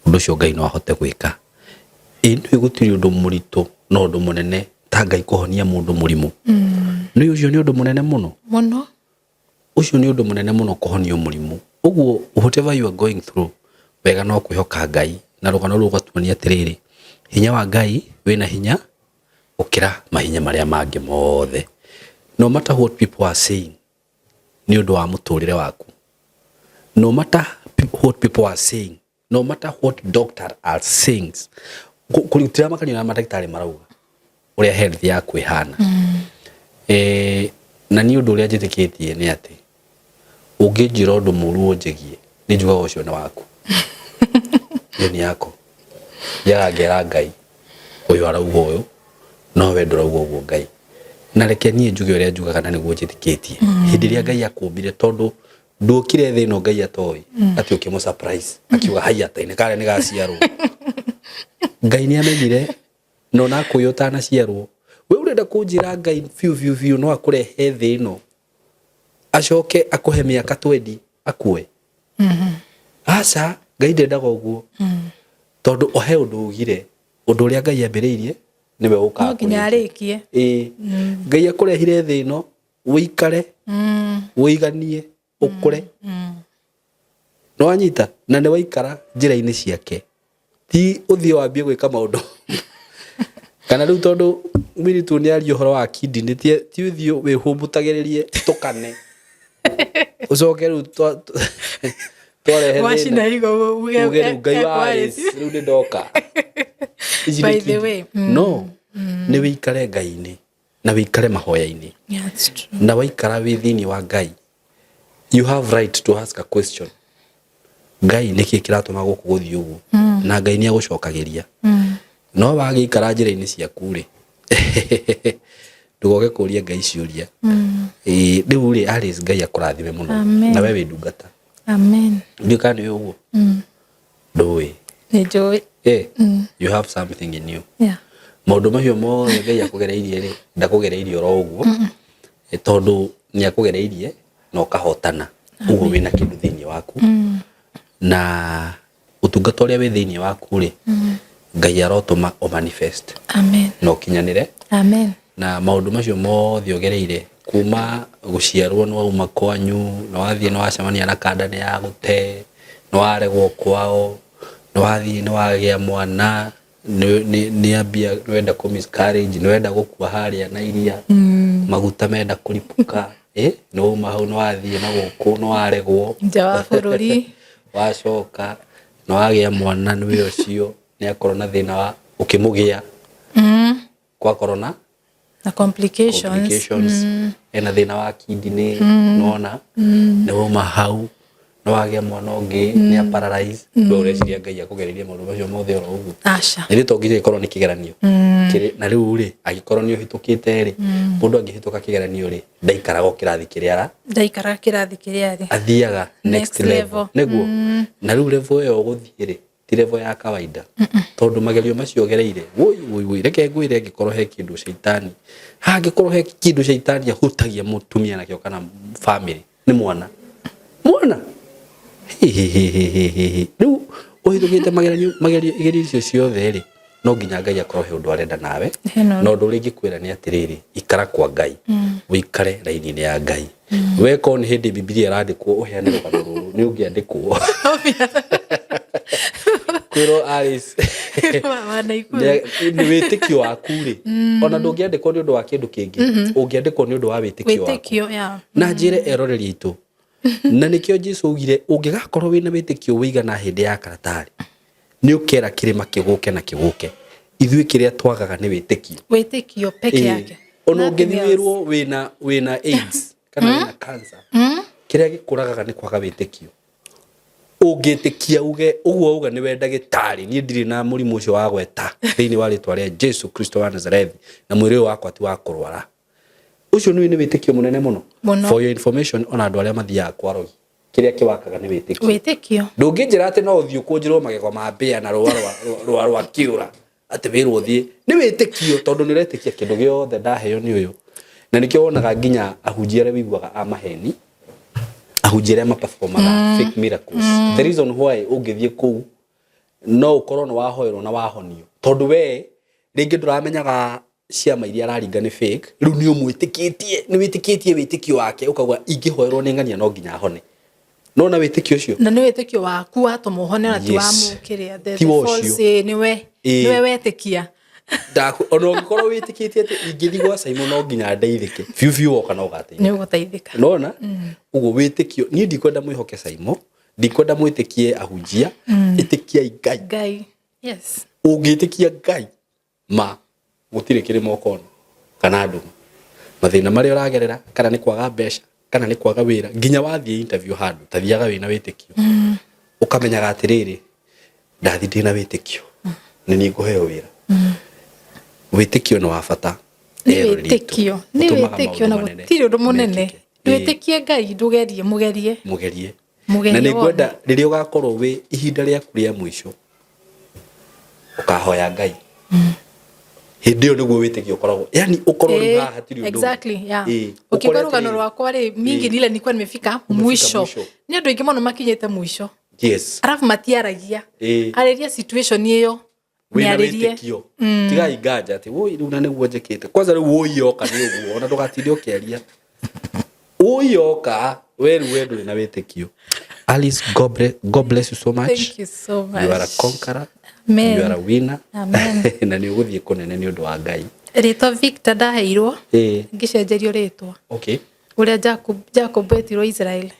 ũndũ ũcio Ngai no ahote gwĩka. Ĩ nĩ gũtirĩ ũndũ mũritũ na ũndũ mũnene ta Ngai kũhonia mũndũ mũrimũ. Nĩ ũcio nĩ ũndũ mũnene mũno. Mũno. Ũcio nĩ ũndũ mũnene mũno, kũhonio mũrimũ. Ũguo whatever you are going through, wega no kwĩhoka Ngai. Na rũgano rũu rũgatuonia atĩrĩrĩ, hinya wa Ngai wĩna hinya gũkĩra mahinya marĩa mangĩ mothe. No matter what people are saying nĩ ũndũ wa mũtũrĩre waku, no matter what people are saying, no matter what doctor are saying, gũtiramakanio na mandagĩtarĩ marauga ũrĩa health yaku ĩhana. Na niĩ ũndũ ũrĩa njĩtĩkĩtie nĩ atĩ ũngĩnjĩra ũndũ mũru ũnjĩgie, nĩ njugaga ũcio nĩ waku, hiyo ni yako. Thiaga ngera Ngai, ũyũ arauga ũyũ, no we ndũrauga ũguo, Ngai. Na reke niĩ njuge ũrĩa njugaga na nĩguo njĩtĩkĩtie. Hĩndĩ ĩrĩa Ngai akũmbire, tondũ nduokire thĩ ĩno Ngai atoĩ atĩ ũkĩmũ surprise akiuga haiya ta karĩa nĩ gaciarwo. Ngai nĩ amenyire na ona akwĩra ũtanaciarwo. We ũrenda kũnjĩra Ngai biũ biũ biũ no akũrehe thĩ ĩno, acoke akũhe mĩaka 20 akue? Aca, Ngai ndendaga ũguo, tondũ ohe ũndũ ugire, ũndũ ũrĩa Ngai ambĩrĩirie nĩwe no nginya ũkaga. Arĩkie. Ĩĩ, Ngai akũrehire thĩ ĩno ũikare, ũiganie, ũkũre. Nĩ wanyita na nĩ waikara njĩra-inĩ ciake, ti ũthiĩ wambie gwĩka maũndũ kana rĩu tondũ mũirĩtu nĩ aria ũhoro wa kidney, ti ũthiĩ wĩhũmũtagĩrĩrie tũkane, ũcoke rĩu twarehe wacina thĩna higo uge. Uge rĩu Ngai wa Alice, rĩu nĩ ndoka. Ici nĩ By the kidney. way, No nĩ wĩikare Ngai-inĩ na wĩikare mahoya-inĩ. Yeah, that's true. Na waikara wĩ thĩinĩ wa Ngai, you have right to ask a question, Ngai, nĩkĩ kĩratũma gũkũ gũthiĩ ũguo? Na Ngai nĩ agũcokagĩria. No wagĩikara njĩra-inĩ ciaku rĩ, ndũgoke kũria Ngai ciũria. Ĩĩ, rĩu rĩ, Alice, Ngai akũrathime mũno. Amen. Na we wĩ ndungata. Amen. Ndiũĩ kana nĩ ũguo ndũĩ. Nĩ njũĩ. You have something in you. Maũndũ macio mothe Ngai akũgereirie rĩ, ndakũgereirie oro ũguo. Tondũ nĩ akũgereirie na ũkahotana, ũguo wĩna kĩndũ thĩinĩ waku. Na ũtungata ũrĩa wĩ thĩinĩ waku rĩ, Ngai arotũma ũ manifest Amen. na ũkinyanĩre. Amen. Na maũndũ macio mothe ũgereire kuma gũciarwo, nĩ wauma kwanyu, nĩ wathiĩ, nĩ wacemania na kanda nĩ ya gũte, nĩ waregwo kwao, nĩ wathiĩ, nĩ wagĩa mwana, nĩ ambia, nĩ wenda kũ miscarriage, nĩ wenda gũkua harĩa na iria maguta menda kũripũka, nĩ wauma hau, nĩ wathiĩ na gũkũ, nĩ waregwo nja wa bũrũri. Wacoka nĩ wagĩa mwana, nĩwe ũcio nĩ akorwo na thĩna wa ũkĩmũgĩa, kwakorwo na na complications. Complications. Ena thĩna wa kidney, nona nĩ wauma hau, nĩ wagĩa mwana ũngĩ, nĩ a paralyze. We ũreciria Ngai akũgereirie maũndũ macio mothe oro ũguo? Aca. Na ithuĩ to nginya ĩkorwo nĩ kĩgeranio. Na rĩu rĩ, angĩkorwo nĩ ũhĩtũkĩte rĩ, mũndũ angĩhĩtũka kĩgeranio rĩ, ndaikaraga o kĩrathi kĩrĩa ara ndaikaraga kĩrathi kĩrĩa arĩ. Athiaga next Next level. Level. Nĩguo. Na rĩu level ĩyo ũgũthiĩ rĩ, ti level ya kawaida, tondũ magerio macio ũgereire, woi woi woi, reke ngwĩre, angĩkorwo he kĩndũ caitani, hangĩkorwo he kĩndũ caitani ahutagia mũtumia nakĩo kana family, nĩ mwana. Mwana Rĩu ũhĩtũkĩte mageranio magerio igerio icio ciothe rĩ, no nginya Ngai akorwo he ũndũ arenda nawe. Hena Na ũndũ ũrĩa ingĩkwĩra nĩ atĩrĩrĩ, ikara kwa Ngai, ũikare raini-inĩ ya Ngai. We korwo nĩ hĩndĩ Bibilia ĩrandĩkwo ũheane rũgano rũrũ, nĩ ũngĩandĩkwo kwĩrwo Alice wa Naikuru. Nĩ wĩtĩkio waku rĩ, ona ndũngĩandĩkwo nĩ ũndũ wa kĩndũ kĩngĩ, ũngĩandĩkwo nĩ ũndũ wa wĩtĩkio waku. Wĩtĩkio, yeah. Na njĩre eroreri aitũ, na nĩkĩo Jesu augire ũngĩgakorwo wĩna wĩtĩkio wĩigana hĩndĩ ya karatarĩ, nĩ ũkera kĩrĩma kĩgũke na kĩgũke. Ithuĩ kĩrĩa twagaga nĩ wĩtĩkio. Wĩtĩkio peke yake. Ona Nothing else. ũngĩthiĩ wĩrwo wĩna AIDS kana wĩna cancer, kĩrĩa gĩkũragaga nĩ kwaga wĩtĩkio. Ũngĩtĩkia uge ũguo uga nĩwe ndagĩtarĩ, niĩ ndirĩ na mũrimũ ũcio wa gweta thĩinĩ wa rĩtwa rĩa Jesu Kristo wa Nazarethi, na mwĩrĩ ũyũ wakwa ti wa kũrwara. Ũcio nĩ nĩ wĩtĩkio mũnene mũno. Mũno. For your information, ona andũ arĩa mathiaga kwa arogi, kĩrĩa kĩwakaga nĩ wĩtĩkio. Wĩtĩkio. Ndũngĩnjĩra atĩ no ũthiĩ ũkũnjĩrwo magego ma mbĩa na rũa rwa rwa kĩũra atĩ wĩrwo ũthiĩ, nĩ wĩtĩkio, tondũ nĩ ũretĩkia kĩndũ gĩothe ndaheo nĩ ũyũ. Na nĩkĩo wonaga nginya ahunjia arĩa wĩiguaga a maheni, ahunjia arĩa maperformaga fake miracles. The reason why ũngĩthiĩ kũu no ũkorwo nĩ wahoerwo na wahonio, tondũ we rĩngĩ ndũramenyaga ciama iria araringa nĩ fake, rĩu nĩ ũmwĩtĩkĩtie, nĩ wĩtĩkĩtie wĩtĩkio wake, ũkauga ingĩhoerwo nĩ ng'ania no nginya hone. No na wĩtĩkio ũcio Na nĩ wĩtĩkio waku watũma ũhone, ona ti wa Yes. mũkĩrĩa Ti wa ũcio. nĩwe Ĩĩ. nĩwe wetĩkia. Ona ũngĩkorwo wĩtĩkĩtie atĩ ingĩthiĩ gwa Simon no nginya ndeithĩke biũ biũ, woka no ũgateithĩka. Nĩ ũgũteithĩka. Nona ũguo wĩtĩkio, niĩ ndikwenda mwĩhoke Simon, ndikwenda mwĩtĩkie ahunjia, ĩtĩkiai Ngai. Ngai, yes. Ũngĩtĩkia Ngai ma gũtirĩ kĩrĩma ũkona kana ndũma, mathĩna marĩa ũragerera, kana nĩ kwaga mbeca, kana nĩ kwaga wĩra, nginya wathiĩ interview handũ tathiaga wĩna wĩtĩkio, ũkamenyaga atĩrĩrĩ, ndathi ndĩna wĩtĩkio nĩ niĩ ngũheo wĩra. Wĩtĩkio nĩ wa bata. Nĩ Eroreri aitũ. wĩtĩkio, nĩ Ũtũmaga wĩtĩkio, na maũndũ manene gũtirĩ ũndũ mũnene. mekĩke. Ndwĩtĩkie Ngai, ndũgerie, mũgerie. Mũgerie. Mũgerie Na nĩ wone. ngwenda rĩrĩa ũgakorwo wĩ ihinda rĩaku rĩa mũico, ũkahoya Ngai, hĩndĩ ĩyo nĩguo wĩtĩkio ũkoragwo, yani ũkorwo rĩu haha hatirĩ ũndũ ũngĩ. Exactly, yeah. Ĩĩ, Ũkĩigua ũkore rũgano atĩrĩrĩ, rwakwa rĩ, mingi Ĩĩ. nile nilikuwa nimefika Umefika mwisho. mwisho. Nĩ andũ aingĩ mũno makinyĩte mũico, Yes. arabu matiaragia. Ĩĩ. Arĩria situation ĩyo. Wĩna Mĩarĩrie. wĩtĩkio, tigai nganja atĩ woi rĩu na nĩguo njĩkĩte kwanza, rĩu woi yoka nĩ ũguo, ona ndũgatinde ũkĩaria woi yoka, we rĩu we ndũrĩ na wĩtĩkio. Alice, God bless you so much. Thank you so much. You are a conqueror. Amen. You are a winner. Amen. Na nĩ ũgũthiĩ kũnene nĩ ũndũ wa Ngai. Rĩtwa Victor ndaheirwo, ngĩcenjerio rĩtwa. Ũrĩa Jacob etirwo Israel,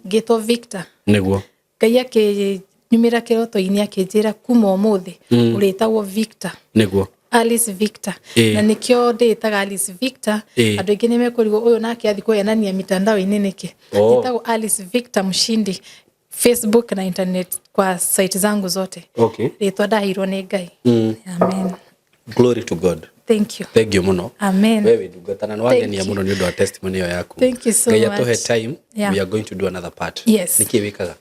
ngĩtwo Victor. Nĩguo. Ngai akĩnyumĩra kĩroto-inĩ akĩnjĩra kuma ũmũthĩ ũrĩtagwo Victor. Nĩguo. Alice Victor. Na nĩkĩo ndĩĩtaga Alice Victor. Andũ aingĩ nĩ mekũrigwo ũyũ nake athiĩ kũhenania mitandao-inĩ nĩkĩ. Njĩtagwo Alice Victor Mshindi Facebook na internet kwa site zangu zote. Rĩtwa ndaheirwo nĩ Ngai. Amen. Glory to God. Thank you. Thank you mũno. Amen. We wĩ ndungata na nĩwangenia Thank you. mũno nĩ ũndũ wa testimony ĩyo yaku. Thank you so Ngai much. atũhe time. Yeah. We are going to do another part. Yes. Nĩkĩ wĩkaga?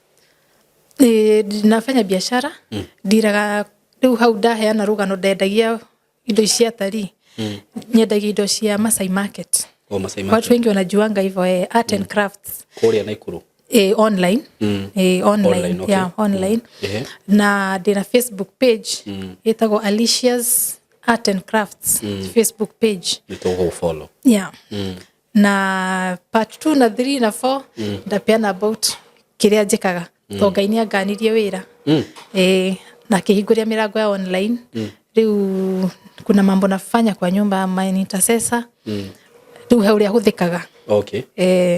Nafanya biashara, ndiraga rĩu hau ndaheana rũgano, ndendagia indo cia atarii, nyendagia indo cia Masai Market. O Masai Watu Market. wengi wanajuanga hivyo, art and crafts. Kũrĩa Naikuru. Online. Online. Online, okay. Yeah, online. Ehe. Na ndĩna Facebook page ĩtagwo Alicia's Art and Crafts Facebook page. Nĩ tũgũfollow. Yeah. Na part 2 na 3 na 4 ndapeana about kĩrĩa njĩkaga, to Ngai nĩ anganirie wĩra, na akĩhingũria mĩrango ya online. Rĩu kuna mambo nafanya kwa nyumba ama ni intercessor, rĩu he ũrĩa hũthĩkaga.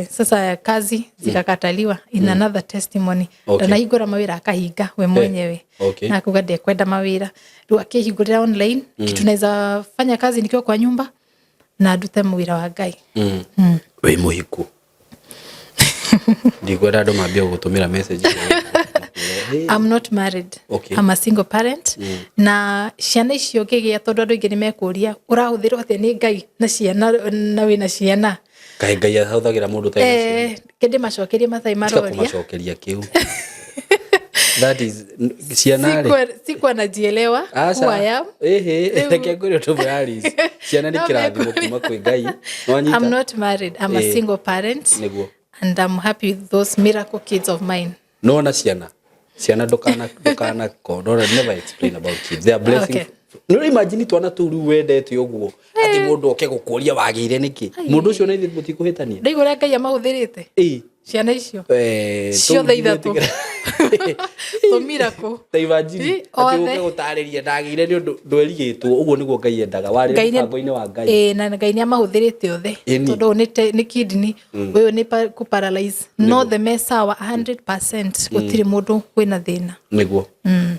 Sasa kazi zikakataliwa, in another testimony. Ndanahingũra mawĩra akahinga we mwenyewe. Na akuga ndekwenda mawĩra, rĩu akĩhingũrĩra online, kitu naweza fanya kazi nikiwa kwa nyumba na ndute wĩra wa Ngai. Wĩ mũhiku? Ndikwenda andũ mambie gũgũtũmĩra message. Hey. I'm not married. I'm a single parent. Na ciana icio ngĩgĩa, tondũ andũ aingĩ nĩ mekũria ũrahũthĩrwo atĩa nĩ Ngai na ciana na wĩna ciana. Kaĩ Ngai ahũthagĩra mũndũ ũtarĩ na ciana? Kĩndĩ macokerie matarĩ Tiga maroria. kũmacokeria kĩu. That is ciana rĩ. Sikuwa najielewa who I am. Ĩhĩ, Rĩu- reke ngwĩre ũndũ ũmwe, Alice. Ciana nĩ No kĩrathimo mekũria. kuma kwĩ Ngai. Nĩwanyita? I'm not married. I'm a single parent. Nĩguo. And I'm happy with those miracle kids of mine. Nona ciana ciana ndukana ndukana ko no never explain about kids, they are blessing. Okay. No imagine twana tũu rĩu wendete ũguo atĩ mũndũ oke gũkũria wagĩire nĩkĩ mũndũ ũcio na ithuĩ mũtikũhĩtania. Ndaigua ũrĩa Ngai amahũthĩrĩte Ĩĩ. ciana icio Eh, ciothe tũu ithatũ. ndigwĩtĩkĩra. Tũmiracle. Ta imagine Ĩ, atĩ othe. ũke gũtarĩria ndagĩire nĩ ũndũ ndwerigĩtwo ũguo nĩguo Ngai endaga warĩ Ngai nĩ- mũbango-inĩ wa Ngai. Ĩĩ, na Ngai nĩ amahũthĩrĩte othe. Ĩni. Tondũ ũyũ nĩ kidney, ũyũ nĩ kũ paralyze, no othe me sawa 100%, gũtirĩ mũndũ wĩna thĩna. Nĩguo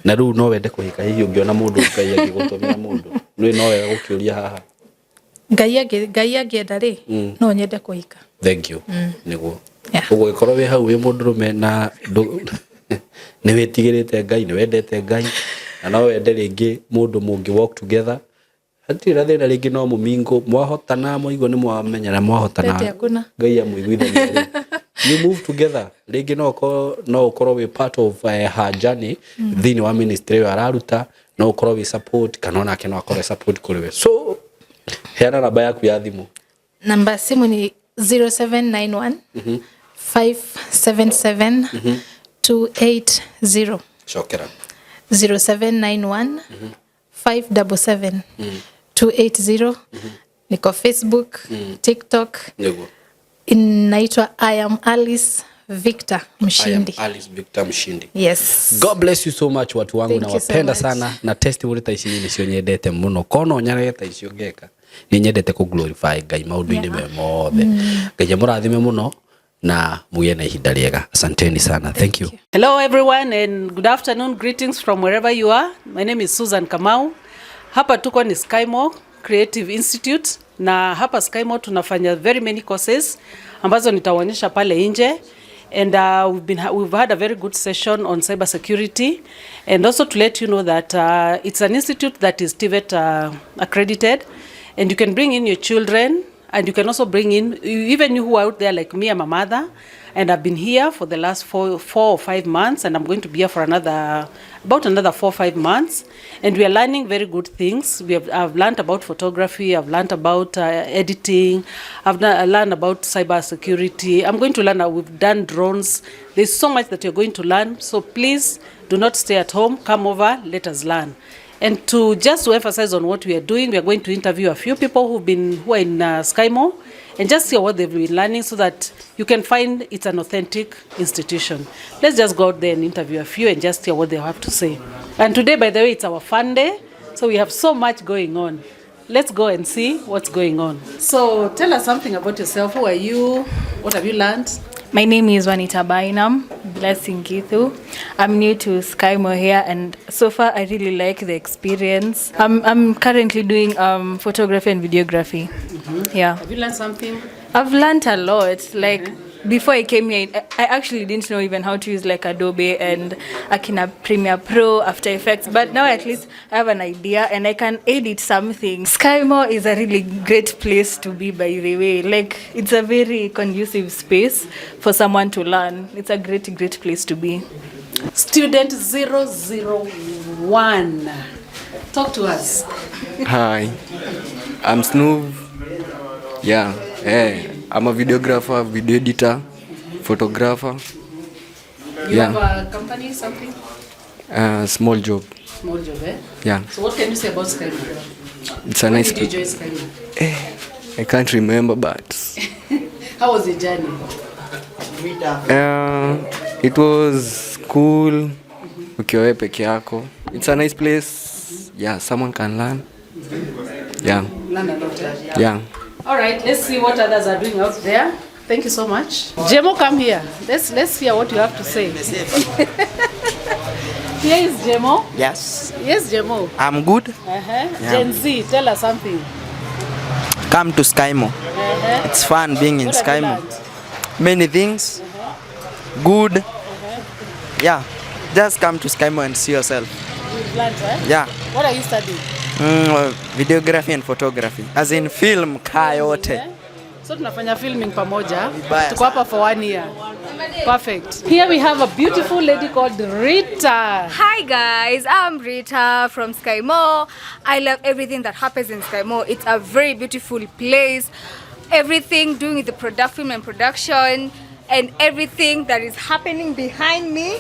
na rĩu no wende kũhika hihi ũngĩona mũndũ Ngai angĩgũtũmĩra mũndũ nĩ no wega gũkĩũria haha. Ngai angĩenda rĩ, no nyende kũhika. Thank you. Nĩguo. Yeah. Ũguo gĩkorwo wĩ hau wĩ mũndũrũme na nĩ wĩtigĩrĩte Ngai, nĩ wendete Ngai na no wende rĩngĩ mũndũ mũngĩ walk together, hatirĩ na thĩna, rĩngĩ no mũmingo mwahotana mwaigua nĩ mwamenyana mwahotana. Pete hakuna. Ngai amũiguithania rĩ, you move together, rĩngĩ no ũkorwo wĩ part of her journey thĩinĩ wa ministry ĩyo araruta, no ũkorwo wĩ support kana onake no akorwo support kũrĩ we. So heana namba yaku ya thimũ. Namba ya simu ni 0791 577 280. Cokera. 0791 577 280. Niko Facebook, TikTok. Nĩguo. Inaitwa I am Alice Victor Mshindi. I am Alice Victor Mshindi. Yes. God bless you so much watu wangu. Thank you so Nawapenda much. sana na testimony ta ici nĩcio nyendete mũno kono nyarage ta icio ngeka nĩ nyendete kũ glorify Ngai maũndũ-inĩ me mothe. Ngai amũrathime mũno na mũgĩe na ihinda rĩega. Asanteni sana. Thank you. Hello, everyone, and good afternoon. Greetings from wherever you are. My name is Susan Kamau. Hapa tuko ni Skymo Creative Institute, na hapa Skymo tunafanya very many courses ambazo nitawaonyesha pale nje. And we've had a very good session on cyber security, and also to let you know that it's an institute that is TVET accredited, and you can bring in your children, and you can also bring in even you who are out there like me. I'm a mother, and I've been here for the last 4 or 5 months, and I'm going to be here for another about another 4 or 5 months. And we are learning very good things. We have I've learned about photography, I've learned about editing, I've learned about cyber security. I'm going to learn, we've done drones. There's so much that you're going to learn, so please do not stay at home. Come over, let us learn. And to just to emphasize on what we are doing, we are going to interview a few people who are in Skymo and just see what they've been learning so that you can find it's an authentic institution. Let's just go out there and interview a few and just hear what they have to say. And today, by the way, it's our fun day, so we have so much going on. Let's go and see what's going on. So tell us something about yourself. Who are you? What have you learned? My name is Wanita Bainam, Blessing Githu. I'm new to Skymo here, and so far I really like the experience. I'm currently doing photography and videography. Yeah. Have you learned something? I've learned a lot. Like, before I came here, I actually didn't know even how to use like Adobe and Akina Premiere Pro, After Effects. But now at least I have an idea and I can edit something. Skymo is a really great place to be, by the way. Like, it's a very conducive space for someone to learn. It's a great, great place to be. Student 001. Talk to us. Hi, I'm Snoove. Yeah, hey, I'm a videographer, video editor, photographer. You Yeah. have a company, something? Small job. Small job, eh? Yeah, So what can you say about Skymo? It's a When nice. did you join Skymo? I can't remember, but How was the journey? It was cool. Ukiwa wewe peke yako. It's a nice place. Yeah, someone can learn. Yeah, Learn a lot, eh? Yeah. All right, let's see what others are doing out there. Thank you so much. Jemo, come here. Let's hear what you have to say. Here is Jemo. Yes, Yes, Jemo. I'm good. Yeah. Gen Z, tell us something. Come to Skymo. It's fun being in What have you Skymo. learned? Many things. Good. Yeah. Just come to Skymo and see yourself. You've learned, eh? Yeah. What are you studying? Videography and photography. As in film kaa yote. Eh? So tunafanya filming pamoja. Vibaya. Tuko hapa for one year. Perfect. Here we have a beautiful lady called Rita. Hi guys, I'm Rita from Skymo. I love everything that happens in Skymo. It's a very beautiful place. Everything doing with the product, film and production. and everything that is happening behind me.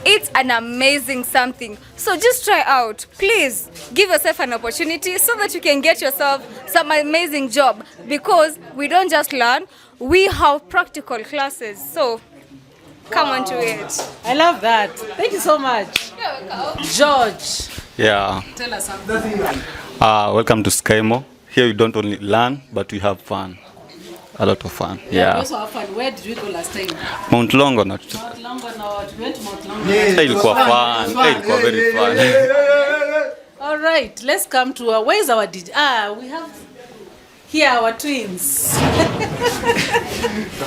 It's an amazing something. So just try out. Please give yourself an opportunity so that you can get yourself some amazing job, because we don't just learn, we have practical classes. So come on to it. I love that. Thank you so much. You're welcome. George. Yeah. Tell us something. Welcome to Skymo. Here we don't only learn, but we have fun. A lot of fun. Yeah. We also have fun. Where did we go last time? Mount Longonot. Mount Longonot. We went to Mount Longonot. Ilikuwa fun. Ilikuwa very fun. All right. Let's come to where is our DJ? We have here our twins.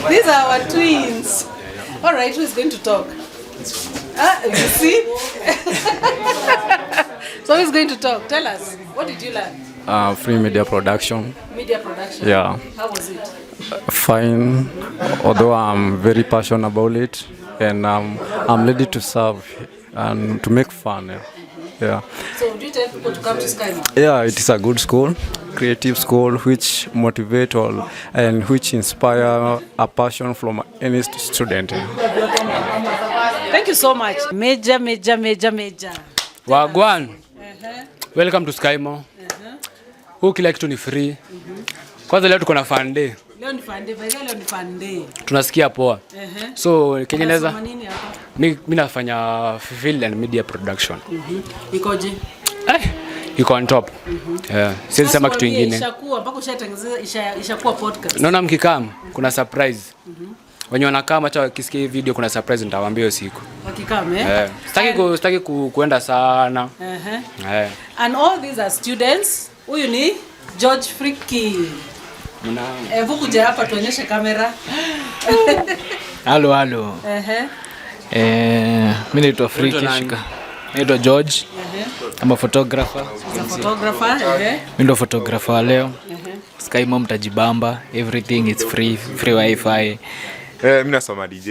These are our twins. All right, who is going to talk? You see? So who is going to talk? Tell us, what did you learn? Free media production. Media production? Yeah. How was it? Fine, although I'm very passionate about it, and I'm ready to serve and to make fun. Yeah. Yeah. So would you tell people to come to Skymo? Yeah, it is a good school, creative school, which motivate all and which inspire a passion from any student. Thank you so much. Major, major, major, major. Wagwan. Welcome to Skymo. Huu kila kitu ni free. Kwanza leo tuko na fun day. Leo ni fun day, by the way, leo ni fun day. Tunasikia poa. So Kiingereza nini hapa? Mimi nafanya film and media production. Ikoje? Iko on top. Yeah. Siwezi sema kitu kingine. Ishakuwa mpaka ushatengeneza ishakuwa podcast. Naona mkikam kuna surprise. Wenye wanakaa acha wakisikia hii video kuna surprise nitawaambia hiyo siku. Wakikam eh? Sitaki kuenda sana. And all these are students. Huyu ni George Friki. Hebu kuja hapa tuonyeshe kamera. Halo halo. Mimi naitwa Friki Shika. Naitwa George. I'm a photographer. As a photographer, Mimi ndo photographer leo. Skymo mtajibamba, everything is free, free wifi. Mimi nasoma DJ.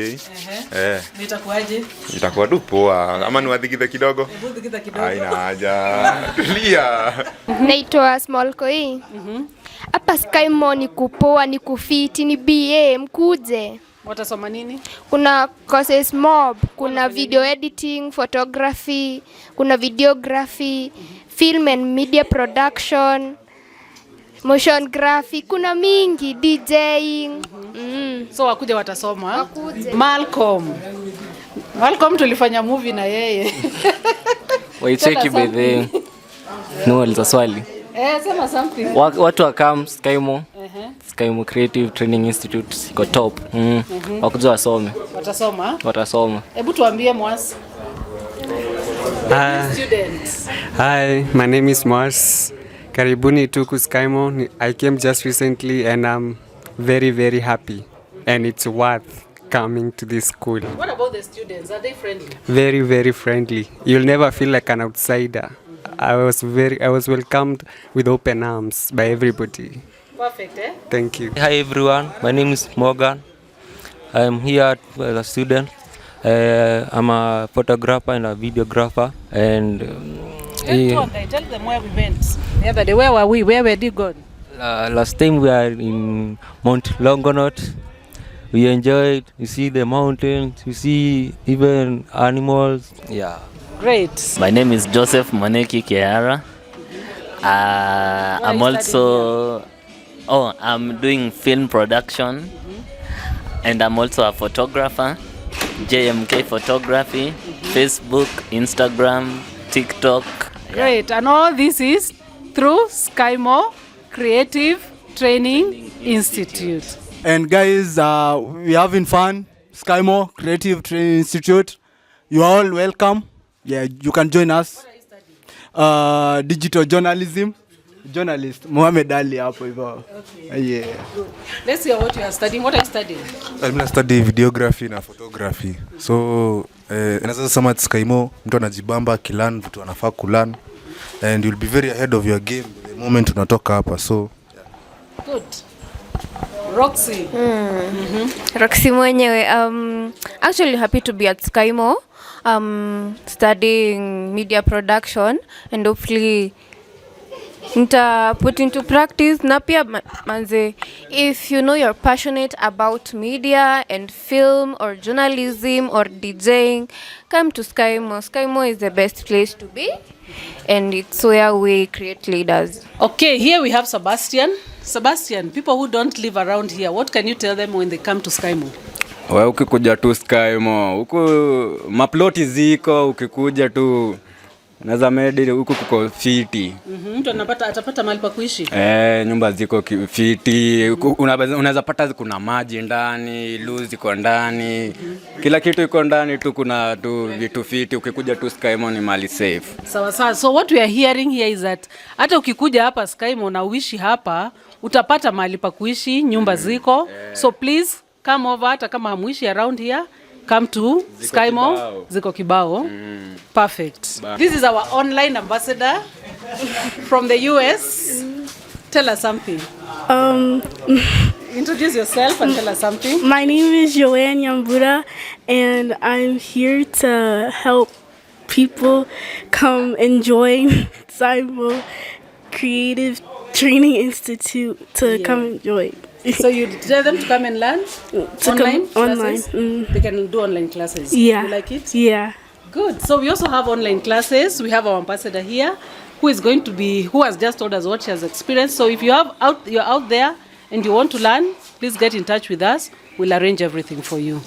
Nitakuaje? Itakuwa tu poa. Ama niwadhikithe kidogo? Hebu kidogo. Haina haja. Tulia. Naitwa Small Koi. Hapa Skymo ni kupoa, ni kufiti, ni BA, mkuje. Watasoma nini? Kuna courses mob, kuna video editing, photography, kuna videography, film and media production, motion graphic, kuna mingi, DJing. So wakuja watasoma. Wakuje. Malcolm tulifanya movie na yeye. Waicheki by the no aliza swali. Sema something. Watu wakam Skymo. Skymo Creative Training Institute iko top. Wakuja wasome. Watasoma? Watasoma. Hebu tuambie Mwas. Students. Hi, my name is Mwas. Karibuni tuku Skymo. I came just recently and I'm very very happy, and it's worth coming to this school. What about the students? Are they friendly? Very very friendly. You'll never feel like an outsider. I was welcomed with open arms by everybody. Perfect, eh? Thank you. Hi everyone, my name is Morgan. I am here as a student. I'm a photographer and a videographer. And tell them where we went the other day. Where were we? Where were you gone? Last time we are in Mount Longonot. We enjoyed. You see the mountains. You see even animals. Yeah. Great. My name is Joseph Maneki Kehara. I'm also I'm doing film production, and I'm also a photographer. JMK Photography, Facebook, Instagram, TikTok. Great, and all this is through Skymo Creative Training Institute. And guys, we're having fun. Skymo Creative Training Institute. You are all welcome. Yeah, you can join us. Digital journalism. Journalist Mohamed Ali hapo hivyo. Okay. Yeah. Good. Let's hear what you are studying. What are you studying? I'm studying videography na photography. So, naweza sema at Skymo mtu anajibamba akilearn vitu anafaa kulearn, and you'll be very ahead of your game the moment unatoka hapa. So, yeah. Good. Roxy. Roxy mwenyewe. Actually happy to be at Skymo. Studying media production and hopefully Nita put into practice na pia manze, if you know you're passionate about media and film or journalism or DJing, come to Skymo. Skymo is the best place to be and it's where we create leaders. Okay, here we have Sebastian. Sebastian, people who don't live around here, what can you tell them when they come to Skymo? We ukikuja tu Skymo, huku maploti ziko, ukikuja tu unaweza medi huku kuko fiti. Mtu anapata atapata mahali pa kuishi. Eh, nyumba ziko fiti, unaweza pata kuna maji ndani, loo ziko ndani, kila kitu iko ndani tu, kuna tu vitu fiti. Ukikuja tu Skymo ni mali safe. Sawa sawa. So what we are hearing here is that hata ukikuja hapa Skymo na uishi hapa, utapata mahali pa kuishi, nyumba ziko. So please come over, hata kama hamuishi around here, come to Ziko Skymo. kibao. Ziko kibao. Perfect. This is our online ambassador from the US. Tell us something. Introduce yourself and tell us something. My name is Joanne Yambura, and I'm here to help people come and join Skymo Creative Training Institute to come and join. So you tell them to come and learn To come online online, classes? They can do online classes. Yeah. You like it? Yeah. Good. So we also have online classes. We have our ambassador here who is going to be who has just told us what she has experienced. So if you're out there and you want to learn, please get in touch with us. We'll arrange everything for you.